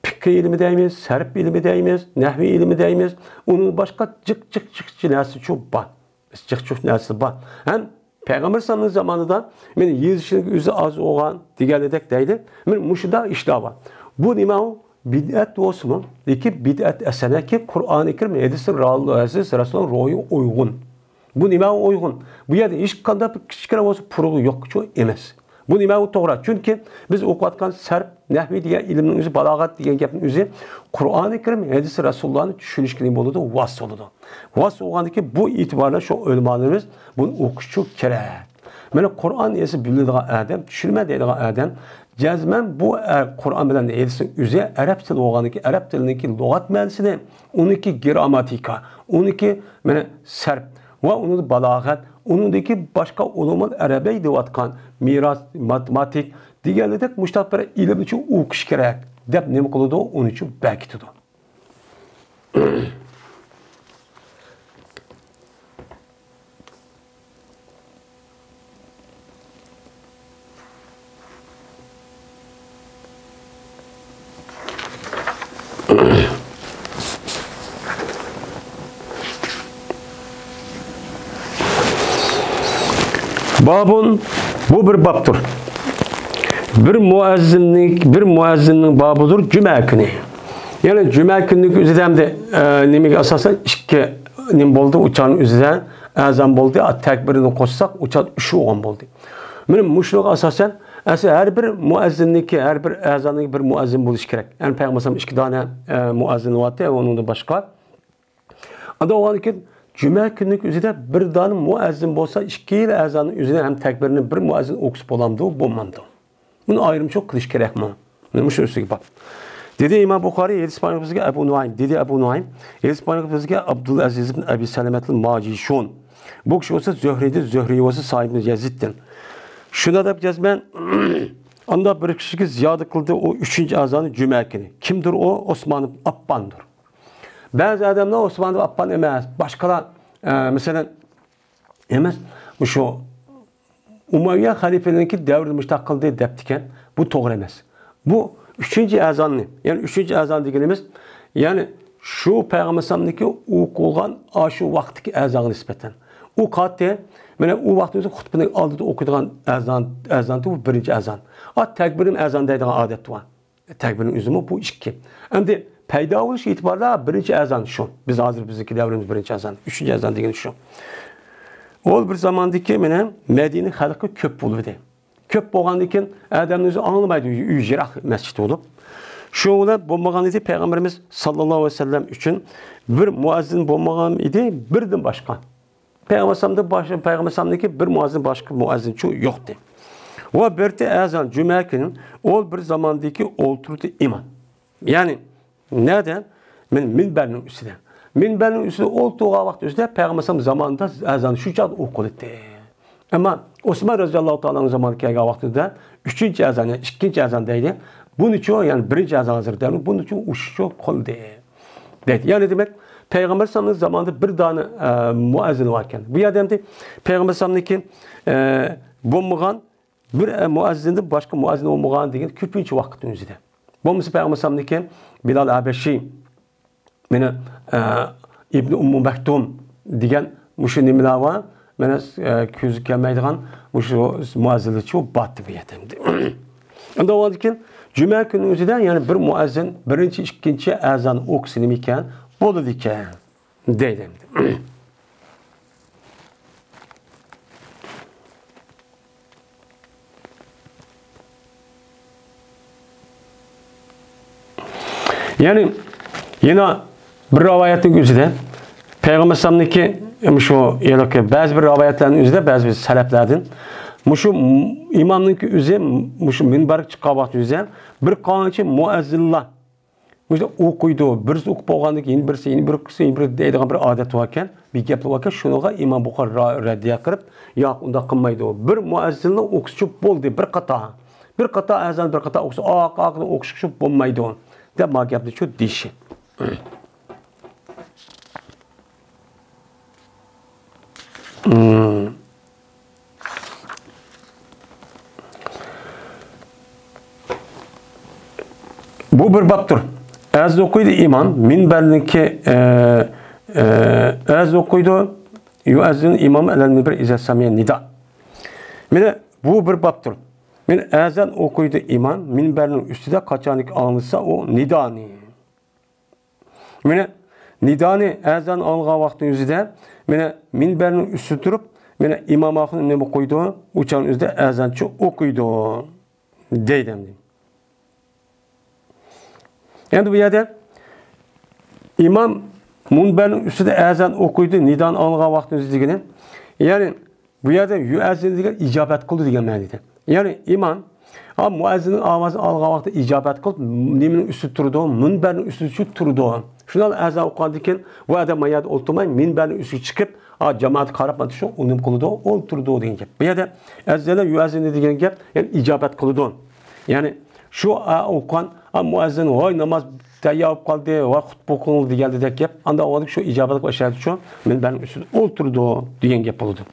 پىقھى ئىلمى دەيمىز، سەرپ ئىلمى دەيمىز، نەھۋى ئىلمى دەيمىز، ئۇنىڭدىن باشقا جىق، جىق، جىق، جىق نەرسە شۇ بار. جىق، جىق نەرسە بار. ھەم پەيغەمبەر ئەلەيھىسسالامنىڭ زامانىدا، مانا يېزىشنىڭ ئۆزى ئاز بولغان دېگەندەك دەيلى. مانا مۇشۇنداق ئىشلار بار. بۇ نېمە ئۇ؟ بىدئەت بولسىمۇ، لېكىن بىدئەت ھەسەنەكى قۇرئانى كەرىم، ھەدىسى رال-، ھەدىس رەسۇلنىڭ روھىغا ئۇيغۇن. بۇ نېمە ئۇيغۇن؟ بۇ يەردە ھېچقانداق بىر كىچىككىنە بولسا پۇرىقى يوقچۇ ئەمەس. بۇ نېمە ئۇ توغرا؟ چۈنكى بىز ئوقۇۋاتقان سەرپ، نەھۋى دېگەن ئىلىمنىڭ ئۆزى، بالاغەت دېگەن گەپنىڭ ئۆزى قۇرئانى كەرىم، ھەدىسى رەسۇلۇللانى چۈشىنىشكە نېمە بولىدۇ؟ ۋاسىتە بولىدۇ. ۋاسىتە بولغاندىكىن بۇ ئېتىباردا شۇ ئۆلىمالىرىمىز بۇنى ئوقۇشى كېرەك. مانا قۇرئان ھەدىسنى بىلىدىغان ئادەم، چۈشىنىمەن دەيدىغان ئادەم، جەزمەن بۇ، ئە، قۇرئان بىلەن ھەدىسنىڭ ئۆزى ئەرەب تىلى بولغاندىكىن، ئەرەب تىلىنىڭكى لۇغەت مەنىسىنى، ئۇنىڭكى گرامماتىكا، ئۇنىڭكى، مانا، سەرپ ۋە ئۇنىڭ بالاغەت، ئۇنىڭدىكى باشقا ئۇلۇمۇل ئەرەبەي دەۋاتقان مىراس، ماتېماتىك دېگەنلىدەك مۇشتاق بىر ئىلىمنىچۇ ئوقۇش كېرەك دەپ نېمە قىلىدۇ؟ ئۇنىچۇ بەكىتىدۇ. بابۇن، بۇ بىر بابتۇر. بىر مۇئەززىننىڭ، بىر مۇئەززىننىڭ بابىدۇر جۈمە كۈنى. يەنى جۈمە كۈنىنىڭ ئۆزىدە ئەمدى، ئە، نېمىگە ئاساسەن ئىككى نېمە بولدى، ئۇ چاغنىڭ ئۆزىدە ئەزان بولدى، تەكبىرنى قوشساق، ئۇ چاغ ئۈچ بولغان بولدى. مانا مۇشۇنىڭغا ئاساسەن، ئەسلى ھەر بىر مۇئەززىننىڭكى، ھەر بىر ئەزاننىڭكى بىر مۇئەززىن بولۇشى كېرەك. يەنى پەيغەمبەر ئىككى دانە، ئە، مۇئەززىن بارتى، ئۇنىڭدىن باشقا. ئاندىن ئۇنىڭدىن كېيىن جۈمە كۈنىنىڭ ئۆزىدە بىر دانە مۇئەززىن بولسا، ئىككىلا ئەزاننىڭ ئۆزىدە ھەم تەكبىرنى بىر مۇئەززىن ئوقۇسا بولامدۇ، بولمامدۇ؟ بۇنى ئايرىمچىلىق قىلىش كېرەكمۇ؟ مانا مۇشۇ ئۈستىگە بار. دېدى ئىمام بۇخارىي، ھەدىس بايان قىلغان بىزگە ئەبۇ نۇئايم. دېدى ئەبۇ نۇئايم، ھەدىس بايان قىلغان بىزگە ئابدۇلئەزىز ئىبن ئەبى سەلەمەتىل ماجىشۇن. بۇ كىشى بولسا زۆھرىيدىن، زۆھرىي بولسا سائىد ئىبن يەزىدتىن. شۇنداق دەپ يازىمەن، ئاندا بىر كىشىگە زىيادە قىلدى، ئۇ ئۈچىنچى ئەزانى جۈمە كۈنى. كىمدۇر ئۇ؟ ئوسمان ئىبن ئاپپاندۇر. بەزى ئادەملەر ئوسمان ئىبن ئاپپان ئەمەس، باشقىلار، ئە، مەسىلەن، ئەمەس، مۇشۇ ئۇمەۋىيە خەلىپىلىرىنىڭكى دەۋرىدە مۇشۇنداق قىلدى دەپتىكەن. بۇ توغرا ئەمەس. بۇ ئۈچىنچى ئەزاننى، يەنى ئۈچىنچى ئەزان دېگىنىمىز، يەنى شۇ پەيغەمبەر ئەلەيھىسسالامنىڭكى ئوقۇلغان ئاشۇ ۋاقىتتىكى ئەزانغا نىسبەتەن. ئۇ قاتتى، مانا ئۇ ۋاقىتتا ئۆزى خۇتبىنىڭ ئالدىدا ئوقۇيدىغان ئەزان، ئەزان بۇ بىرىنچى ئەزان. ئا، تەكبىرىم ئەزان دەيدىغان ئادەت بار. تەكبىرنىڭ ئۆزىمۇ بۇ ئىككى. ئەمدى پەيدا بولۇش ئېتىبارىدا بىرىنچى ئەزان شۇ. بىز ھازىر بىزنىڭكى دەۋرىمىز بىرىنچى ئەزان، ئۈچىنچى ئەزان دېگىنى شۇ. ئۇ بىر زاماندىكى مانا مەدىنە خەلقى كۆپ بولۇۋىدى. كۆپ بولغاندىن كېيىن ئادەمنىڭ ئۆزى ئاڭلىمايدۇ، ئۆيى يىراق مەسچىت بولۇپ. شۇنىڭ بىلەن بولمىغان ئىدى، پەيغەمبىرىمىز ساللاللاھۇ ئەلەيھى ۋەسەللەم ئۈچۈن بىر مۇئەززىن بولمىغان ئىدى، بىردىن باشقا. پەيغەمبەرسەمدىن باش-، پەيغەمبەرسەمدىكى بىر مۇئەززىن، باشقا مۇئەززىن چۇ يوقتى. ۋە بىرتى ئەزان جۈمە كۈنى ئول بىر زاماندىكى ئولتۇردى ئىمام. يەنى نەدە؟ مىن-، مىنبەرنىڭ ئۈستىدە. مىنبەرنىڭ ئۈستىدە ئولتۇرغان ۋاقىت ئۆزىدە پەيغەمبەرسەم زامانىدا ئەزان شۇ چاغدا ئوقۇلاتتى. ئەمما ئوسمان رەزىياللاھۇ تائالا ئەنھۇ زامانىدا كەلگەن ۋاقتىدا ئۈچىنچى ئەزان، يەنى ئىككىنچى ئەزان دەيدۇ. بۇنىچۇ، يەنى بىرىنچى ئەزان ھازىر دەيدۇ. بۇنىچۇ ئۇشۇ قىلدى. دەيدۇ. يەنى دېمەك، پەيغەمبەر ئەلەيھىسسالامنىڭ زامانىدا بىر دانە، ئە، مۇئەززىن باركەن. بۇ يەردە ئەمدى پەيغەمبەر ئەلەيھىسسالامنىڭكى، ئە، بولمىغان بىر، ئە، مۇئەززىندىن باشقا مۇئەززىن بولمىغان دېگەن كۆپىنچە ۋاقىتنىڭ ئۆزىدە. بولمىسا پەيغەمبەر ئەلەيھىسسالامنىڭكى بىلال ھەبەشى، مانا، ئە، ئىبنى ئۇممۇ مەكتۇم دېگەن مۇشۇ نېمىلەر بار. مانا، ئە، كۆزگە كەلمەيدىغان مۇشۇ مۇئەززىنلەرچۇ باتتى بۇ يەردە. ئەمدى ئۇنىڭدىن كېيىن جۈمە كۈنى ئۆزىدە يەنە بىر مۇئەززىن بىرىنچى، ئىككىنچى ئەزان ئوقۇسا نېمە ئىكەن؟ بولىدىكەن، دەيدۇ ئەمدى. يەنى يەنە بىر رىۋايەتنىڭ ئۆزىدە پەيغەمبەر ئەلەيھىسسالامنىڭكى، شۇ ھېلىقى بەزى بىر رىۋايەتلەرنىڭ ئۆزىدە، بەزى بىر سەلەفلەردىن مۇشۇ ئىمامنىڭكى ئۆزى مۇشۇ مىنبەرگە چىققان ۋاقتى ئۆزى بىر قانچە مۇئەززىنلار مۇشۇ ئوقۇيدۇ، بىرسى ئوقۇپ بولغاندىن كېيىن يەنە بىرسى، يەنە بىرسى، يەنە بىرسى دەيدىغان بىر ئادەت باركەن، بىر گەپلەر باركەن، شۇنىڭغا ئىمام بۇخارى را-، رەددىيە قىلىپ، ياق، ئۇنداق قىلمايدۇ. بىر مۇئەززىنلا ئوقۇسىچۇ بولدى، بىر قاتا. بىر قاتا ئەزان، بىر قاتا ئوقۇسا، ئاق-، ئاقىدىن ئوقۇشقا بولمايدۇ، دەپ ما گەپنىچۇ دېيىشى. بۇ بىر بابتۇر. ئەزان ئوقۇيدۇ ئىمام، مىنبەرنىڭكى، ئە، ئە، ئەزان ئوقۇيدۇ، يۇئەززىن ئىمام ئەلەل مىنبەر ئىزا سەمىئە نىدا. مانا بۇ بىر بابتۇر. مانا ئەزان ئوقۇيدۇ ئىمام، مىنبەرنىڭ ئۈستىدە قاچانكى ئاڭلىسا ئۇ نىدانى. مانا نىدانى، ئەزان ئاڭلىغان ۋاقتى ئۆزىدە، مانا مىنبەرنىڭ ئۈستىدە تۇرۇپ، مانا ئىمام ئاخۇن نېمە قويىدۇ، ئۇ چاغنىڭ ئۆزىدە ئەزانچۇ ئوقۇيدۇ، دەيدۇ ئەمدى. ئەمدى بۇ يەردە ئىمام مۇنبەرنىڭ ئۈستىدە ئەزان ئوقۇيدۇ، نىدانى ئاڭلىغان ۋاقتى ئۆزىدە دېگىنى. يەنى بۇ يەردە يۇئەززىن دېگەن ئىجابەت قىلىدۇ دېگەن مەنىدە. يەنى ئىمام، ھا، مۇئەززىننىڭ ئاۋازىنى ئاڭلىغان ۋاقتىدا ئىجابەت قىلىپ، نېمىنىڭ ئۈستىدە تۇرىدۇ؟ مۇنبەرنىڭ ئۈستىدە شۇ تۇرىدۇ. شۇنداق ئەزان ئوقۇغاندىن كېيىن، بۇ ئادەم ما يەردە ئولتۇرماي، مۇنبەرنىڭ ئۈستىگە چىقىپ، ھا، جامائەتكە قاراپ، مانا شۇ نېمە قىلىدۇ؟ ئولتۇرىدۇ دېگەن گەپ. بۇ يەردە ئەززەنە يۇئەززىنە دېگەن گەپ، يەنى ئىجابەت قىلىدۇ. يەنى شۇ، ھا، ئوقۇغان، ھا، مۇئەززىن، ۋاي، ناماز تەييار بولۇپ قالدى، ۋاي، خۇتبە ئوقۇڭ دېگەندەك گەپ. ئاندا ئۇ شۇ ئىجابەت قىلىپ ئاشۇ يەردە شۇ مۇنبەرنىڭ ئۈستىدە ئولتۇرىدۇ دېگەن گەپ بولىدۇ.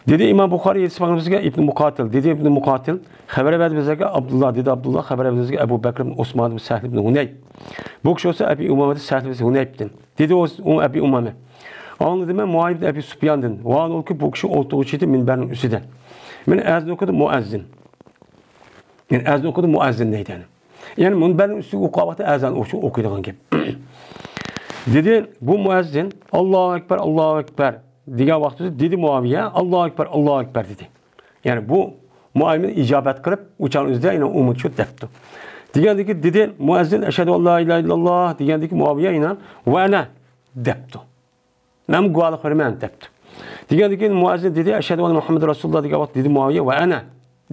دېدى ئىمام بۇخارىي، ھەدىس بايان قىلغان بىزگە ئىبنى مۇقاتىل. دېدى ئىبنى مۇقاتىل، خەۋەر بەردى بىزگە ئابدۇللا، دېدى ئابدۇللا، خەۋەر بەردى بىزگە ئەبۇ بەكرىم ئوسمان بىن سەھل ئىبنى ھۇنەيف. بۇ كىشى بولسا ئەبى ئۇمامە سەھل ئىبنى ھۇنەيفتىن. دېدى ئۇ، ئۇ ئەبى ئۇمامە. ئاڭلىدىم مەن مۇئاۋىيە ئىبنى ئەبى سۇپياندىن. ۋاھالەنكى بۇ كىشى ئولتۇرغۇچى ئىدى مۇنبەرنىڭ ئۈستىدە. مانا ئەزان ئوقۇدى مۇئەززىن. يەنى ئەزان ئوقۇدى مۇئەززىن دەيدۇ يەنى. يەنى مۇنبەرنىڭ ئۈستىگە ئوقۇغان ۋاقتىدا ئەزان ئوقۇش-، ئوقۇيدىغان گەپ. دېدى، بۇ مۇئەززىن، «ئاللاھۇ ئەكبەر، ئاللاھۇ ئەكبەر» دېگەن ۋاقتىدا دېدى مۇئاۋىيە، «ئاللاھۇ ئەكبەر، ئاللاھۇ ئەكبەر» دېدى. يەنى بۇ مۇئاۋىيە ئىجابەت قىلىپ، ئۇ چاغنىڭ ئۆزىدە يەنە ئۇمۇ شۇ دەپتۇ. دېگەندىكى دېدى، مۇئەززىن، «ئەشھەدۇ ئەللا ئىلاھە ئىللاللا» دېگەندىكى مۇئاۋىيە يەنە، «ۋە ئەنە» دەپتۇ. «مەنمۇ گۇۋاھلىق بېرىمەن» دەپتۇ. دېگەندىكىن مۇئەززىن دېدى، «ئەشھەدۇ ئەننە مۇھەممەدۇر رەسۇلۇللا» دېگەن ۋاقىت دېدى مۇئاۋىيە، «ۋە ئەنە»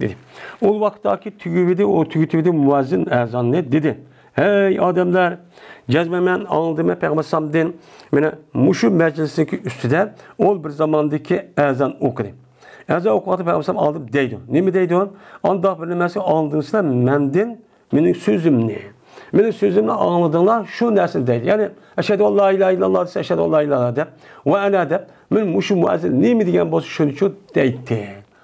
دېدى. ئۇ ۋاقىتتاكى تۈگىۋىدى، ئۇ تۈگىتىۋىدى مۇئەززىن ئەزاننى دېدى، «ھەي ئادەملەر، جەزمەن مەن ئاڭلىدىم پەيغەمبەر ئەلەيھىسسالامدىن، مانا مۇشۇ مەجلىسنىڭكى ئۈستىدە ئۇ بىر زاماندىكى ئەزان ئوقۇدى. ئەزان ئوقۇغاندا پەيغەمبەر ئەلەيھىسسالام ئاڭلىدىم دەيدۇ. نېمە دەيدۇ؟ ئانداق بىر نېمىسى ئاڭلىدىڭىزلار مەندىن مېنىڭ سۆزۈمنى. مېنىڭ سۆزۈمنى ئاڭلىدىڭلار، شۇ نەرسىنى» دەيدۇ. يەنى، «ئەشھەدۇ ئەللا ئىلاھە ئىللاللا» دېسە، «ئەشھەدۇ ئەللا ئىلاھە» دەپ، «ۋە ئەنە» دەپ، مانا مۇشۇ مۇئەززىن نېمە دېگەن بولسا، شۇنى شۇ دەيتتى.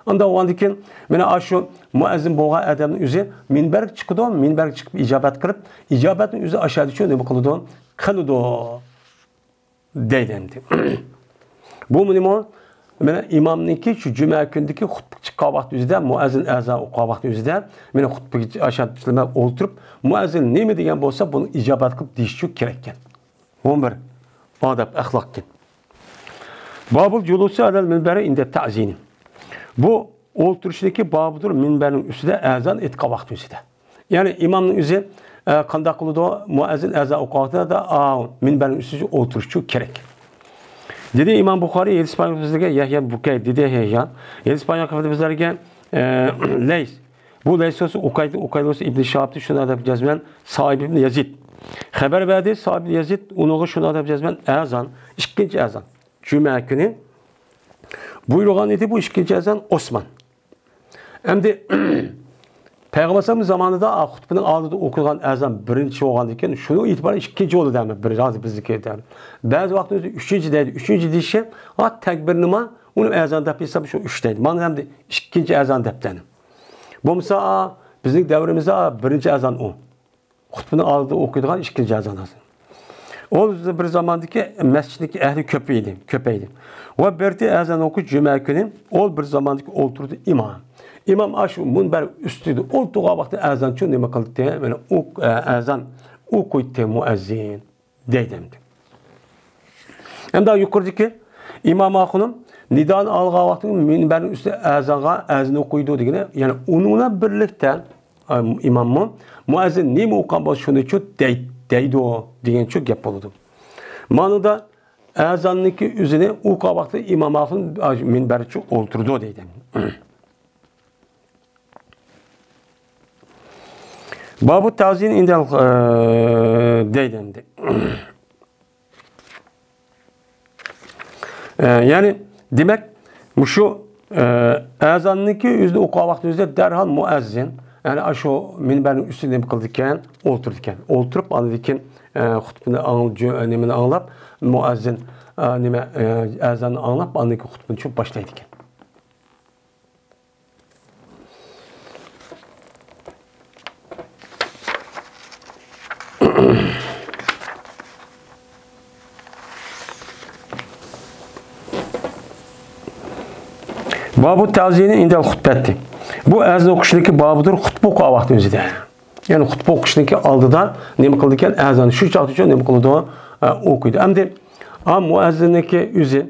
ئانداق بولغاندىن كېيىن، مانا ئاشۇ مۇئەززىن بولغان ئادەمنىڭ ئۆزى مىنبەرگە چىقىدۇ، مىنبەرگە چىقىپ ئىجابەت قىلىپ، ئىجابەتنىڭ ئۆزى ئاشۇ يەردە شۇ نېمە قىلىدۇ؟ قىلىدۇ. دەيدۇ ئەمدى. بۇمۇ نېمە؟ مانا ئىمامنىڭكى شۇ جۈمە كۈنىدىكى خۇتبىگە چىققان ۋاقتى ئۆزىدە، مۇئەززىن ئەزان ئوقۇغان ۋاقتى ئۆزىدە، مانا خۇتبىگە ئاشۇ ئولتۇرۇپ، مۇئەززىن نېمە دېگەن بولسا، بۇنى ئىجابەت قىلىپ دېيىشى كېرەككەن. ئون بىر، ئادەپ، ئەخلاقكەن. بابۇل جۇلۇسى ئەلەل مىنبەرى ئىندە تەزىنى. بۇ ئولتۇرۇشنىڭكى بابىدۇر مىنبەرنىڭ ئۈستىدە ئەزان ئېيتقان ۋاقتى ئۆزىدە. يەنى ئىمامنىڭ ئۆزى، ئە، قانداق قىلىدۇ؟ مۇئەززىن ئەزان ئوقۇغان ۋاقتىدا، ئا، مىنبەرنىڭ ئۈستىگە ئولتۇرۇشى كېرەك. دېدى ئىمام بۇخارىي، ھەدىس بايان بىزلەرگە يەھيا بۇكەي، دېدى يەھيا. ھەدىس بايان قىلدى بىزلەرگە، ئە، لەيس. بۇ لەيس بولسا ئۇقايدىن، ئۇقايدىن بولسا ئىبن شىھابتىن شۇنداق دەپ جەزمەن سائىب ئىبن يەزىد. خەۋەر بەردى، سائىب ئىبن يەزىد ئۇنىڭغا شۇنداق دەپ جەزمەن ئەزان، ئىككىنچى ئەزان. جۈمە كۈنى بۇيرۇغان ئىدى بۇ ئىككىنچى ئەزان ئوسمان. ئەمدى پەيغەمبەر ئەلەيھىسسالام زامانىدا خۇتبىنىڭ ئالدىدا ئوقۇلغان ئەزان بىرىنچى بولغاندىكىن، شۇنىڭ ئېتىبارى ئىككىنچى بولىدۇ، ھەممە بىر ھازىر بىزنىڭكى. بەزى ۋاقىتتا ئۆزى ئۈچىنچى دەيدۇ. ئۈچىنچى دېيىشى، ھا، تەكبىرنىما، ئۇنى ئەزان دەپ ھېساب شۇ ئۈچ دەيدۇ. مانا ئەمدى ئىككىنچى ئەزان دەپتۇ. بولمىسا، بىزنىڭ دەۋرىمىزدە بىرىنچى ئەزان ئۇ. خۇتبىنىڭ ئالدىدا ئوقۇيدىغان ئىككىنچى ئەزان ھازىر. ئۇ بىر زاماندىكى مەسچىتنىڭكى ئەھلى كۆپەيدى، كۆپەيدى. ۋە بىرتى ئەزان ئوقۇش جۈمە كۈنى، ئۇ بىر زاماندىكى ئولتۇردى ئىمام. ئىمام ئاشۇ مۇنبەر ئۈستىدە ئولتۇرغان ۋاقتى ئەزان شۇ نېمە قىلدى؟ مانا ئوق-، ئە، ئەزان ئوقۇيتتى مۇئەززىن دەيدۇ ئەمدى. ئەمدى يۇقىرىدىكى ئىمام ئاخۇنۇم نىدانى ئالغان ۋاقتى مۇنبەرنىڭ ئۈستىدە ئەزانغا ئەزان ئوقۇيدۇ دېگىنى، يەنى ئۇنىڭ بىلەن بىرلىكتە ئىماممۇ مۇئەززىن نېمە ئوقۇغان بولسا شۇنى شۇ دەي-، دەيدۇ دېگەن شۇ گەپ بولىدۇ. مانىدا ئەزاننىڭكى ئۆزىنى ئوقۇغان ۋاقتىدا ئىمام ئاخۇن مۇنبەرچە ئولتۇرىدۇ دەيدۇ. بابۇ تەزىن ئىندەل، ئە، دەيدۇ ئەمدى. ئە، يەنى، دېمەك، مۇشۇ، ئە، ئەزاننىڭكى ئۆزىنى ئوقۇغان ۋاقتى ئۆزىدە دەرھال مۇئەززىن، يەنى، ئاشۇ مىنبەرنىڭ ئۈستىدە نېمە قىلىدىكەن؟ ئولتۇرىدىكەن. ئولتۇرۇپ، ئاندىن كېيىن، ئە، خۇتبىنى ئاڭ-، جۆ-، نېمىنى ئاڭلاپ، مۇئەززىن، ئە، نېمە، ئە، ئەزاننى ئاڭلاپ، ئاندىن كېيىن خۇتبىنى شۇ باشلايدىكەن. بابۇ تەزىنى ئىندەل خۇتبەتى. بۇ ئەزان ئوقۇشنىڭكى بابىدۇر، خۇتبە ئوقۇغان ۋاقتى ئۆزىدە. يەنى خۇتبە ئوقۇشنىڭكى ئالدىدا نېمە قىلىدىكەن؟ ئەزان شۇ چاغقىچە نېمە قىلىدۇ؟ ئە، ئوقۇيدۇ. ئەمدى، ئا، مۇئەززىننىڭكى ئۆزى،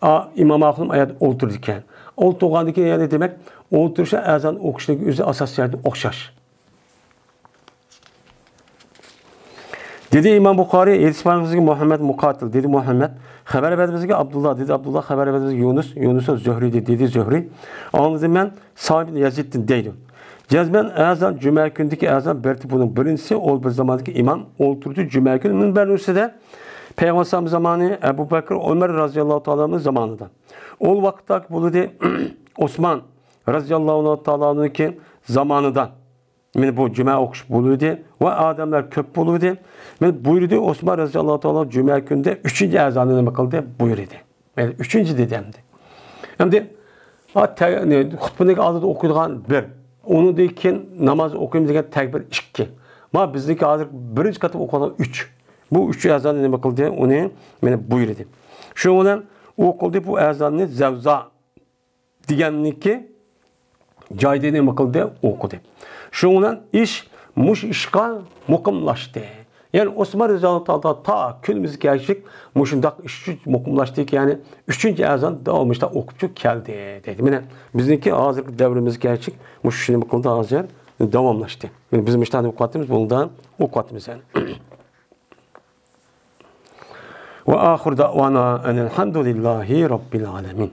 ئا، ئىمام ئاخۇنۇم ئايەت ئولتۇرىدىكەن. ئولتۇرغاندىن كېيىن، يەنى دېمەك، ئولتۇرۇشى ئەزان ئوقۇشنىڭكى ئۆزى ئاساسىي يەردە ئوخشاش. دېدى ئىمام بۇخارىي، ھەدىس بايان قىلدى بىزگە مۇھەممەد مۇقاتىل، دېدى مۇھەممەد. خەۋەر بەردى بىزگە ئابدۇللا، دېدى ئابدۇللا. خەۋەر بەردى بىزگە يۇنۇس، يۇنۇس زۆھرى، دېدى، دېدى زۆھرى. ئاڭلىدىم مەن سائىب ئىبن يەزىدتىن دەيدۇ. جەزمەن ئەزان، جۈمە كۈنىدىكى ئەزان بىرتى بۇنىڭ بىرىنچىسى، ئۇ بىر زاماندىكى ئىمام ئولتۇردى جۈمە كۈنى مىنبەرنىڭ ئۈستىدە. پەيغەمبەر ئەلەيھىسسالام زامانى ئەبۇ بەكرى، ئۆمەر رازىياللاھۇ تائالا ئەنھۇ زامانىدا. ئۇ ۋاقىتتا بولىدى ئوسمان رازىياللاھۇ تائالا ئەنھۇنىڭكى زامانىدا. مانا بۇ جۈمە ئوقۇش بولىدۇ ۋە ئادەملەر كۆپ بولىدۇ. مانا بۇيرۇدى ئوسمان رازىياللاھۇ تائالا جۈمە كۈنىدە ئۈچىنچى ئەزاننى نېمە قىلدى؟ بۇيرۇدى. مانا ئۈچىنچى دېدى ئەمدى. ئەمدى، ھا، تە-، نى-، خۇتبىنىڭ ئالدىدا ئوقۇيدىغان بىر، ئۇنىڭدىن كېيىن ناماز ئوقۇيمىز دېگەن تەكبىر ئىككى. ما بىزنىڭكى ھازىر بىرىنچى قېتىم ئوقۇيدىغان ئۈچ. بۇ ئۈچ ئەزاننى نېمە قىلدى؟ ئۇنى مانا بۇيرۇدى. شۇنىڭ بىلەن ئۇ قىلدى بۇ ئەزاننى زەۋزا دېگەننىكى جايدا نېمە قىلدى؟ ئوقۇدى. شۇنىڭ بىلەن ئىش مۇشۇ ئىشقا مۇقىملاشتى. يەنى ئوسمان رەزىياللاھۇ تائالا تا كۈنىمىزگە كەلگۈچە مۇشۇنداق ئىش مۇقىملاشتىكى، يەنى ئۈچىنچى ئەزان داۋاملىشتا ئوقۇپچۇ كەلدى دەيدۇ. مانا بىزنىڭكى ھازىرقى دەۋرىمىزگە كەلگۈچە مۇشۇ نېمە قىلدى ھازىر داۋاملاشتى. مانا بىز مۇشۇنداق ئوقۇۋاتىمىز، بۇندا ئوقۇۋاتىمىز يەنى. وآخر دعوانا أن الحمد لله رب العالمين.